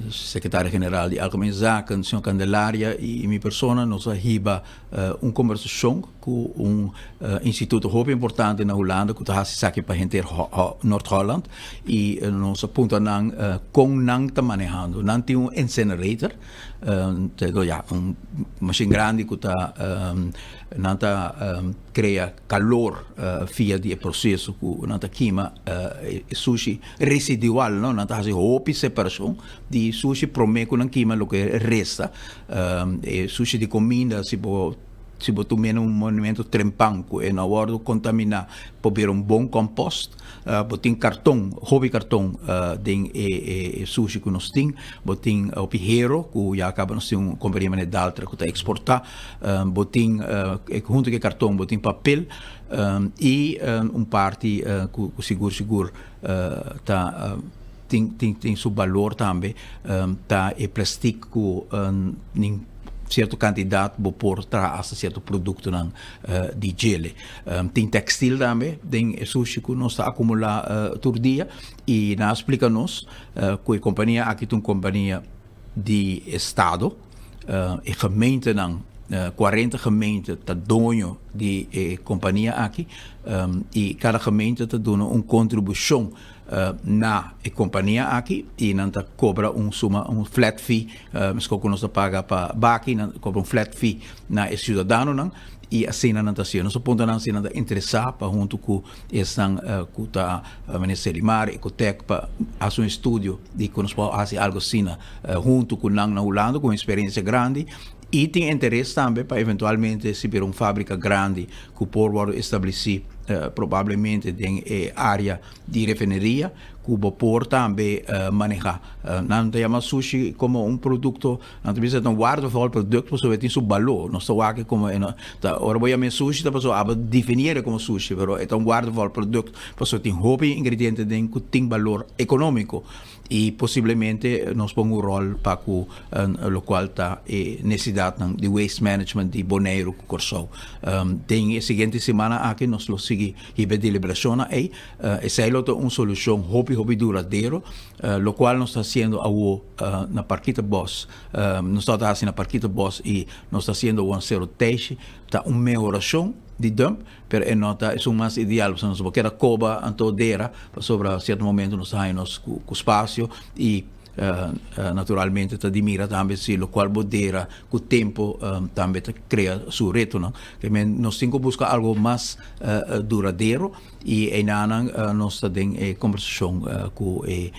secretario general di Algemeen Zaken, señor Candelaria, y mi persona nos a hiba un conversacion cu un instituto hopi importante na Hulanda cu ta haci esaki pa henter Noord-Holland y nos a puntra nan con nan ta manehando. Nan tin un incinerator. Ya, un mashin grandi ku ta nan ta krea kalor via di e proseso ku nan ta kima e sushi residual, no? Nan ta hasi hopi separashon di sushi promé ku nan kima loke resta. E sushi di kuminda si bo. Si bo tum'é na un monumento trempan ku e no a wòrdu kontaminá por bira un bon kòmpòst. Bo tin karton, hopi karton den e sushi ku nos tin. Bo tin hopi hero ku ya kaba nos tin un kompania manera Daltra ku ta eksportá. Bo tin huntu ku e karton bo tin papel i un parti ku sigur sigur ta tin su balor tambe ta e plastic ku nin cierto cantidad bo por traha hasta cierto productonan di djele. Tin textil tambe den e sushi cu nos ta acumula tur dia y nan a splica nos cu e compania aki ta un compania di estado, e gemeentenan, 40 gemeente ta doño di e compania aki y cada gemeente ta duna un contribucion na e kompania aki i nan ta kobra un suma, un flat fee, meskos ku nos ta paga pa baki, nan ta kobra un flat fee na e siudadanonan i asina nan ta hasié. Nos a puntra nan si nan ta interesá pa huntu ku esnan ku ta manera Selimar, Ecotec pa hasi un estudio di ku nos por hasi algu asina huntu ku nan na Hulanda ku un eksperensia grandi i tin interes tambe pa eventualmente si bira un fábrika grandi ku por wòrdu establesí probablemente den e área di refineria ku bo por tambe maneha. Nan ta yama sushi komo un produkto, nan ta bisa ta un waardevol produkt pasobra e tin su balor. Nos ta wak komo e no ta ora bo yama e sushi ta pasobra abo definier e komo sushi pero e ta un waardevol produkt pasobra tin hopi ingrediente aden ku tin balor ekonómiko. I posiblemente nos pon un ròl pa ku lokual ta e nesesidatnan di waste management di Boneiru ku Kòrsou. Den e siguiente simana aki nos lo sigui hiba e deliberashonnan ei. Esei lo ta un solushon hopi hopi duradero, lokual nos ta hasiendo awo na Parkieterbos. Nos tabata hasi na Parkieterbos i nos ta hasiendo awo na Sero Teishi. Ta un mehorashon di dump. Pero e no ta esun mas ideal pasobra nos por keda koba anto dera pasobra sierto momento nos ta haña nos ku spasio i naturalmente ta di mira tambe si lokual bo dera ku tempo tambe ta krea su retonan. Nos tin ku buska algo mas duradero i einanan nos ta den e kombersashon ku e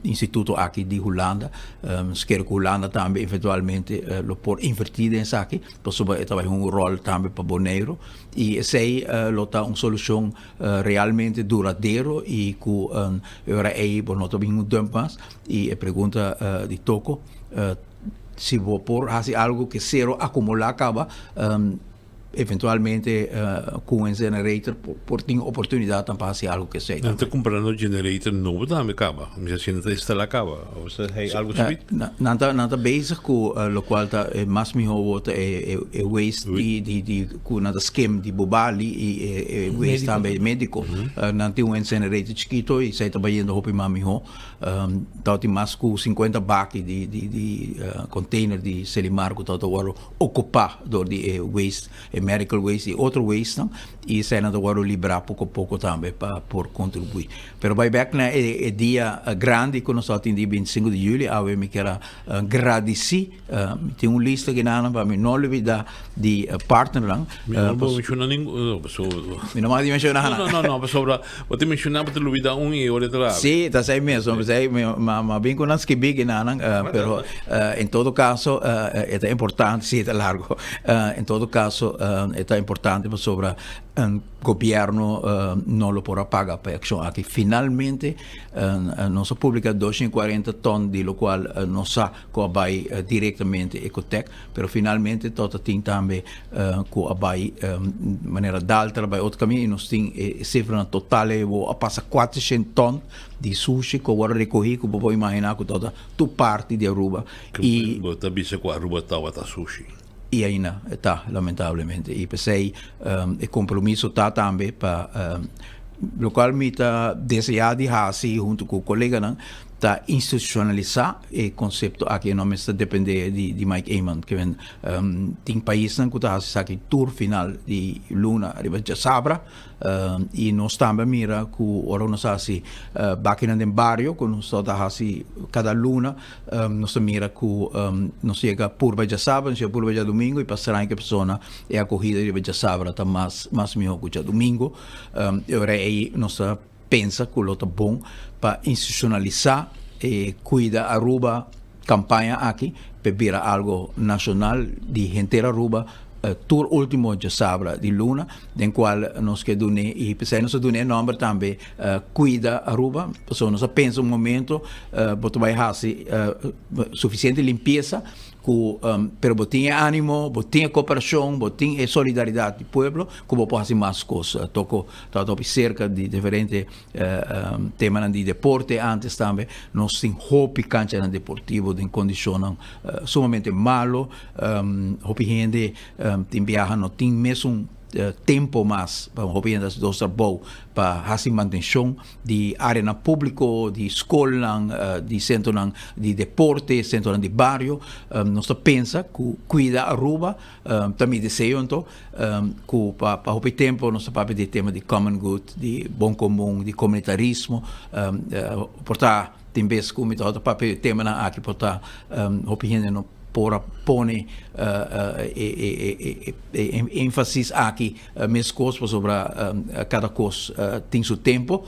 instituto aki di Hulanda. Nos kere ku Hulanda tambe eventualmente lo por inverti den esaki. Pasobra e ta bai hunga un ròl tambe pa Boneiru i esei lo ta un solushon realmente duradero i ku e ora ei bo no ta bin un dump mas. I e pregunta di Toko si bo por hasi algu ku e sero akumulá kaba eventualmente ku un generator por tin oportunidatnan pa hasi algu ku esei Nan ta kumprando generator nobo tambe kaba? Mi sa si nan ta instalá kaba of sa hay algu suit? Nan ta nan ta bezig ku lokual ta e mas mihó wou ta e e waste di di di ku nan ta skim di Bubali i e e waste tambe médiko. Nan tin un incinerator chikito i esei ta bayendo hopi mas mihó. Tabatin mas ku sinkuenta baki di di di container di Selimar ku tabata wòrdu okupá dor di e waste, e medical waste i otro wastenan i eseinan ta wòrdu librá poko poko tambe pa por kontribuí. Pero bai bèk na e dia grandi ku nos tabatin di bintisinku di yüli, awe mi kier a gradisí, mi tin un lista akinan pa mi no lubidá di partnernan. Mi no por menshoná ningun, pasobra. Mi no mag di menshoná nan. No, no, no, pasobra bo ta menshoná bo ta lubidá un i ora e ta Sí, ta esei mes, esei mi a bin ku nan skibí akinan, pero en todo kaso e ta importante, sí e ta largo, en todo kaso e ta importante pasobra Gobierno no lo por a paga pa e accion aki. Finalmente nos a publica 240 ton di locual nos sa cu a bay directamente Ecotec, pero finalmente tot a tin tambe cu a bay manera Daltra a bay otro caminda y nos tin e cifranan total ey bo a pasa 400 ton di sushi cu a worde recogi cu bo por imagina cu tot a tur parti di Aruba y Bo ta bisa cu Aruba tawata sushi. I aina e ta, lamentablemente. I p'esei e kompromiso ta tambe pa lokual mi ta deseá di hasi huntu ku koleganan ta institushonalisá e konsepto aki. E no mester dependé di Mike Eman. Ke men tin paisnan ku ta hasi esaki tur final di luna riba djasabra. I nos tambe a mira ku ora nos hasi bakinan den bario ku nos ta hasi kada luna Nos ta mira ku nos yega purba djasabra, nos yega purba djadumingu i pa straña ku e persona e akohida riba djasabra ta mas mas mihó ku djadumingu. E ora ei nos ta pensa ku lo ta bon pa institushonalisá e Kuida Aruba kampaña aki pa e bira algu nashonal di henter Aruba. tur ultimo djasabra di luna den cual nos ke dun'e y p'esei nos a dun'e e nomber tambe Cuida Aruba pasobra nos a pensa un momento bo ta bay haci suficiente limpieza cu pero bo tin e animo, bo tin e cooperacion, bo tin e solidaridad di pueblo cu bo por haci mas cos. Toco tabata hopi cerca di diferente temanan di deporte antes tambe. Nos tin hopi canchanan deportivo den condicionnan sumamente malo. Hopi hende tin biaha no tin mesun tempo mas, hopi hende haci dos trabou pa haci mantencion di areanan publico, di scolnan, di centronan di deporte, centronan di bario. Nos ta pensa cu cuida Aruba ta mi deseo anto cu pa hopi tempo nos ta papia di e tema di common good, di bon comun, di comunitarismo. Por ta tin bes cu mi ta papia di e temanan aki por ta hopi hende no por a pone e énfasis aki mescos pasobra cada cos tin su tempo,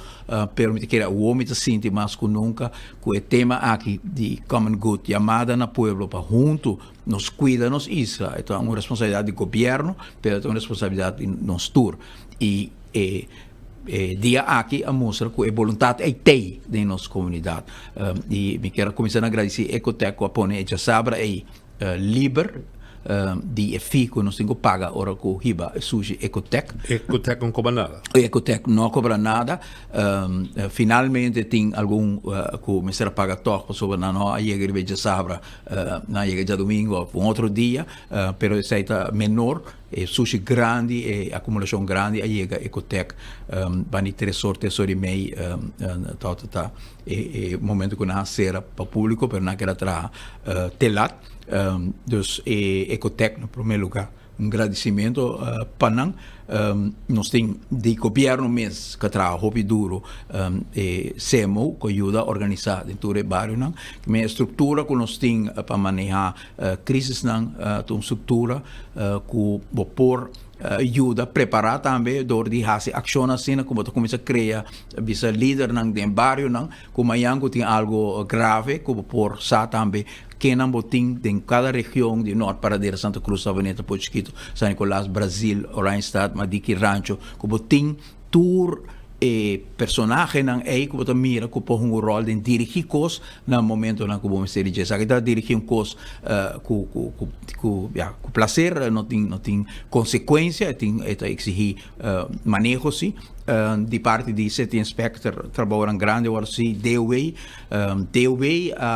pero mi ta kere awor mi ta sinti mas cu nunca cu e tema aki di common good, yamada na pueblo pa hunto nos cuida nos isla, e ta un responsabilidad di gobierno, pero e ta un responsabilidad di nos tur y e E dia aki a mustra cu e boluntad ei tey den nos comunidad. Y mi kier a cuminsa na gradici Ecotec cu a pone e djasabra ei liber di e fee cu nos tin cu paga ora cu hiba e sushi Ecotec. Ecotec no cobra nada? Ecotec no a cobra nada. Finalmente tin algun cu mester a paga toch pasobra nan no a yega riba e djasabra, nan a yega djadomingo of un otro dia, pero esey ta menor. E sushi grandi, e acumulacion grandi a yega Ecotec bani tres or, tres or y mei tabata ta e momento cu nan a cera pa publico pero nan a keda traha te lat. Dus e Ecotec na prome lugar un gradicimento pa nan. Nos tin di gobierno mes cu a traha hopi duro e CMO cu a yuda organisa den tur e barionan. E structura cu nos tin pa maneha Crisisnan ta un structura cu bo por yuda prepara tambe door di haci accion asina cu bo ta cuminsa crea bisa lidernan den barionan cu mañan cu tin algo grave cu bo por sa tambe kennan bo tin den cada region di Noord Paradera, Santa Cruz, Savaneta, Puerto Chiquito, San Nicolas, Brazil, Oranjestad, Madiki, Rancho cu bo tin tur e personahenan ei ku bo ta mira ku por hunga un ròl den dirigí kos na momentonan ku bo mester di dje. Esaki ta dirigí un kos ku ku ku ku ya ku plaser, no tin no tin konsekuensia, e tin e ta eksigí maneho si di parti di City Inspector trabounan grandi awor si DOW. DOW a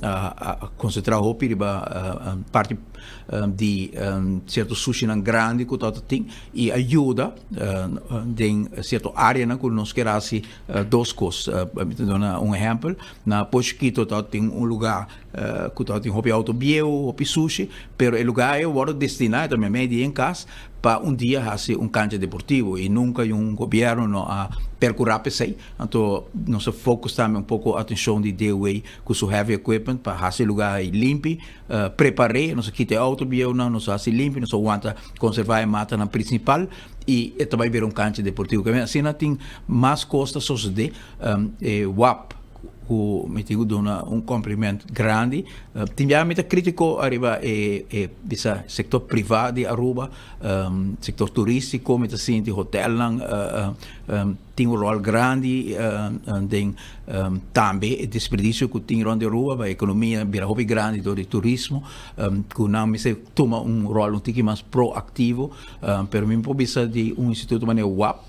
a a konsentrá hopi riba parti di sierto sushinan grandi ku ta tin i a yuda den sierto areanan ku nos kier hasi dos kos. Mi ta duna un ehèmpel, na Pochikito ta tin un lugá ku ta tin hopi outo bieu, hopi sushi, pero e lugá ei a wòrdu destiná, e ta meimei di e kas, pa un dia hasi un kancha deportivo i nunka un gobièrnu no a perkurá pa esei. Anto nos a focus tambe un poko atenshon di DOW ku su heavy equipment pa hasi e lugá ei limpi. Prepar'é, nos a kita e outo bieunan, nos a hasi limpi, nos a wanta konservá e matanan prinsipal i e ta bai bira un kancha deportivo. Kende asina tin mas kos ta sosodé. E wap ku mi tin ku duna un kompliment grandi. Tin bia mi ta kritiko ariba e e bisa sektor privá di Aruba, sektor turístiko mi ta sinti hotelnan tin un ròl grandi den tambe e desperdicio cu tin rond di Aruba pa economia bira hopi grandi door di turismo cu nan mester tuma un rol un tiki mas proactivo pero mi por bisa di un instituto manera wap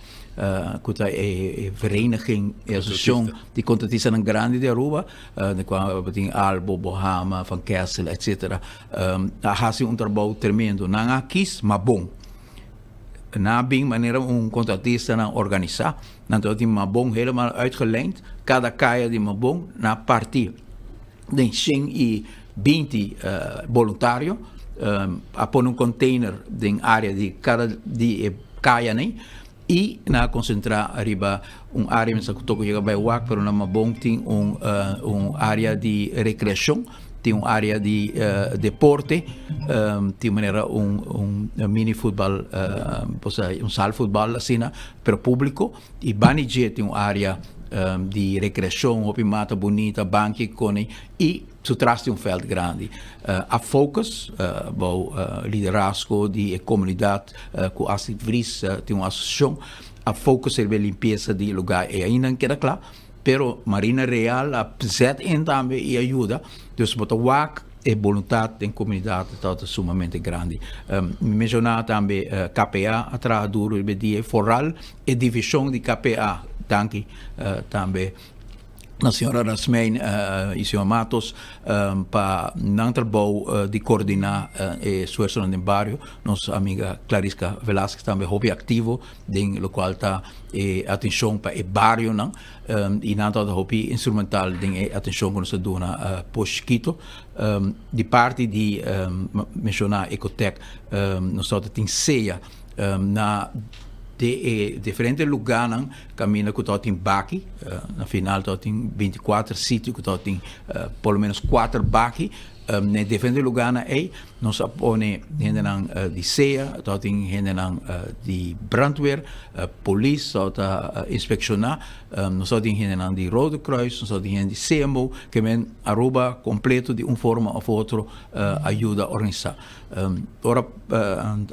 cu ta e vereniging e asociacion di contratistanan grandi di Aruba den cua bo tin Albo, Bohama, Van Kessel etcetera a haci un trabou tremendo nan a kies mas bon. Nan a bin manera un contratistanan organisa. Nan tabatin Mabon helemaal uitgelijnd. Cada caya di Mabon nan a parti den 120 boluntario. A pone un container den area di cada di e cayanan y nan a concentra riba un area mi sa cu toco yega bay wak pero na Mabon tin un un area di recreacion. Tin un area di deporte, tin manera un un mini futbal, un sal futbal asina, pero publico. Y bani dje tin un area di recreacion, hopi mata bunita, banki cone y su tras tin un veld grandi. A focus bou liderazgo di e comunidad cu Astrid Vries tin un asociacion, a focus riba e limpieza di e lugar ey. Ainda no keda cla, pero Marina Real a zet in tambe y a yuda, dus bo ta wak e boluntad den comunidad ta sumamente grandi. Mi menciona tambe KPA a traha duro riba e dia, vooral e division di KPA, danki tambe na señora Rasmijn y señor Matos pa nan trabou di coordina e esfuerzonan den bario. Nos amiga Clarisca Velasquez tambe hopi activo den locual ta e atencion pa e barionan y nan tabata hopi instrumental den e atencion cu nos ta duna Pos Chiquito. Di parti di menciona Ecotec nos tabata tin sea na de e diferente lugánan kaminda ku tabatin baki. Na final tabatin binti kuater sitio ku tabatin por lo menos kuater baki. Na e diferente lugánan ei nos a pone hendenan di sea, tabatin hendenan di brandweer, polis tabata inspekshoná, nos tabatin hendenan di Rode Kruis, nos tabatin hende di CMO, ke men Aruba kompleto di un forma òf otro a yuda organisá. Ora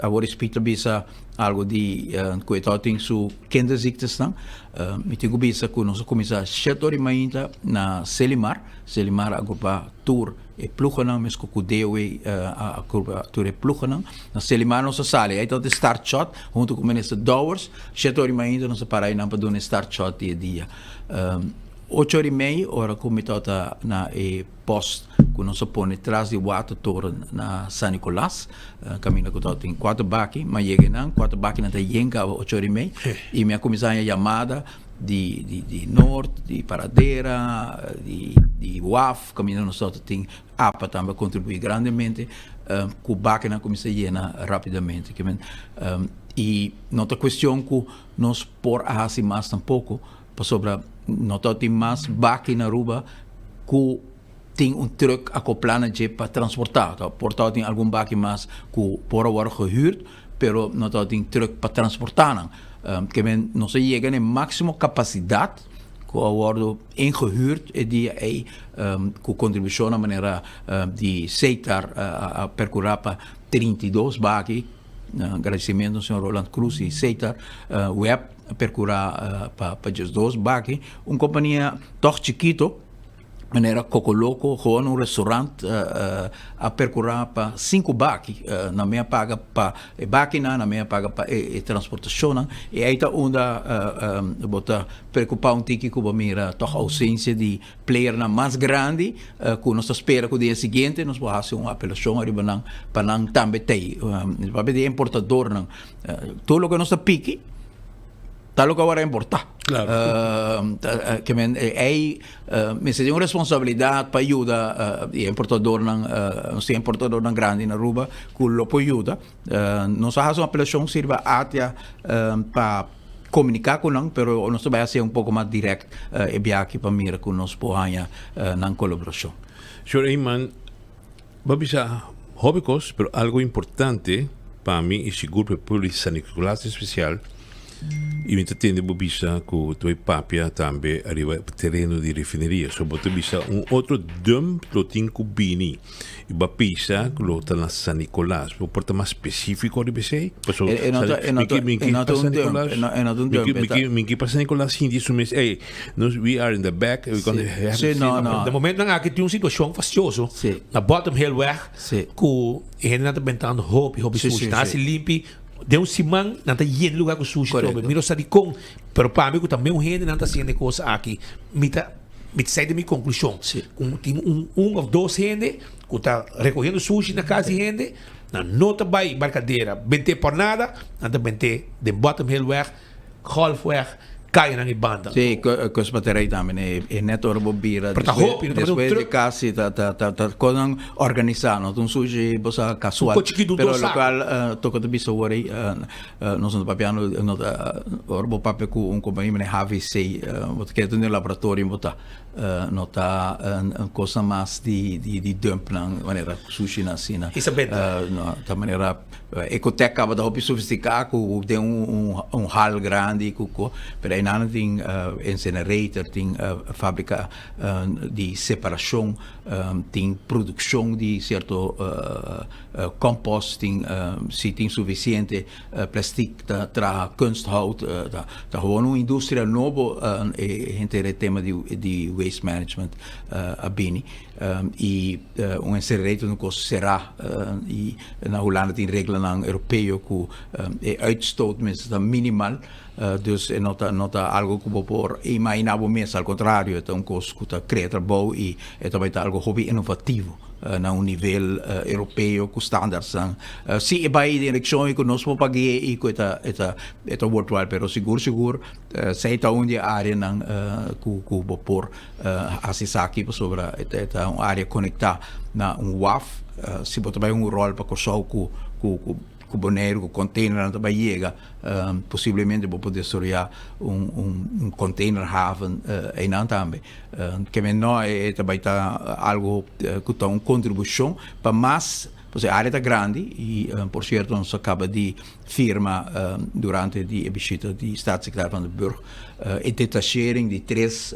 awor e speaker bisa algo di ku e tabatin su kinderziektes-nan, mi tin ku bisa ku nos a kuminsá shet ora di mainta na Selimar. Selimar a agrupá tur e pluganan, meskos ku DOW a agrupá tur e pluganan. Na Selimar nos a sali, ei tabata e start shot huntu ku Minister Dowers. Shet ora di mainta nos a para einan pa duna e start shot di e dia. Ocho ora i mei ora ku mi tabata na e post ku nos a pone tras di watertoren na San Nicolas, kaminda ku tabatin kuater baki, mi a yega einan, kuater bakinan ta yen kaba ocho ora i mei, i mi a kuminsá haña yamada di di Noord, di Paradera, di di waf, kaminda nos tabatin apa tambe a kontribuí grandemente ku bakinan a kuminsá yena rápidamente. I no ta kuestion ku nos por a hasi mas tampoko, Pasobra no ta tin mas baki na Aruba cu tin un truck acopla na dje pa transporta. Por ta tin algun baki mas cu por a worde gehuurd, pero no ta tin truck pa transporta nan. Ke men nos a yega na e maximo capacidad cu a wordo ingehuurd e dia ey cu contribucionnan manera di Setar a percura pa 32 baki. Agradecimento na señor Roland Cruz y Setar Web. A percura pa djesdos baki. Un compania toch chikito, manera Coco Loco, gewoon un restaurant, a percura pa sinku baki. Nan mei a paga pa e bakinan, nan mei a paga pa e transportacionnan. Y ahí ta unda bo ta preocupa un tiki cu bo mira toch ausencia di playernan mas grandi cu nos ta spera cu dia siguiente nos por haci un apelacion ariba nan pa nan tambe tey. Papia di e importadornan. Tur loke nos ta piki ta loke awor a importá. Claro. Ke men ei mester tin un responsabilidat pa yuda e importadornan, nos tin importadornan grandi na Aruba ku lo por yuda. Nos a hasi un apelashon sirba ATIA pa komuniká ku nan, pero nos ta bai hasi un poko mas dirèkt e biaha pa mira ku nos por haña nan kolaborashon. Señor Eman, Bo a bisa hopi kos, pero algo importante pa mi i sigur pa e pueblo di San Nicolas en spesial, i mi ta tende bo bisa ku ta bai papia tambe ariba e tereno di refineria. So bo ta bisa un otro dump lo tin ku bini i bo a bisa ku lo ta na San Nicolas. Bo por ta mas spesifiko riba esei? Paso E no ta, e no ta, mi e no ki ta pa un San dump, Nicolas, e no, e no ta un mi dump, ki e mi ta ki mi ki pa San Nicolas sinti su mes ey Nos we are in the back we gonna have Sí, to no, see. no. Na momentonan aki tin un situacion fastioso na Bottom Hill weg cu e hendenan ta bentando hopi hopi sushi. Nan haci limpi den un siman nan ta yena lugar cu sushi trobe. Mi no sa dicon pero pa mi cu ta meu hendenan ta haciendo e cos aki mi ta mi ta sai den mi conclusion cu tin un un of dos hende cu ta recogiendo sushi na cas di hende nan no ta bay Barcadera bente por nada nan ta bente den Bottom Hill weg. Golfweg, kayanan i banda. Sí, kos baterij tambe ne e net ora bo bira Pero ta hopi, no ta despues un di truck. kasi ta ta ta ta kosnan organisá, no ta un sushi bo sa kasual. Un ko chikitu, Pero dos saku. lokual toko ta bisa awor ei nos no ta papiando no ta ora bo papia ku un kompania manera HVC bo ta kere ta den laboratorio bo ta no ta kosnan mas di di dumpnan manera sushinan asina. Isabel. No ta manera. Ecotec caba ta hopi sofistica cu den un hal grandi cu co, pero ey Einan tin incinerator, tin fabrica di separacion, tin produccion di cierto compost, tin si tin suficiente plastic ta traha kunsthout, ta gewoon un industria nobo e henter e tema di waste management a bini. Y un incinerator ta un cos cera y na Hulanda tin reglanan europeo cu e uitstoot mester ta minimal, dus e no ta no ta algo cu bo por imagina bo mes, al contrario e ta un cos cu ta crea trabou y e ta bay ta algo hopi innovativo na un nivel europeo cu standardsnan. Si e bay den direccion y cu nos por pagu'e y cu e ta e ta e ta worthwhile, pero sigur sigur esey ta un di e areanan cu cu bo por Hasi esaki pasobra e ta un área konektá na un waf. Si bo ta bai un ròl pa Kòrsou ku ku Boneiru ku kònteinernan ta bai yega, posiblemente bo por desaroyá un un kònteinerhaven einan tambe. Ke men no e ta bai ta algu ku ta un kontribushon pa mas, pasobra e área ta grandi i por sierto nos a kaba di firma durante di e bishita di Staatssecretaris Van der Burg e detachering di tres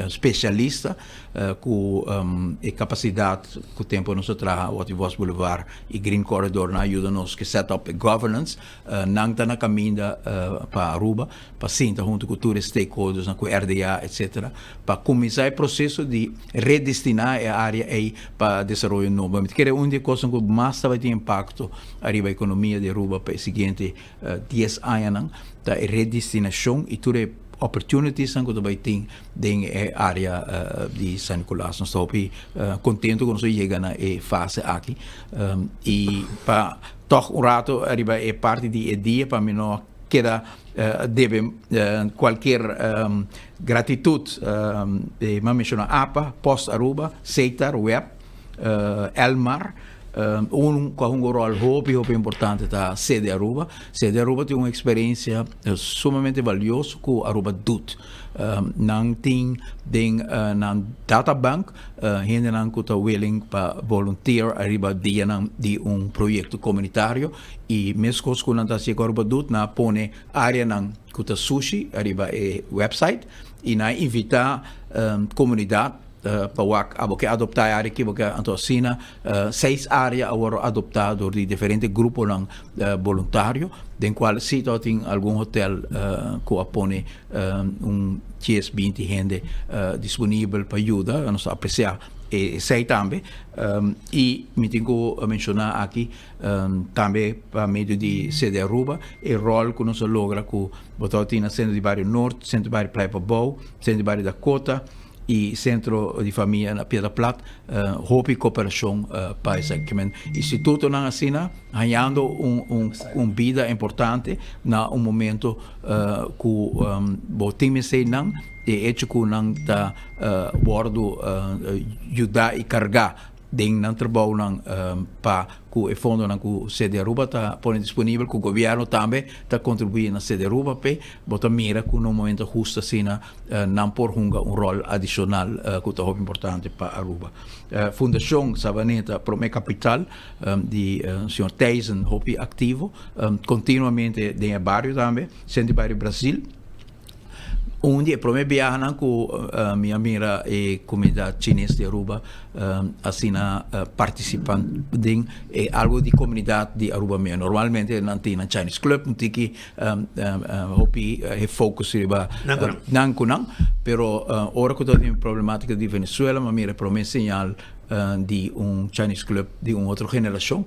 specialista cu e capacidad cu tempo nos a traha Watty Vos Boulevard y Green Corridor nan a yuda nos ke set up e governance. Nan ta na caminda pa Aruba pa sinta hunto cu tur e stakeholders nan cu RDA etc. Pa cuminsa e proceso di redestina e area ey pa desaroyo nobo. Mi ta kere un di e cosnan cu mas ta bay tin impacto ariba economia di Aruba pa e siguiente dies añanan ta e redestinacion y tur e opportunitiesnan cu ta bay tin den e area di San Nicolas. Nos ta hopi contento cu nos a yega na e fase aki y pa toch un rato ariba e parti di e dia pa mi no keda debe cualkier gratitud di mi a menciona apa, Post Aruba, Setar, Web, Elmar. Un cu a hunga un rol hopi hopi importante ta Sede Aruba. Sede Aruba tin un experiencia sumamente valioso cu Aruba doet. Nan tin den nan databank hendenan cu ta willing pa volunteer ariba dianan di un proyecto comunitario y mescos cu nan ta haci cu Aruba doet nan a pone areanan cu ta sushi ariba e website y nan a invita comunidad Pa wak abo ke adoptá e área aki, bo ke anto asina seis área a wòrdu adoptá dor di diferente gruponan boluntario, den kual si tabatin algun hotèl ku a pone un dies, binti hende disponibel pa yuda, nos ta apresiá esei tambe. I mi tin ku menshoná aki tambe pa medio di Sede Aruba e ròl ku nos a logra ku bo tabatin na Sentro di Bario Nort, Sentro di Bario Playa Pabou, Sentro di Bario Dakota, y Centro di Famia na Piedra Plat hopi cooperacion pa esaki. Kimen institutonan asina hañando un un bida importante na un momento cu bo tin mester nan e hecho cu nan ta wordo yuda y carga den nan trabounan pa ku e fondonan ku Sede Aruba ta pone disponibel, ku gobièrnu tambe ta kontribuí na Sede Aruba p'e, bo ta mira ku na un momento hustu asina nan por hunga un ròl adishonal ku ta hopi importante pa Aruba. Fundashon Sabaneta Promé Kapital di señor Thijssen hopi aktivo kontinuamente den e bario tambe, Sentro di Bario Brasil. Un di e prome biahanan ku mi a mira e komunidat chines di Aruba asina partisipa den e algo di komunidat di Aruba mes. Normalmente nan tin nan Chinese club un tiki hopi e focus riba nan ku nan, pero ora ku tabatin e problematica di Venezuela mi a mira e prome señal di un Chinese club di un otro generashon.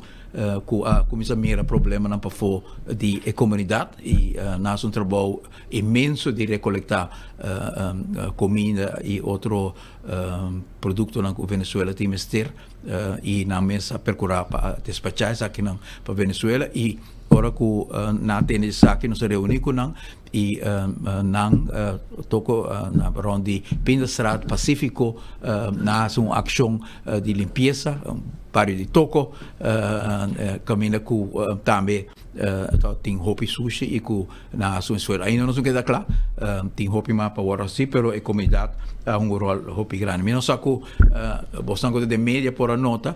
ku a kuminsá mira problemanan pafó di e komunidat i nan hasi un trabou inmenso di rekolektá kominda i otro produktonan ku Venezuela tin mester i nan mes a perkurá pa despachá esakinan pa Venezuela i ora ku nan a tende esaki nos a reuní ku nan i nan toko na rònt di Pindastraat Pasífiko nan a hasi un akshon di limpiesa bario di Toko kaminda ku tambe tin hopi sushi i ku nan a hasi un esfuerso. Ainda nos no keda kla, tin hopi mas pa wòrdu hasi pero e komunidat a hunga un ròl hopi grandi. Mi no sa ku bosnan ku ta den media por a nota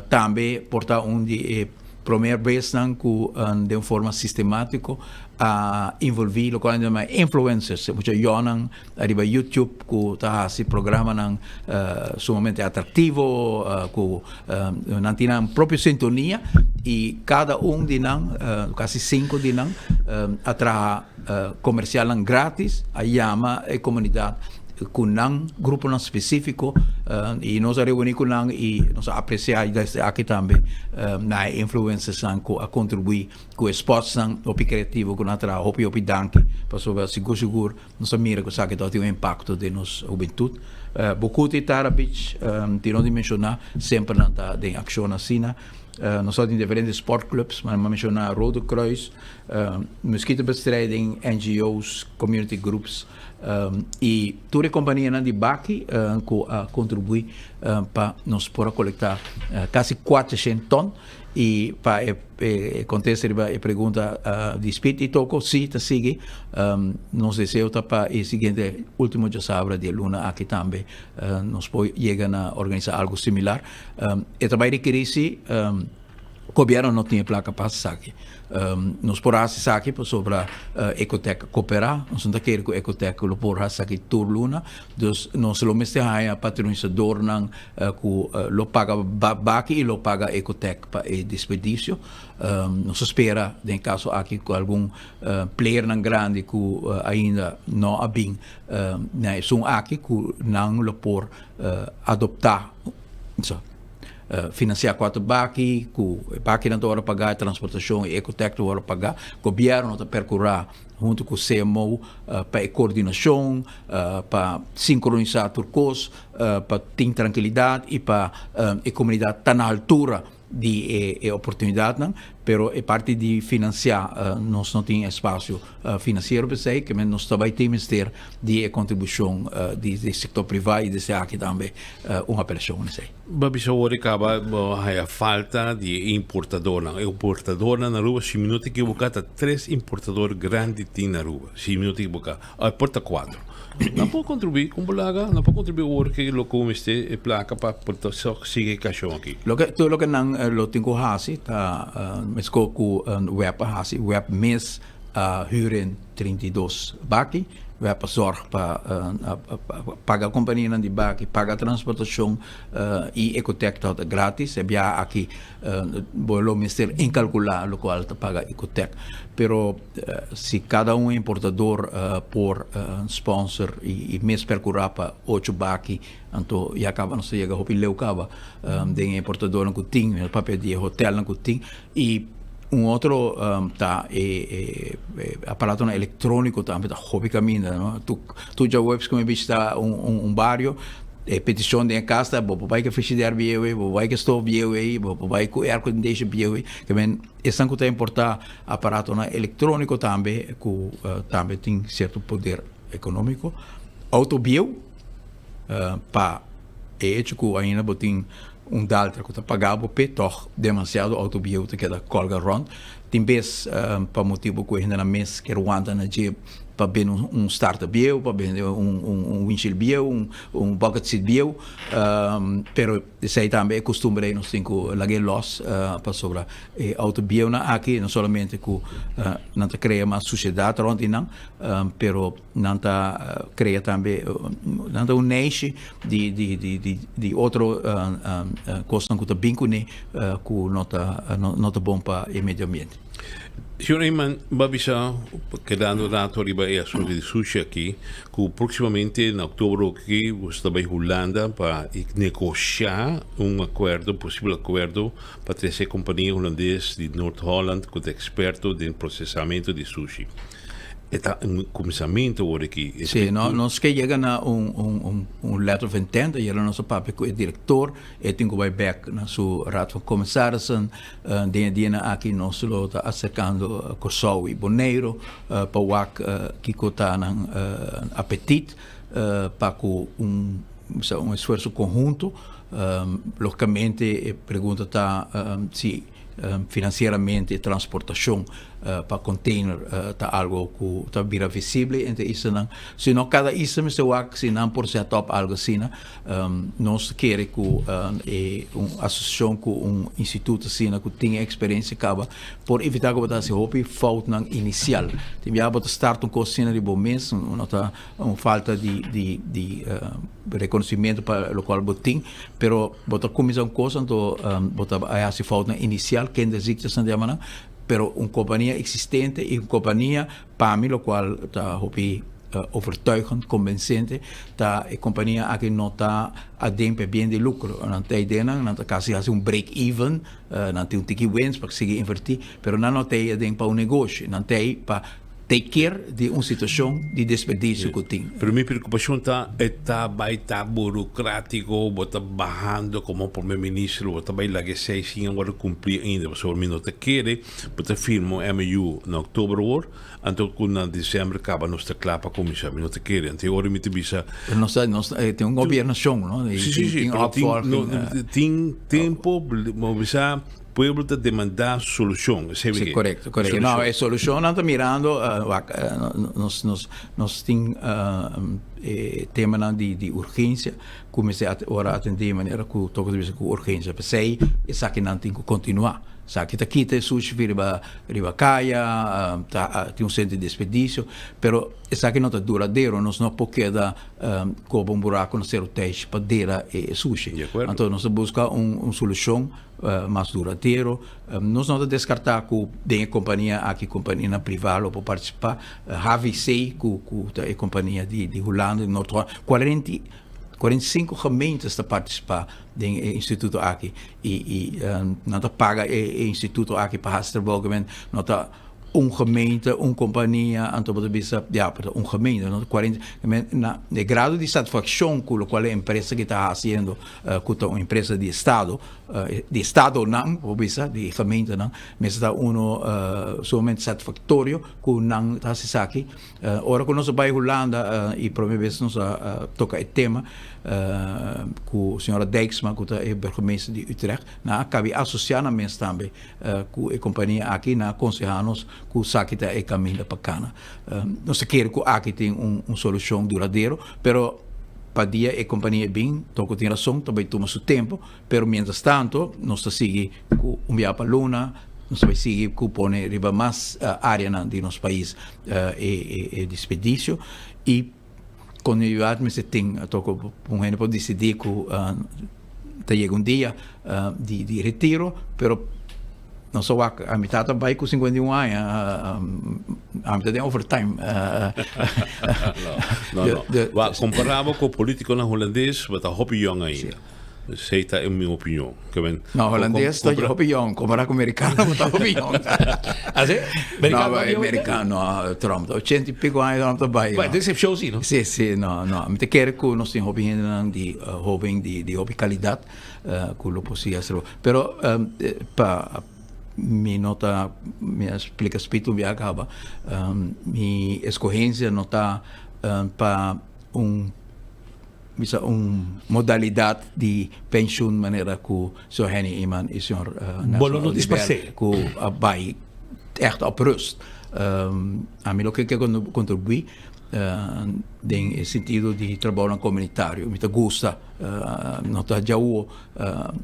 tambe por ta un di e. Promer besnan ku den un forma sistemátiko a involví lokual nan yama influencers, mucha yònan ariba YouTube ku ta hasi programanan sumamente atraktivo ku nan tin nan propio sintonia i kada un di nan, kasi sinku di nan a traha komersialnan gratis, a yama e komunidat ku nan gruponan spesífiko i nos a reuní ku nan i nos a apresiá desde aki tambe na e influencersnan ku a kontribuí ku e spotsnan hopi kreativo ku nan a traha. Hopi hopi danki pasobra sigur sigur nos a mira ku esaki ta tin un impakto den nos hubentut. Bucuti i Tara Beach tin no di menshoná semper nan ta den akshon asina. Nos ta tin diferente sportclubs, ma mi a menshoná Rode Kruis, Mosquitobestrijding, NGO's, community groups. I tur e kompanianan di baki ku a kontribuí pa nos por a kolektá kasi kuatreshent tòn. I pa e kontesta riba e pregunta di Speed i Toko, sí ta sigui. Nos deseo ta pa e siguiente último djasabra di e luna aki tambe nos por yega na organisá algu similar. E ta bai rekerí sí. Gobierno no tin e placa pa haci esaki. Nos por haci esaki pasobra Ecotec a coopera. Nos no ta kere cu Ecotec lo por haci esaki tur luna. Dus nos lo mester haya patronisadornan cu lo paga baki y lo paga Ecotec pa e desperdicio. Nos ta spera den e caso aki cu algun playernan grandi cu ainda no a bin na esun aki cu nan lo por adopta. Financiá kuater baki, ku e bakinan ta wòrdu pagá, e transportashon i Ecotec ta wòrdu pagá. Gobièrnu ta perkurá huntu ku CMO pa e koordinashon, pa sinkronisá tur kos, pa tin trankilidat i pa e komunidat ta na altura di e oportunidatnan. Pero e parti di finansiá nos no tin espasio finansiero p'esei, ke men nos ta bai tin mester di e kontribushon di sektor privá i desde aki tambe un apelashon na esei. Bo bisa awor e kaba bo haya falta di e importadornan. E importadornan na Aruba, si mi no ta ekiboká, ta tres importador grandi tin na Aruba, si mi no ta ekiboká. Ò por ta kuatro. Nan por kontribuí kon bo laga, nan por kontribuí awor ke lo ku mester e plaka pa por ta sigui e kashon aki. Loke tur loke nan lo tin ku hasi ta meskos ku web a hasi. Web mes a huren 32 baki. Web a zorg pa paga kompanianan di baki, paga transportashon i Ecotec tabata gratis. E biaha aki bo lo mester inkalkulá lokual ta paga Ecotec. Pero si kada un importador por sponsor i mes perkurá pa ocho baki, anto ya kaba nos ta yega hopi leu kaba den e importadornan ku tin, nos papia di e hotelnan ku tin. I un otro ta e aparatonan elektróniko tambe ta hopi kaminda, no? Tur djaweps ku mi bishita un bario, e petishon den e kas ta bo por bai ku e frishider bieu ei, bo por bai ku e stof bieu ei, bo por bai ku airkondishen bieu ei. Esnan ku ta importá aparatonan elektróniko tambe ku tambe tin sierto poder ekonómiko. Outo bieu pa e echo ku ainda bo tin un daltra ku ta paga bo p'e tòg demasiado outo bieu ta keda kòlga rònt. Tin bes pa motibu ku e hendenan mes kier wanta na dje pa bende un starter bieu, pa bende un windshield bieu, un bucket seat bieu, pero. Esei tambe e kustumber ei nos tin ku lag'é lòs pasobra e outo bieunan aki no solamente ku nan ta krea mas sushedat rònt di nan, pero nan ta krea tambe nan ta un neishi di di di otro kosnan ku ta bin kuné ku no ta no ta bon pa e medio ambiente. Señor Eman, bo a bisa, kedando rato riba e asunto di sushi aki, ku próksimamente na oktobro aki boso ta bai Hulanda pa negoshá un akuerdo, posibel akuerdo pa trese kompania hulandes di Noord-Holland ku ta eksperto den prosesamentu di sushi. E ta un kuminsamentu awor aki. Sí, no, nos ke yega na un, un, un letter of intent, ayera nos a papia ku e direktor, e tin ku bai bèk na su Raad van Commissarissen, Den e dianan aki nos lo ta aserkando Kòrsou i Boneiru pa wak kiko ta nan apetit pa ku un un esfuerso konhunto. Logikamente e pregunta ta si. Financieramente e transportacion pa container ta algo cu ta bira visible entre islanan. Si no cada isla mester wak si nan por set up algo asina. Nos ta kere cu e un asociacion cu un instituto asina cu tin e experiencia caba por evita cu bo ta haci hopi foutnan inicial. Tin biaha bo ta start un cos asina di bo mes, no ta un falta di di di reconocimento pa locual bo tin, pero bo ta cuminsa un cos anto bo ta haci foutnan inicial, kinderziektes nan ta yama nan, pero un compania existente y un compania pa mi locual ta hopi overtuigend, convincente, ta e compania aki no ta aden pa e bien di lucro, nan ta idea nan, nan ta casi haci un break even, nan tin un tiki winst pa sigui inverti, pero nan no ta aden pa un negoshi, nan ta ei pa take care di un situacion di desperdicio cu tin. Pero mi preocupacion ta e ta bay ta burocratico, bo ta bahando como prome minister, bo ta bay laga esey sin a worde cumpli ainda, pasobra mi no ta kere bo ta firma un MOU na october awor, anto cu na december caba nos ta cla pa cuminsa, mi no ta kere, anto e ora mi ta bisa. Pero nos ta, nos tin un gobiernacion, no? Si, si, si, pero tin, no, tin tempo, bo bisa. Pueblo ta demanda solucion, esey Sí, correcto, correcto. No, e solucion nan ta mirando, wak, nos, nos, nos tin e temanan di, di urgencia cu mester at, ora atendi manera cu toca ta bisa cu urgencia. P'esey esakinan tin cu continua. Esaki ta kita e sushi fi riba, riba caya, ta tin un centro di desperdicio, pero esaki no ta duradero, nos no por keda coba un buraco na Cerro Teishi pa dera e sushi. Anto nos ta busca un, un solucion mas duradero. Nos no ta deskartá ku den e kompania aki kompanianan privá lo por partisipá. HVC ku ku ta e kompania di di Hulanda di Noord Holland kuarenta 45 gemeentes ta partisipá den e instituto aki i i nan ta paga e e instituto aki pa hasi trabou ku men no ta un gemeente, un kompania, anto bo ta bisa ya pero ta un gemeente no ta kuarenta na e grado di satisfakshon ku lokual e empresa ki ta hasiendo ku ta un empresa di estado, di estadonan bo bisa, di gemeentenan, mester ta uno sumamente satisfactorio ku nan ta hasi esaki. Ora ku nos a bai Hulanda i prome bes nos a toka e tema ku señora Dijksma ku ta e burgemeester di Utrecht, nan a kabi asosia nan mes tambe ku e kompania aki, nan a konseha nos ku esaki ta e kaminda pa kana. Nos ta kere ku aki tin un solushon duradero, pero pa dia e kompania bin, Toko tin rason, ta bai tuma su tempu, pero mientras tanto nos ta sigui ku un bia pa luna, nos ta bai sigui ku pone riba mas areanan di nos pais e desperdisio i kontinuidat mester tin. Toko un hende por disidí ku ta yega un dia di retiro, pero Nos a wak, ami tata bai ku 51 aña, ami ta den overtime. No, no. Wak, kompará bo ku politikonan hulandes, bo ta hopi yòn ainda. Esei ta mi opinion. Ke men, No, hulandes ta hopi yòn, kompará ku merikano bo ta hopi yòn. Ah, si? Merikano hopi yòn? Merikano, Trump ta ochenta i piko aña Trump ta bai. Bai, ta eksepshon si, no? Si, si, no, no. Mi ta kere ku nos tin hopi hendenan di hoben di hopi kalidat. Cu lo por sigui haci. Pero pa mi no ta, mi a splica spit un biaha caba, mi escogencia no ta pa un bisa un modalidad di pensioen manera cu señor Henny Eman y señor Nelson Oduber cu a bay echt op rust. Ami loke ke contribui den e sentido di trabounan comunitario. Mi ta gusta, no ta djawo,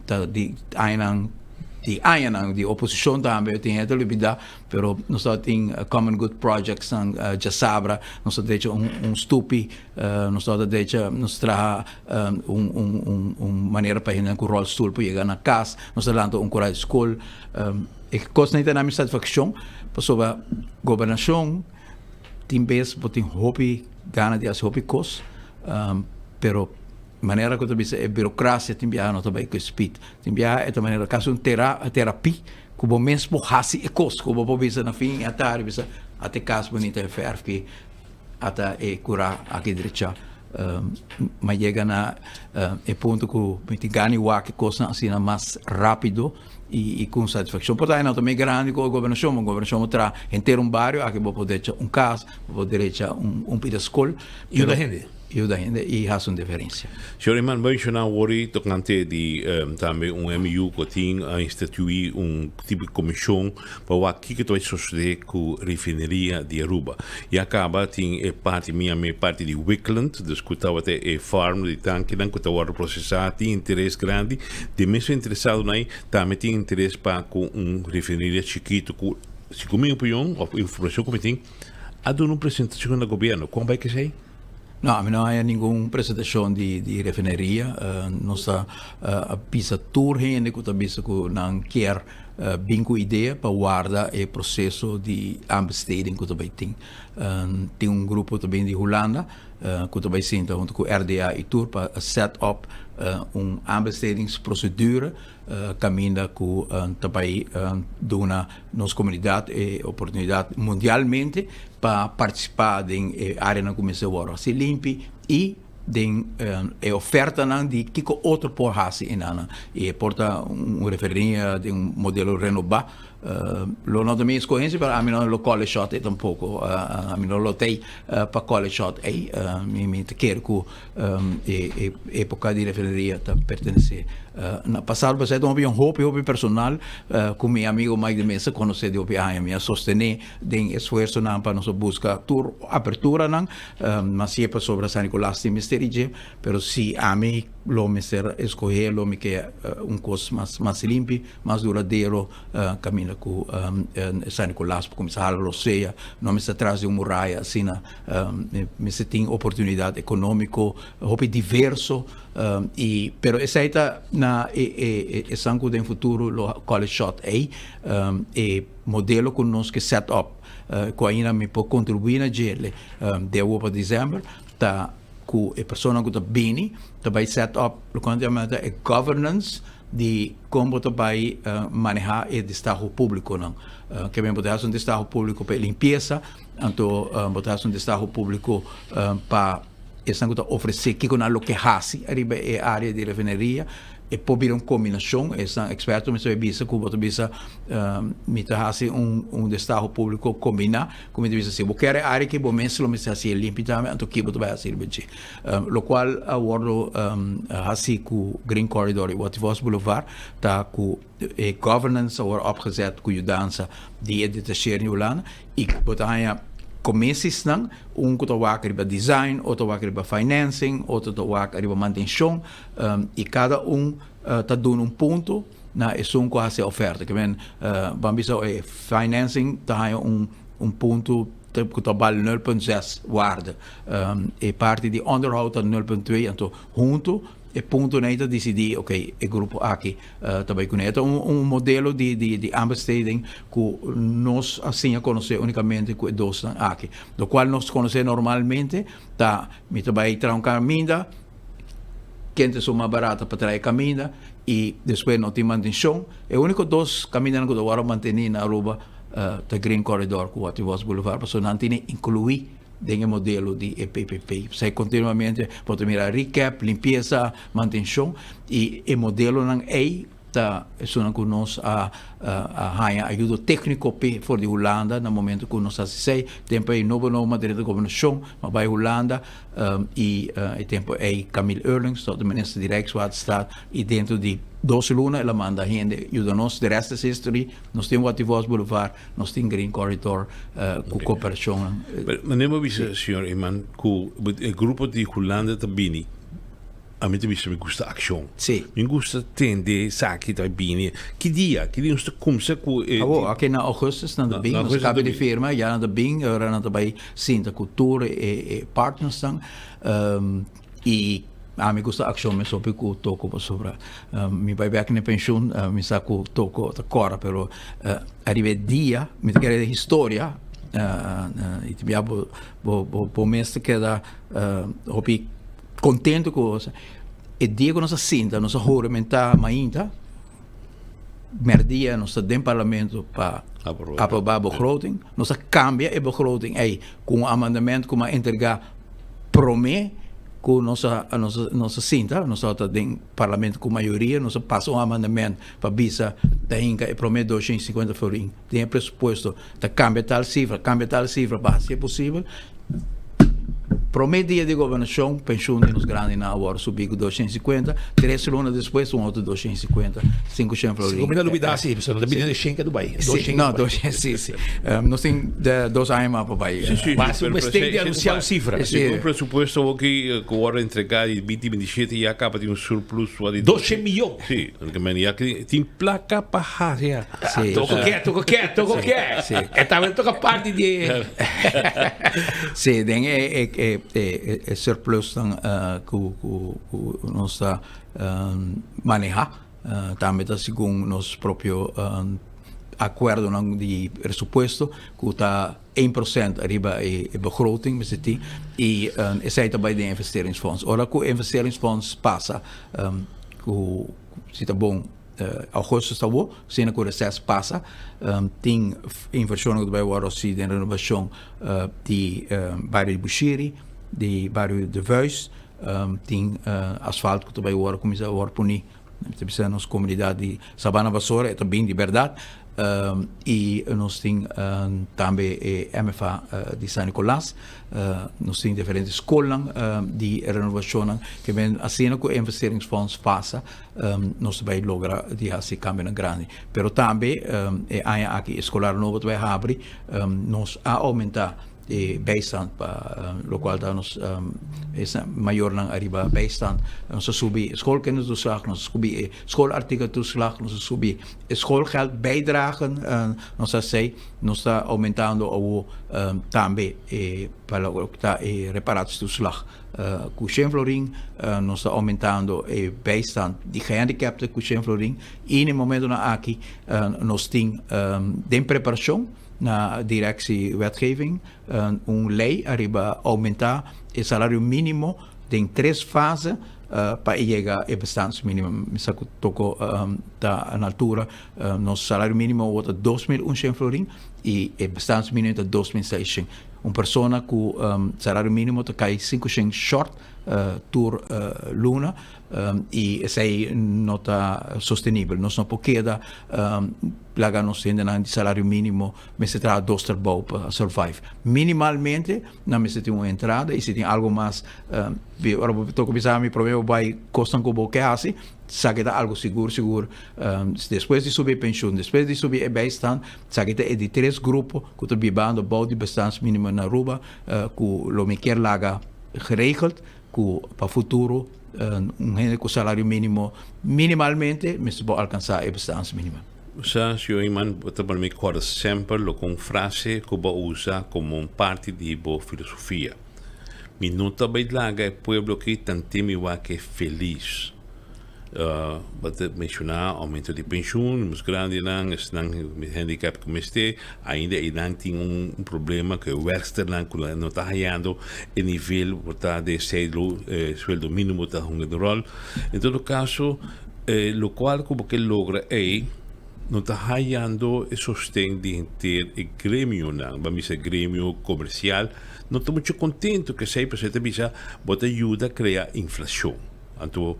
ta di añanan, di añanan di oposicion tambe tin hende ta olbida, pero nos tabatin common good projects nan djasabra, nos ta drecha un stupi, nos tabata drecha, nos traha un un un manera pa hendenan ku rolstoel por yega na kas, nos ta lanta un kura di skol. E kosnan ei ta na mi satisfakshon pasobra gobernashon Tin bes bo tin hopi gana di hasi hopi kos, pero manera ku ta bisa e birokrasia tin biaha no ta bai ku e speed. Tin biaha e ta manera kasi un terapi ku bo mes por hasi e kos ku bo por bisa na fin e atardi bisa ata e kas bunita e fèrf ki ata e kurá aki drechá. Mi a yega na e punto ku mi tin gana di wak e kosnan asina mas rápido. I ku un satisfakshon. Por ta no ta mes grandi ku gobernashon, bo gobernashon bo traha henter un bario, aki bo por drecha un kas, bo por drecha un pida skol. Yuda hende. yuda hende i hasi un diferensia. Señor Eman, bo a menshoná awor tokante di tambe un MU ku tin a instituí un tipo di komishon pa wak kiko ta bai sosodé ku refineria di Aruba. Ya kaba tin e parti, mi yama e parti di Wickland, dus ku tabata e farm di tankinan ku ta wòrdu prosesá, tin interes grandi. Di mesun interesadonan ei tambe tin interes pa ku un refineria chikitu ku, segun mi opinion òf informashon ku mi tin, a duna un presentashon na gobièrnu. Kon bai kesei? No, ami no haya ningun presentashon di di refineria. Nos ta a bisa tur hende ku ta bisa ku nan kier bin ku idea pa warda e proseso di aanbesteding ku ta bai tin. Tin un grupo ta bin di Hulanda ku ta bai sinta huntu ku RDA i tur pa set up un aanbestedingsprocedure kaminda ku ta bai duna nos komunidat e oportunidat mundialmente pa partisipá den e áreanan ku mester wòrdu hasi limpi i den e ofertanan di kiko otro por hasi enanan. I e por ta un refereria den un modelo renobá. Lo no ta mi eskohensia pero ami no lo call e shot ei tampoko. Ami no lo t'ei pa call e shot ei. Mi ta kere ku E epoca di refineria ta pertenece na pasado pasobra ta un opinion hopi hopi personal cu mi amigo Mike de Meza conoce di hopi aña. Mi a sostene den esfuerzonan pa nos a busca tur aperturanan mas si e pasobra San Nicolas tin mester di dje pero si ami lo mester escoge lo mi ke un cos mas limpi mas duradero caminda cu San Nicolas por cuminsa hala rosea no mester tras di un muraya asina. Mester tin oportunidat ekonómiko hopi diverso i pero esei ta na e esan ku den futuro lo call e shot ei. E modelo ku nos ke set up ku ainda mi por kontribuí na djele di awor pa desèmber ta ku e personanan ku ta bini ta bai set up loke nan ta yama e governance di kon bo ta bai manehá e destaho públikonan. Ke men bo ta hasi un destaho públiko pa e limpiesa. Anto bo ta hasi un destaho públiko pa esnan ku ta ofresé kiko nan lo ke hasi ariba e área di refineria. E por bira un kombinashon, esnan eksperto mester bai bisa ku bo ta bisa mi ta hasi un destaho públiko kombiná ku mi ta bisa si bo kere e área aki bo mes lo mester hasi e limpi tambe anto ki bo ta bai hasi riba dje. Lokual a wòrdu hasi ku Green Corridor i Waterfalls Boulevard ta ku E governance a wòrdu opgezet ku yudansa di e detacheer di Hulanda i bo ta haña komissisnan, un ku ta wak riba design, otro wak riba financing, otro ta wak riba mantenshon i kada un ta duna un punto na esun ku a hasi e oferta. Ke men ban bisa e financing ta haña un punto ku ta bal nul punt zes waarde, e parti di onderhoud ta nul punt twee, anto huntu E puntonan ei ta disidí, ok, e grupo aki ta bai kuné. E ta un modelo di di aanbesteding ku nos a siña konosé únikamente ku e dosnan aki. Lokual nos konosé normalmente ta mi ta bai traha un kaminda, ken ta esun mas barata pa traha e kaminda i despues no tin mantenshon. E úniko dos kamindanan ku ta wòrdu mantení na Aruba ta Green Corridor ku Waterworks Boulevard pasobra nan tene inkluí. Den e modelo di e PPP. P'esei kontinuamente bo ta mira recap, limpiesa, mantenshon i e modelonan ei ta esunnan ku nos a haña ayudo tékniko p'e for di Hulanda na momento ku nos hasi esei. Tempu ei nobo nobo m'a drenta gobernashon, m'a bai Hulanda i e tempu ei Camille Eurlings tabata minister di Rijkswaterstaat i dentro di dos luna el a manda hende yuda nos. De rest is history. Nos tin Wativos Boulevard. Nos tin Green Corridor ku koperashon. Manera bo a bisa señor Eman ku e grupo di Hulanda ta bini, ami ta bisa mi gusta akshon. Si. Mi gusta tende esaki ta bini. Ki dia? Ki dia nos ta kumsa ku e. Awor, aki na augustus nan ta bin, nos kaba di firma, ya nan ta bin, ora nan ta bai sinta ku tur e partnersnan. I ami gusta akshon mes hopi ku toko pasobra mi bai bek na e penshun mi sa ku toko ta kòrda pero ariba e dia mi ta kere historia i ta bia bo bo mes ta keda hopi kontentu ku e dia ku nos a sinta nos a huramentá mainta. Merdia nos ta den parlamento pa aproba begroting. Nos a cambia e begroting ey cu un amendamento cu mi a entrega prome cu nos a nos a sinta. Nos tabata den parlamento cu mayoria, nos a pasa un amendamento pa bisa ta hinca e prome 250 florin den e presupuesto. Ta cambia tal cifra, cambia tal cifra pa haci e posibel. Prome dia di gobernacion, pensioen di nos grandinan a worde subi cu 250, tres luna despues un otro 250, 500 florin. Si, mi ta lubida si, pasobra no ta bini de shen ke Dubai. Si, no, 200, si, si. Nos tin dos aña mas pa bai. Si, si, Mas un mistake di anuncia un cifra. Segun presupuesto awor cu worde entrega di binti binti shete ya caba tin un surplus di 200 miyon. Si, ya tin placa pa haci. Sí. Toko ke, toko ke, toko ke. Sí. E tambe toka parti di e. Sí, den e e e e e surplusnan ku ku ku nos ta maneha tambe ta segun nos propio akuerdonan di presupuesto ku ta één procent ariba e begroting mester tin i esei ta bai den investeringsfonds. Ora ku investeringsfonds pasa ku si ta bon Augustus ta bo, asina ku reses pasa, tin invershonnan ku ta bai wòrdu hasi den renovashon di bario di Bushiri, di bario De Vuijs, tin asfalt ku ta bai wòrdu kuminsá wòrdu puni, mi ta bisa nos komunidat di Sabana Basora e ta bin di bèrdat, i nos tin tambe e MFA di San Nicolas. Nos tin diferente skolnan di renovashonnan ke men asina ku e investeringsfonds pasa nos ta bai logra di hasi kambionan grandi. Pero tambe e aña aki e skolar nobo ta bai habri, nos a oumentá e bijstand pa lokual ta nos mayornan ariba bijstand. Nos a subi e schoolkindertoeslag, nos a subi e schoolartikeltoeslag, nos a subi e schoolgeldbijdragen, nos a sei. Nos ta aumentando awo tambe e pa loke ta e reparatietoeslag ku shen florin. Nos ta aumentando e bijstand di gehandicapten ku shen florin. I na e momentonan aki nos tin den preparashon na Directie Wetgeving un lei ariba aumenta e salario minimo den tres fase pa e yega e bestaansminimum. Mi sa ku toko ta na altura. Nos salario minimo awor ta 2100 florin y e bestaansminimum ta 2600. Un persona cu salario minimo ta cay 500 short tur luna y esey no ta sostenibel. Nos no por keda laga nos hendenan di salario minimo mester traha dos trabou pa survive. Minimalmente nan mester tin un entrada y si tin algo mas ora bo toca bisa mi prome bo bay cosnan cu bo ke haci. Esaki ta algo sigur sigur. Despues di subi e penshun, despues di subi e bijstand, esaki ta e di tres grupo ku ta bibando bou di bestaansminimum na Aruba ku lo mi kier laga geregeld ku pa futuro un hende ku salario minimo minimalmente mester por alkansa e bestaansminimum. Sa, señor Eman, bo ta pone mi kòrda semper loke un frase ku bo a usa komo un parti di bo filosofia. Mi no ta bai laga e pueblo aki tanti mi wak e felis. Bo ta menshoná oumento di penshun, nos grandinan, esnan handicap ku mester, ainda einan tin un problema ku e wèrksternan ku no ta hayando e nivel por ta di e sueldo mínimo ta hunga un ròl. En todo kaso, lokual ku bo ke logra ei no ta hayando e sosten di henter e gremionan, bo a bisa gremio komersial, No ta mucho contento cu esey pasobra e ta bisa bo ta yuda crea inflacion. Anto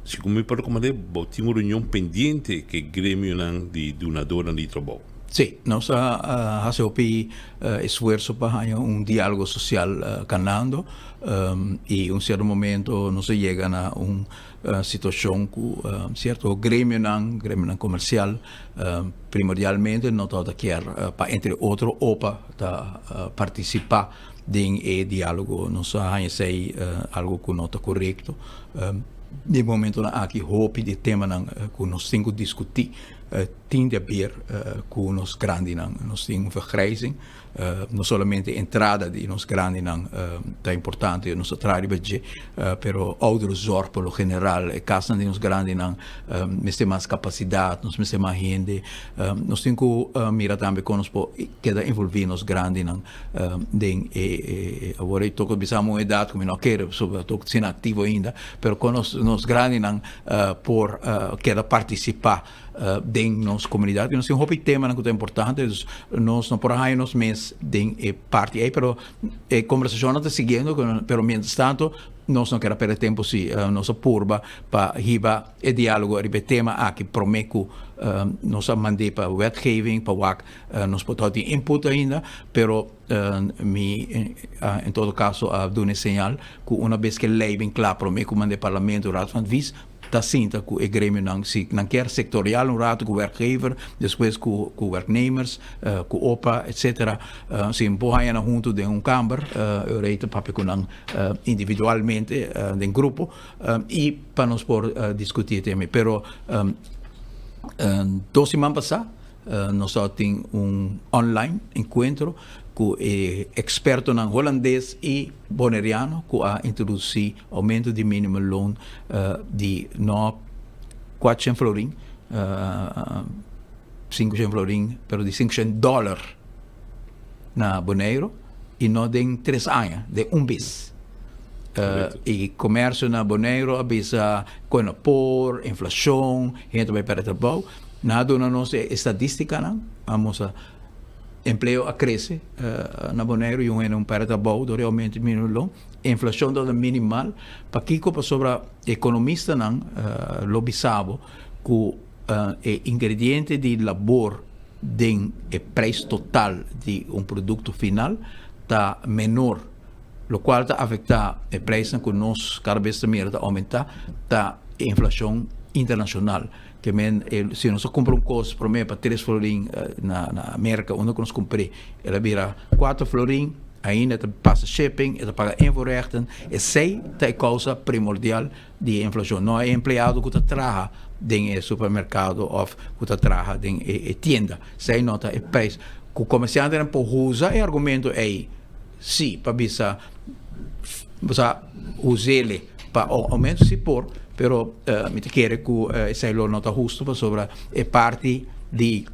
segun mi por recomende bo tin un reunion pendiente cu e gremionan di dunadornan di trabou. Sí, nos a haci hopi esfuerzo pa haña un dialogo social canando y un cierto momento nos a yega na un situacion cu cierto gremionan, gremionan comercial primordialmente no tabata kier pa entre otro opa ta participa den e dialogo. Nos a haña esey algo cu no ta corecto. Den momentonan aki hopi di e temanan cu nos tin cu discuti tin di haber cu nos grandinan. Nos tin un vergrijzing. No solamente entrada di nos grandinan ta importante, nos ta traha riba dje, pero ouderenzorg por lo general, e kasnan di nos grandinan mester mas kapasidat, nos mester mas hende. Nos tin ku mira tambe kon nos por keda envolví nos grandinan den e, awor e tok bisa mi un edat ku mi no kere pasobra tok asina aktivo ainda, pero kon nos grandinan por keda partisipá. Den nos comunidad y nos tin hopi temanan cu ta importante, dus nos no por a haya nos mes den e parti ey, pero e conversacionnan ta siguiendo, pero mientras tanto. Nos no ker a perde tempo si nos a purba pa hiba e dialogo riba e tema aki prome ku nos a mand'é pa wetgeving pa wak nos por tabata tin input ainda pero mi en todo kaso a duna e señal ku una bes ku e lei bin kla prome ku mand'é parlamento Raad van Advies ta sinta ku e gremionan si nan kier sectorial un rato ku werkgever despues ku ku werknemers ku opa etcetera si bo haña nan hunto den un kamber e rei ta papia ku nan individualmente den grupo i pa nos por diskuti e tema pero dos siman pasá nos tabatin un online enkuentro ku e ekspertonan holandes i boneriano ku a introdusí Aumento di minimumloon di no cuatrocientos florin, cincocientos florin, pero di cincocientos dollar na Boneiro y no den tres aña, den un bes. Y comercio na Boneiro a bisa cu no por, inflacion, hende ta bay perde trabao. Nan a duna nos e estadisticanan, a mustra empleo a crece na Boneiro y un hende no perde trabao door e aumento di minimumloon. Inflacion ta minimal. Pakico? Pasobra economistanan lo bisa bo cu e ingrediente di labor den e prijs total di un producto final ta menor, locual ta afecta e prijsnan cu nos cada bes ta mira ta aumenta, ta e inflacion internacional. Ke men si nos a cumpra un cos prome pa tres florin na Merca, unda cu nos cumpr'e, el a bira cuatro florin. Ainda e ta pasa shipping, e ta paga invoerrechten. Esei ta e kousa primordial di e inflashon. No e empleado ku ta traha den e supermerkado òf ku ta traha den e tienda. Esei no ta e prijs. Ku komersiantenan por usa e argumento ei, sí, pa bisa bo sa us'ele pa oumento, sí por, pero mi ta kere ku esei lo no ta hustu pasobra e parti di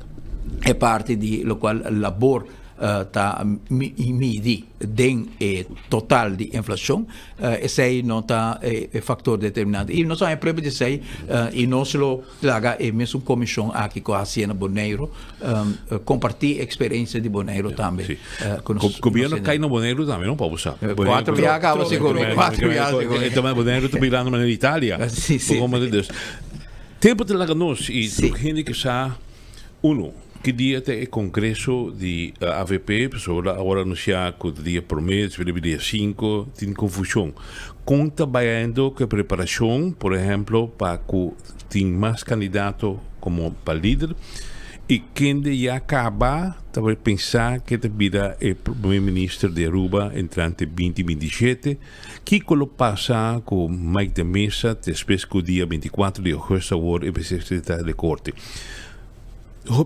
e parti di lokual labor ta midi den e total di inflacion, esey no ta e factor determinante. Y nos a haña prueba di esey y nos lo laga e mesun comision aki cu a hacié na Boneiro comparti e experiencia di Boneiro tambe cu nos. Gobierno cay na Boneiro tambe no pa bo sa. Cuatro bia caba sigur, cuatro bia sigur. Boneiro ta birando manera Italia. Tempo ta laga nos y tur hende ke sa Uno, ki dia ta e congreso di avp? Pasobra awor a anuncia cu ta dia prome, despues riba dia cinco, tin confusion. Con ta bayendo cu e preparacion, por ehemplo, pa cu tin mas candidato como pa lider? Y kende ya caba ta bay pensa ke ta bira e prome minister di Aruba entrante binti 27? Kico lo pasa cu Mike de Meza despues cu dia 24 di augustus awor e mester ta den corte?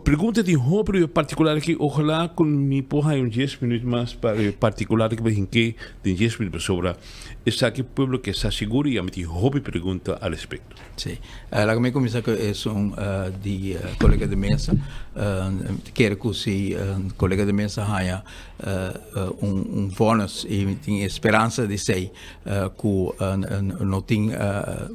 Pregunta di hopi riba particular aki, ojalá cu mi por haya un dies minuut mas pa riba particular aki pa hinke den dies minuut pasobra esaki pueblo ke sa sigur y ami tin hopi pregunta al respecto. Sí. Laga mi cuminsa cu esun di colega de mesa. Mi ta kere cu si colega de mesa haya un vonnis y mi tin e speransa di esey cu no tin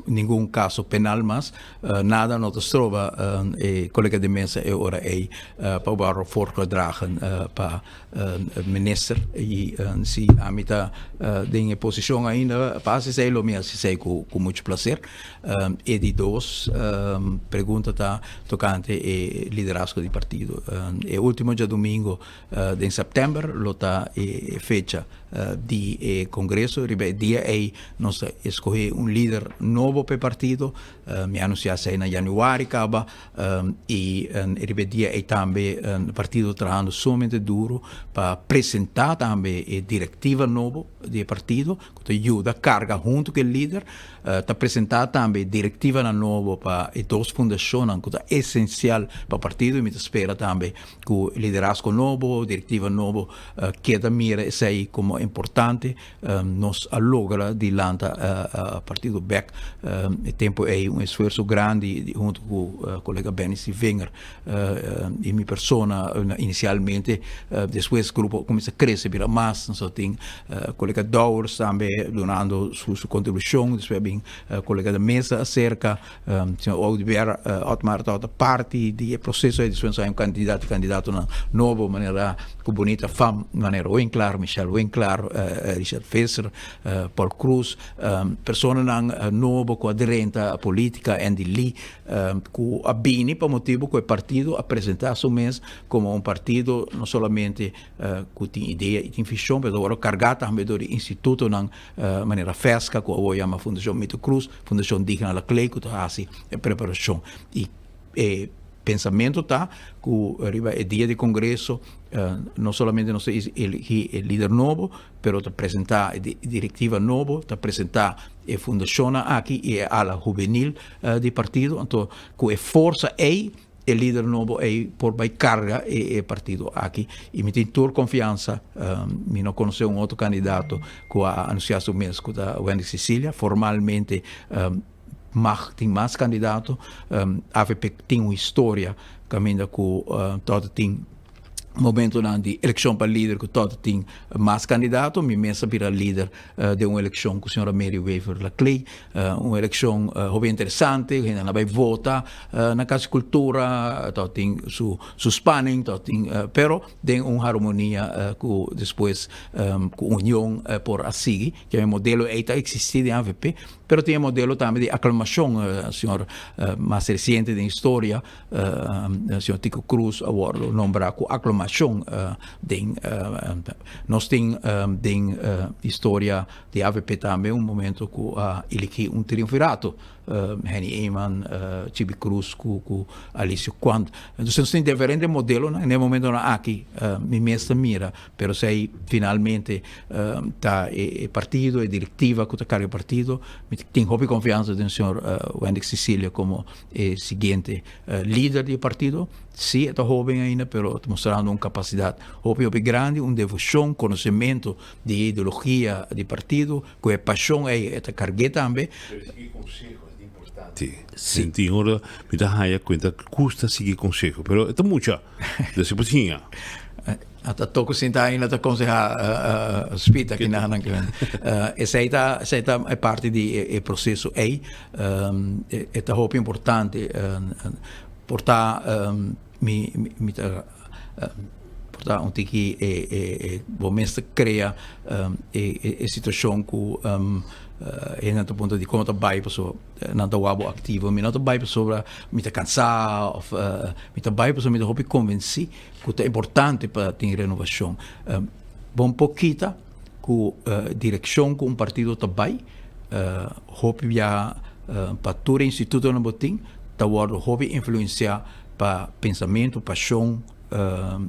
ningun caso penal mas. Nada no ta stroba e colega de mesa e ora ey pa worde voorgedragen pa minister y si ami ta den e posicion ainda pa haci esey lo mi haci esey cu mucho placer. E di dos pregunta ta tocante e liderazgo di partido. E ultimo djadomingo den september lo ta e fecha di e congreso. Riba e dia ey nos ta escoge un lider nobo pa e partido. Mi a anuncia esey na januari caba y riba e dia ey tambe e partido trahando sumamente duro pa presenta tambe e directiva nobo di e partido cu ta yuda carga hunto cu e lider. Ta presenta tambe e directivanan nobo pa e dos fundacionnan cu ta esencial pa partido y mi ta spera tambe Ku liderazgo nobo, direktiva nobo keda mira esei komo importante. Nos a logra di lanta partido bek e tempu ei un esfuerso grandi huntu ku kolega Benny Sievinger i mi persona inisialmente. Despues grupo a kuminsá krese bira mas, nos a tin kolega Dowers tambe dunando su kontribushon, despues a bin kolega de Meza aserka. Señor Oduber Otmar tabata parti di e proceso ei, despues a un cantidad di candidatonan nobo manera cu bunita fam, manera Winklaar, Michelle Winklaar. par Richard Visser, Paul Croes, personanan nobo ku a drenta politica, Andy Lee, ku a bini pa motibu ku e partido a presenta su mes komo un partido no solamente ku tin idea i tin vishon, pero ta wòrdu kargá tambe dor di institutonan manera FESCA ku awor yama Fundashon Mito Cruz, Fundashon Digna Laclay ku ta hasi e preparashon. I e pensamentu ta ku riba e dia di kongreso no solamente nos ta eligi e lider nobo, pero ta presentá e direktiva nobo, ta presentá e fundashonnan aki i e ala hubenil di partido. Anto ku e forsa ei e lider nobo ei por bai karga e partido aki i mi tin tur konfiansa, mi no konosé un otro kandidato ku a anunsiá su mes ku ta Wendy Cecilia, formalmente mag tin mas kandidato, avp tin un historia kaminda ku tot tin momentonan di elekshon pa lider ku tot tin mas kandidato, mi mes a bira lider den un elekshon ku señora Mary Wever Laclay, un elekshon hopi interesante, hendenan a bai vota na Cas di Cultura, tot tin su su spanning, tot tin, pero den un harmonia ku despues ku union por a sigui, ke e modelo ei ta existi den avp, pero tin e modelo tambe di aklamashon, señor mas resiente den historia, Señor Tico Cruz a wordo nombra cu aclamacion den nos tin den historia di avp tambe un momento cu a eligi un triunvirato Henny Eman, Chibi Cruz cu Alicio Quant. Entonces nos tin diferente modelonan den e momentonan aki mi mes ta mira pero esey finalmente ta e partido, e directiva cu ta carga e partido. Mi tin hopi confiansa den señor Wendick Cecilia como E siguiente lider di e partido, si e ta hoben ainda, pero ta mostrando un capacidad hopi hopi grandi, un devocion, conocemento di e ideologia di partido, cu e pasion ey e ta cargu'e tambe. Pero sigui conseho es importante. Si. Tin ora mi ta haya cuenta custa sigui conseho, pero e ta mucha, dus e por siña. Ata toko sinta ainda ta konsehá Speed aki na nan. Esei ta esei ta e parti di e proseso ei. E ta hopi importante. Por ta mi mi ta por ta un tiki e e bo mes ta krea e e situashon ku hende ta puntra dikon bo ta bai pasobra nan ta wak bo aktivo. Mi no ta bai pasobra mi ta kansá òf mi ta bai pasobra mi ta hopi konvensí ku ta importante pa tin renovashon. Bon por kita ku direkshon ku un partido ta bai, hopi biaha pa tur e institutonan bo tin ta wòrdu hopi influensiá pa pensamentu, pashon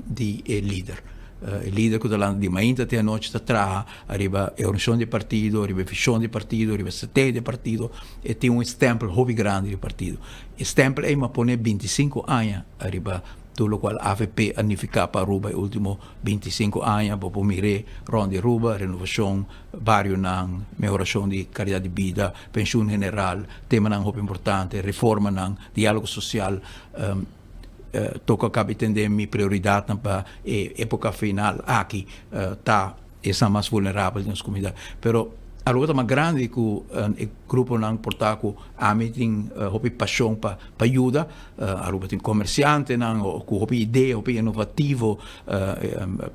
di e lider. E lider ku ta lanta di mainta te anochi ta traha ariba e organisashon di e partido, riba e vishon di e partido, riba e strategia di e partido, e tin un stèmpel hopi grandi di e partido. E stèmpel ei m'a pone bintisinko aña ariba Tur lokual avp a nifiká pa Aruba e último 25 aña, bo por mir'é rònt di Aruba, renovashon, barionan, mehorashon di kalidat di bida, penshun general, temanan hopi importante, reformanan, diálogo sosial. Toko a kaba di tende mi prioridatnan pa e époka final aki ta esnan mas vulnerabel den nos komunidat. Pero Aruba ta mas grandi ku e gruponan por ta ku ami tin hopi pashon pa pa yuda. Aruba tin komersiantenan ku hopi idea, hopi inovativo,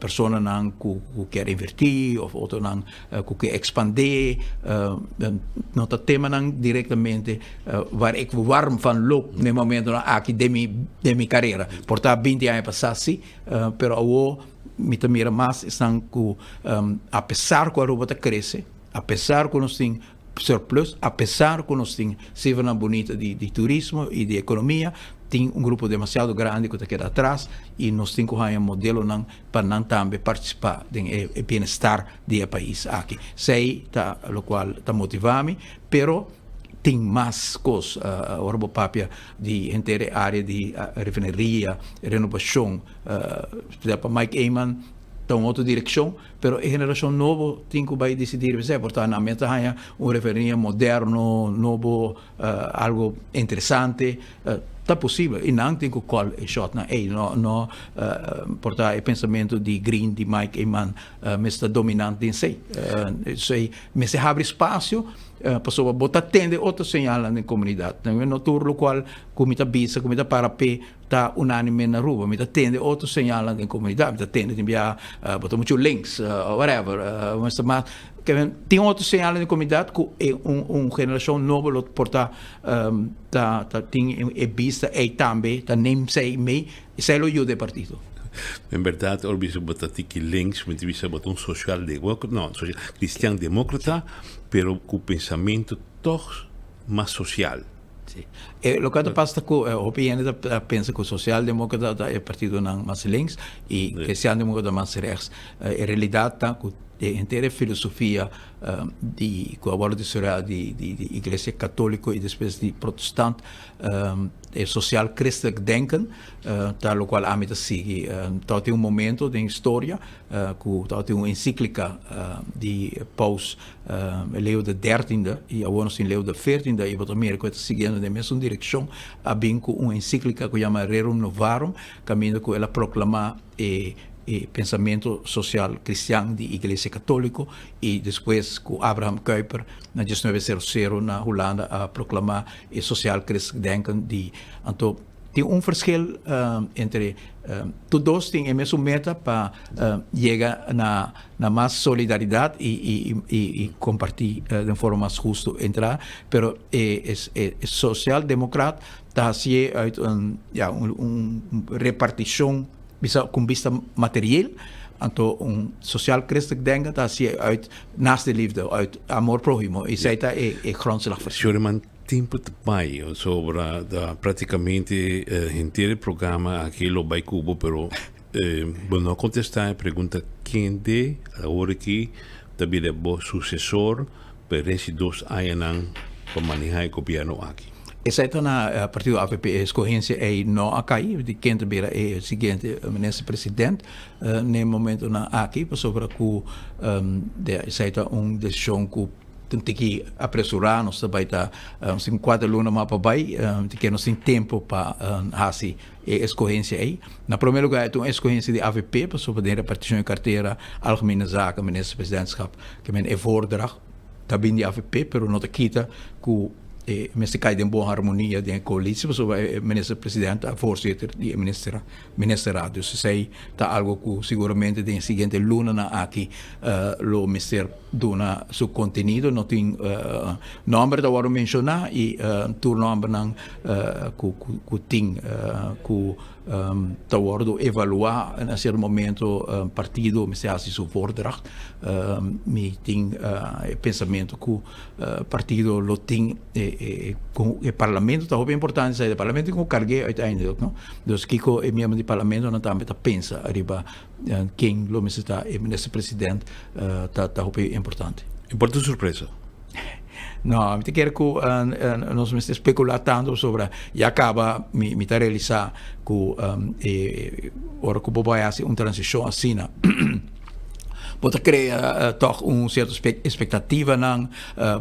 personanan ku ku kier invertí òf otronan ku ke ekspandé. No ta temanan direktamente waar ik warm van loop na e momentonan aki den mi den mi karera. Por ta binti aña pasá sí, pero awor Mi ta mira mas esnan ku apesar ku Aruba ta krese, apesar ku nos tin surplus, apesar ku nos tin sifranan bunita di di turismo i di ekonomia, tin un grupo demasiado grandi ku ta keda atras i nos tin ku haña modelonan pa nan tambe partisipá den e bienestar di e pais aki. Esei ta lokual ta motivá mi, pero tin mas kos. Ora bo papia di henter e área di refineria, renobashon, pa Mike Eman ta un otro direkshon, pero e generashon nobo tin ku bai disidí riba esei. Por ta nan mes ta haña un refineria moderno, nobo, algo interesante, ta posibel i nan tin ku kòl e shòtnan ei. No no por ta e pensamentu di green di Mike Eman mester ta dominante den esei. Esei mester habri spasio. Pasobra bo ta tende otro señalnan den komunidat. No tur lokual ku mi ta bisa, ku mi ta para p'e ta unánime na Aruba. Mi ta tende otro señalnan den komunidat. Mi ta tende tin bia bo ta muchu links o whatever. Mas tin otro señalnan den komunidat ku e un generashon nobo lo por ta ta tin e bista ei tambe, ta neem esei mee. Esei lo yuda e partido. En berdad ora bisa bo ta tiki links, mi ta bisa bo ta un social democrata, no, social, cristian democrata, pero cu pensamento toch mas social. Si. E loke ta pasa ta cu hopi hende ta pensa cu social democrata ta e partidonan mas links y cristian democrata mas rechts. E realidad ta cu e henter e filosofia di cu a wordo desaroya di di iglesia catolico y despues di protestant E social christelijk denken ta locual ami ta sigui. Tabatin un momento den historia cu tabatin un enciclica di Paus Leo de dertiende y awor nos tin Leo de veertiende y bo ta mira cu e ta siguiendo den mesun direccion a bin cu un enciclica cu yama Rerum Novarum caminda cu el a proclama e e pensamento social cristian di Iglesia Catolico y despues cu Abraham Kuyper na diesnuebe sero sero na Hulanda a proclama e social christelijk denken di anto tin un verschil entre tur dos tin e mesun meta pa yega na na mas solidaridad y y y comparti den forma mas husto entra pero e e social democrat ta hacié uit un ya un reparticion bisa con bista materieel anto un social christelijk denken ta hacié uit naaste liefde uit amor prohimo y esey ta e e grondslag verschil. Sjoreman tempo ta bay sobra ta practicamente henter e programa aki lo bay cubo pero bo no a contesta e pregunta kende awor aki ta bira bo sucesor pa e rest di dos añanan pa maneha e gobierno aki. Esei ta na partido avp e escogencia ei no a cay di ken ta bira e siguiente minister president n'e momentonan aki pasobra cu esei ta un decision cu tin tiki apresura nos ta bay ta nos tin cuater luna mas pa bay tin ke nos tin tempo pa haci e escogencia ei. Na prome lugar e ta un escogencia di avp pasobra den reparticion di cartera Algemene Zaken minister presidentschap ke men e voordracht ta bin di avp pero no ta kita cu e mester kai den bon harmonia den e coalitie pasobra e minister president ta voorzitter di e minister ministerraad dus esey ta algo cu seguramente den e siguiente lunanan aki lo mester duna su contenido no tin nomber ta wordo menciona y tur nombernan cu cu tin cu ta wordo evalua na cierto momento partido mester haci su voordracht mi tin e pensamento cu partido lo tin e e parlamento ta hopi importante esei e parlamento tin ku karg'é uiteindelijk no dus kiko e miembro di parlamentonan tambe ta pensa ariba ken lo mester ta e minister president ta ta hopi importante. E por ta un sorpresa? No, mi ta kere ku nos mester spekulá tantu pasobra ya kaba mi mi ta realisá ku e ora ku bo bai hasi un transishon asina Bo ta krea tòg un sierto espektativanan,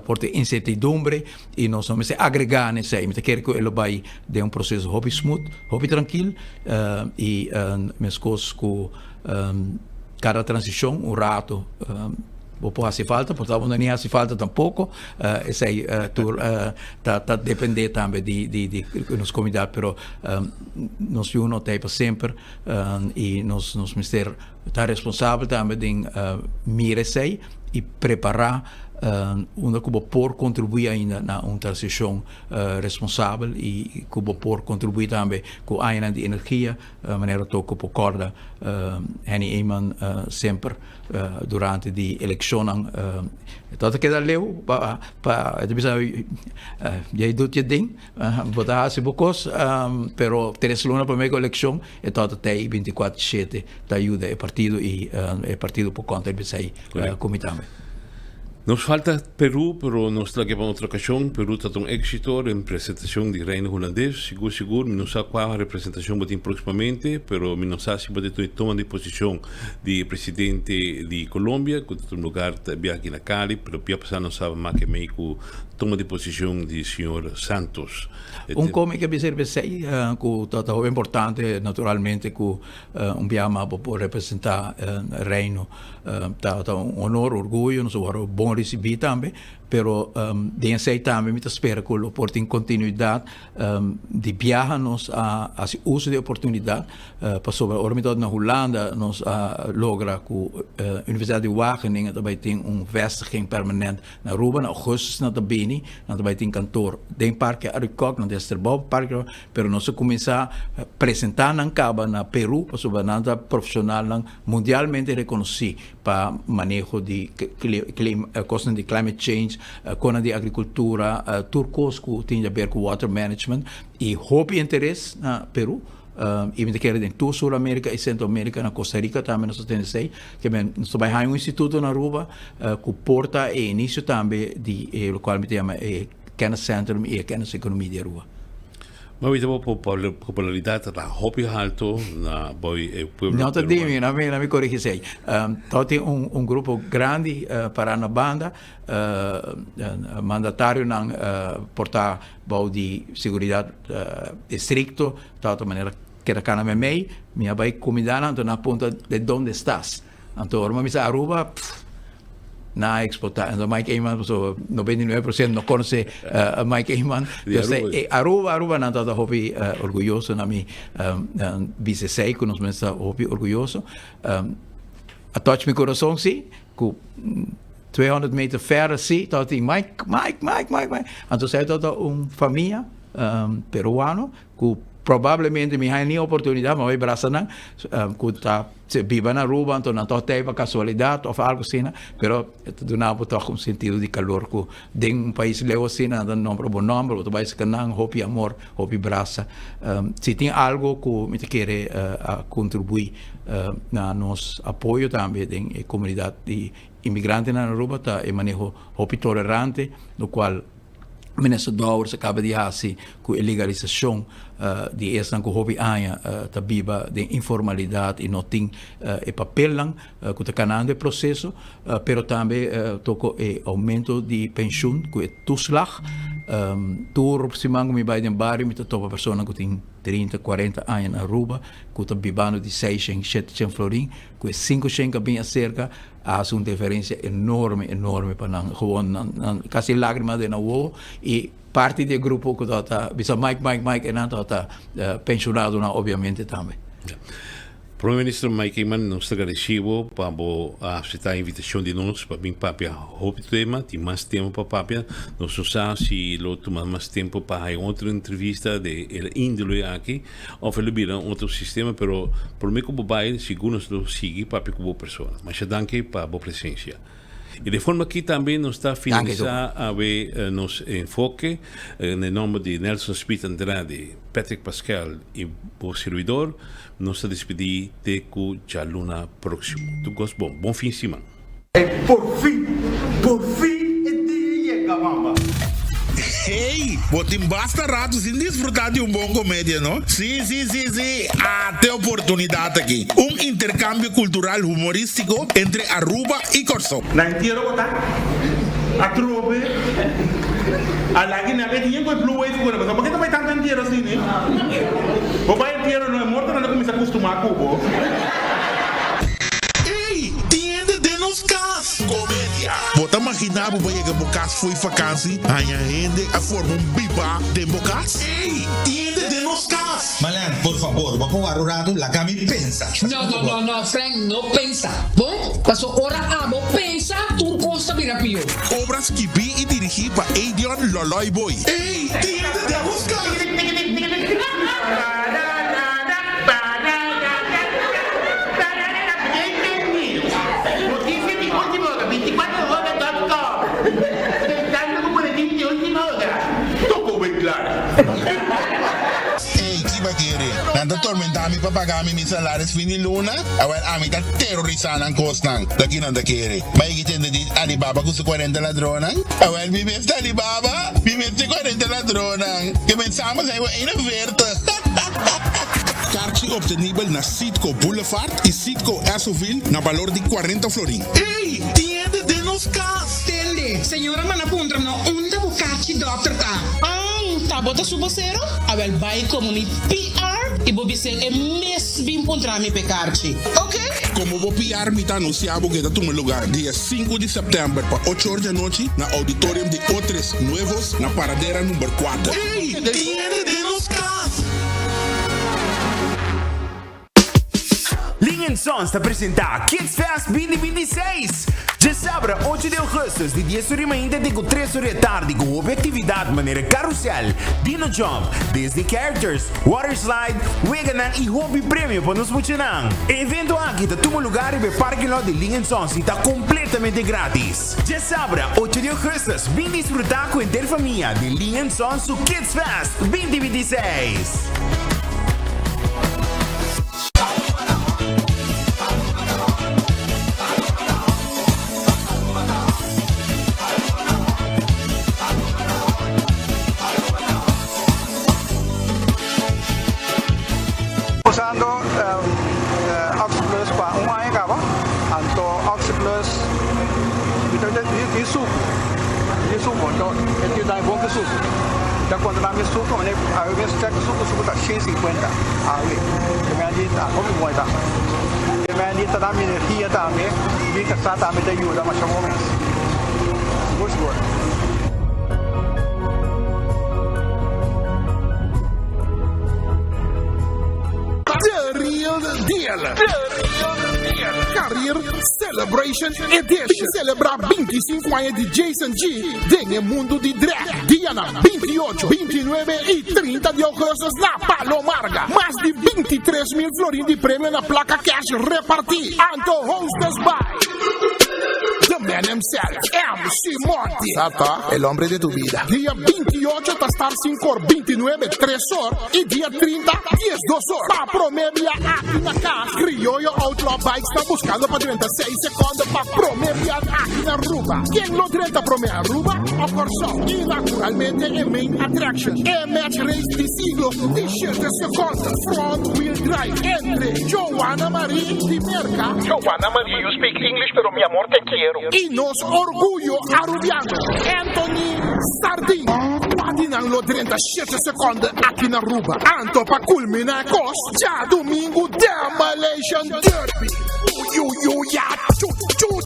por ta insertidumbre i nos no mester agregá na esei. Mi ta kere ku e lo bai den un proseso hopi smooth, hopi trankil i meskos ku kada transishon un rato bo por hasi falta, por ta bo no ni hasi falta tampoko, esei tur ta ta dependé tambe di di nos komunidat, pero nos yu no ta ei pa semper i nos nos mester Ta responsabel tambe den mira esei i prepará unda ku bo por kontribuí ainda na un transishon responsabel i ku bo por kontribuí tambe ku añanan di energia, manera toko por kòrda Henny Eman semper durante di elekshonnan. E tabata keda leu pa e ta bisa jei dut je ding. Bo ta hasi bo kos, pero tres luna promé ku elekshon e tabata tei bintikuater shete ta yuda e partido i e partido por konta riba esei ku mi tambe. Nos falta Peru, pero nos ta laga pa otro okashon. Peru ta ta un éksito den presentashon di Reino Hulandes. Sigur sigur mi no sa kua representashon bo tin próksimamente, pero mi no sa si bo ta tuma di posishon di e presidente di Colombia ku ta tuma lugar ta biaha aki na Cali, pero bia pasá nos saba make mei ku Toma di posicion di señor Santos. Un come ke bisa riba esei ku ta hopi importante naturalmente ku un biaha mas bo por representa Reino ta un honor, orguyo, nos a wòrdu bon. ricibi tambe, pero den esey tambe mi ta spera cu lo por tin continuidad di biaha nos a haci uso di e oportunidad pasobra ora mi tabata na Hulanda nos a logra cu Universidad di Wageningen ta bay tin un vestiging permanent na Aruba na augustus nan ta bini nan ta bay tin kantoor den Parke Arikok nan ta hester bou Parke pero nos a cuminsa presenta nan caba na Peru pasobra nan ta profesionalnan mundialmente reconoci pa maneho di cosnan di climate change, conan di agricultura, tur cos cu tin di haber cu water management y hopi interes na Peru y mi ta kere den tur Sur America y Centro America, na Costa Rica tambe nos ta tene esey. Ke men nos ta bay haña un instituto na Aruba cu por ta e inicio tambe di e locual mi ta yama e kenniscentrum y e kenniseconomie di Aruba. Ma wita bo popularidad ta hopi halto na boy e pueblo No ta dimi, na mi, na mi corrigi esey. Tawata tin un, un grupo grandi para na banda, mandatarionan por ta bou di seguridad estricto, tawata manera keda cana memey, mi a bay cuminda nan, anto nan a puntra de donde estás? Anto ora mi a bisa Aruba, pff, nan a explota. Anto Mike Eman, pasobra 99% no conoce Mike Eman. Di Aruba. E Aruba, Aruba nan tabata hopi orguyoso na mi bisa esey cu nos mester ta hopi orguyoso. A touch mi corazon si, cu 200 meter verder si tabatin Mike, Mike, Mike, Mike, Mike. Anto esey tabata un famia peruano cu probablemente mi haña ni oportunidad pa bai brasa nan, cu ta biba na Aruba, anto nan toch tei pa casualidad of algo asina, pero e ta duna bo toch un sentido di calor cu den un pais leu asina nan ta nombra bo nomber, bo ta bai esca nan, hopi amor, hopi brasa. Si tin algo cu mi ta kere a contribui na nos apoyo tambe den e comunidad di inmigrantenan na Aruba ta e maneho hopi tolerante, locual Minister Dowers a caba di haci cu e legalisacion di esnan cu hopi aña ta biba den informalidad y no tin e papelnan cu ta canando e proceso, pero tambe toco e aumento di pensioen cu e toeslag. Tur siman cu mi bay den bario mi ta topa personanan cu tin trinta, cuarenta aña na Aruba cu ta bibando di seishen, sheteshen florin, cu e cincoshen cu a bin acerca a haci un diferencia enorme, enorme pa nan. Gewoon nan, nan casi lagrima den nan wowo y parti di e grupo cu tabata bisa Mike, Mike, Mike e nan tabata pensionadonan obviamente tambe. Ya. Prome Minister Mike Eman, nos ta agradeci bo pa bo a acepta e invitacion di nos pa bin papia hopi tema, tin mas tema pa papia, nos no sa si lo tuma mas tempo pa haya otro entrevista de e indole aki. Of e lo bira un otro sistema, pero prome ku bo bai sigur nos lo sigui papia ku bo persona. Masha danki pa bo presencia. Y de forma aki tambe nos ta finalisa awe nos enfoke. Na e nomber di Nelson Smith Andrade, Patrick Pascal y bo sirbidor, nos ta despedi te ku djaluna proximo. Tur kos bon. Bon fin siman. E por fin, por fin e dia yega, mama. Hey, bo tin basta rato sin disfruta di un bon comedia, no? Sí, sí, sí, sí, ate oportunidad aki. Un intercambio cultural humoristico entre Aruba y Corsou. Na entiero bo ta atrobe a lagi nan e tin ku e blue wave ku nan pasobra bo ke ta bai tantu entiero asina bo bai entiero no e mortonan ta kuminsa kustumá ku bo. Ey, tin hende den nos cas! Comedia. Bo ta magina bo ba yega bo cas fo'i vakansi, haña hende a forma un biba den bo cas? Ey, tin hende den nos cas! Marlene, por fabor, bo por wara un ratu, laga mi pensa. No, no, no, no, Frank, no pensa. Bon, paso ora abo pensa, tur cos ta bira pió. Obra skibí i dirigí pa Edion Loloy Boy. Ey, tin hende den nos cas! Noticia di ultima ora, 24 hora dot com Pensando cu boletin di ultima ora. Toko wey klaar. Ey, ki ba kere? Nan ta tormenta mi pa paga mi mi salaris fin di luna? Awel, ami ta terorisa nan kosnan. Ta ki nan ta kere? Ma e ki tende di Alibaba ku su 40 ladronnan? Awel, mi mes ta Alibaba, mi mes ta e 40 ladronnan. Ke mensamos ei bo 41. Karchi obtenibel na Citgo Boulevard y Citgo Essoville na balor di 40 florin. Ey! Tin hende den nos cas! Tende, señora manda puntra no unda bo karchi dokter ta. An, ta bo ta su bosero? Awel bai komo mi PR. PR i bo bis'é e mes bin puntra mi p'e karchi. Ok? Komo bo PR mi ta anunsiá bo ku e ta tuma lugá dia sinku di sèptèmber pa ocho or di anochi na Auditorium di Otres Nuevos na Paradera number kuater. Ey! Tiene den nos kas! Ling and Sons ta presenta Kids Fest 2026! Djasabra ocho di augustus di dies ora di mainta te ku tres ora di atardi ku hopi aktividat manera karusel, dino jump, Disney characters, water slide, weganan i hopi premio pa nos muchanan. E evento aki ta tuma lugar riba e parking lot di Ling and Sons i ta kompletamente gratis. Djasabra ocho di augustus bin disfruta ku henter famia di Ling and Sons su Kids Fest 2026! Usando Oxyplus pa un aña caba, anto Oxyplus mi suku, mi suku, anto e tin dai bon ki suku. Ta controla mi suku, mane awe mes check suku, suku ta 150 awe. E men di ta hopi bon e ta. E men di ta da mi energia tambe, mi casa tambe ta yuda masha bon mes. Sigur sigur. The Real Deal! Carrier Celebration Edition! Celebra 25 aña di Jason G den e mundo di drag dianan 28, 29 y 30 di augustus na Palo Marga. Mas di 23 mil florin di premio na placa cash reparti. Anto hostess by The Man himself, MC Monty. Sa ta, el hombre de tu vida. Dia 28 ta start 5 or, 29 3 or y dia 30 12 or. Pa prome bia aki na cas, Criollo Outlaw Bikes ta buscando pa drenta 6 seconde pa prome bia aki na Aruba. Ken lo drenta prome Aruba o Corsou? Y naturalmente e main attraction, e match race di siglo di 7 seconde, front wheel drive entre Joanna Marie di Merca, Joanna Marie, you speak English pero mi amor te quiero. Y nos orguyo Arubiano, Anthony Sardin. Cua di nan lo drenta shete seconde aki na Aruba? Anto pa culmina e cos, djadumingu Demolition Derby. Uyuyuya chu chu.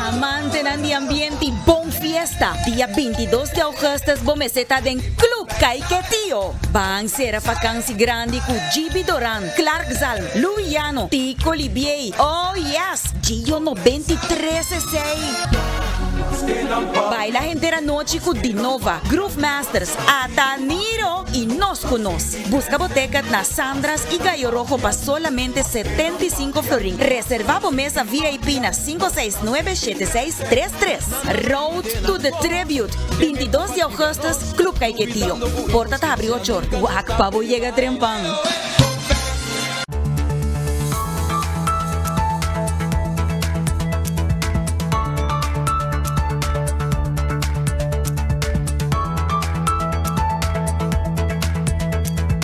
Amantenan di ambiente y bon fiesta, dia 22 di augustus bo mester ta den Club Caiquetio. Ban cera vakantie grandi cu GB Doran, Clark Zalm, Louis Llano, Tico Libiey, oh yes, Gio 93 esey. Baila henter anochi cu Dinova, Groove Masters, Ata Niro y Nos Cu Nos. Busca bo ticket na Sandra's y Gallo Rojo pa solamente 75 florin. Reserva bo mesa VIP na 5697633. Road to the Tribute, 22 di augustus, Club Caiquetio. Porta ta habri ocho or. Wak pa bo yega trempan.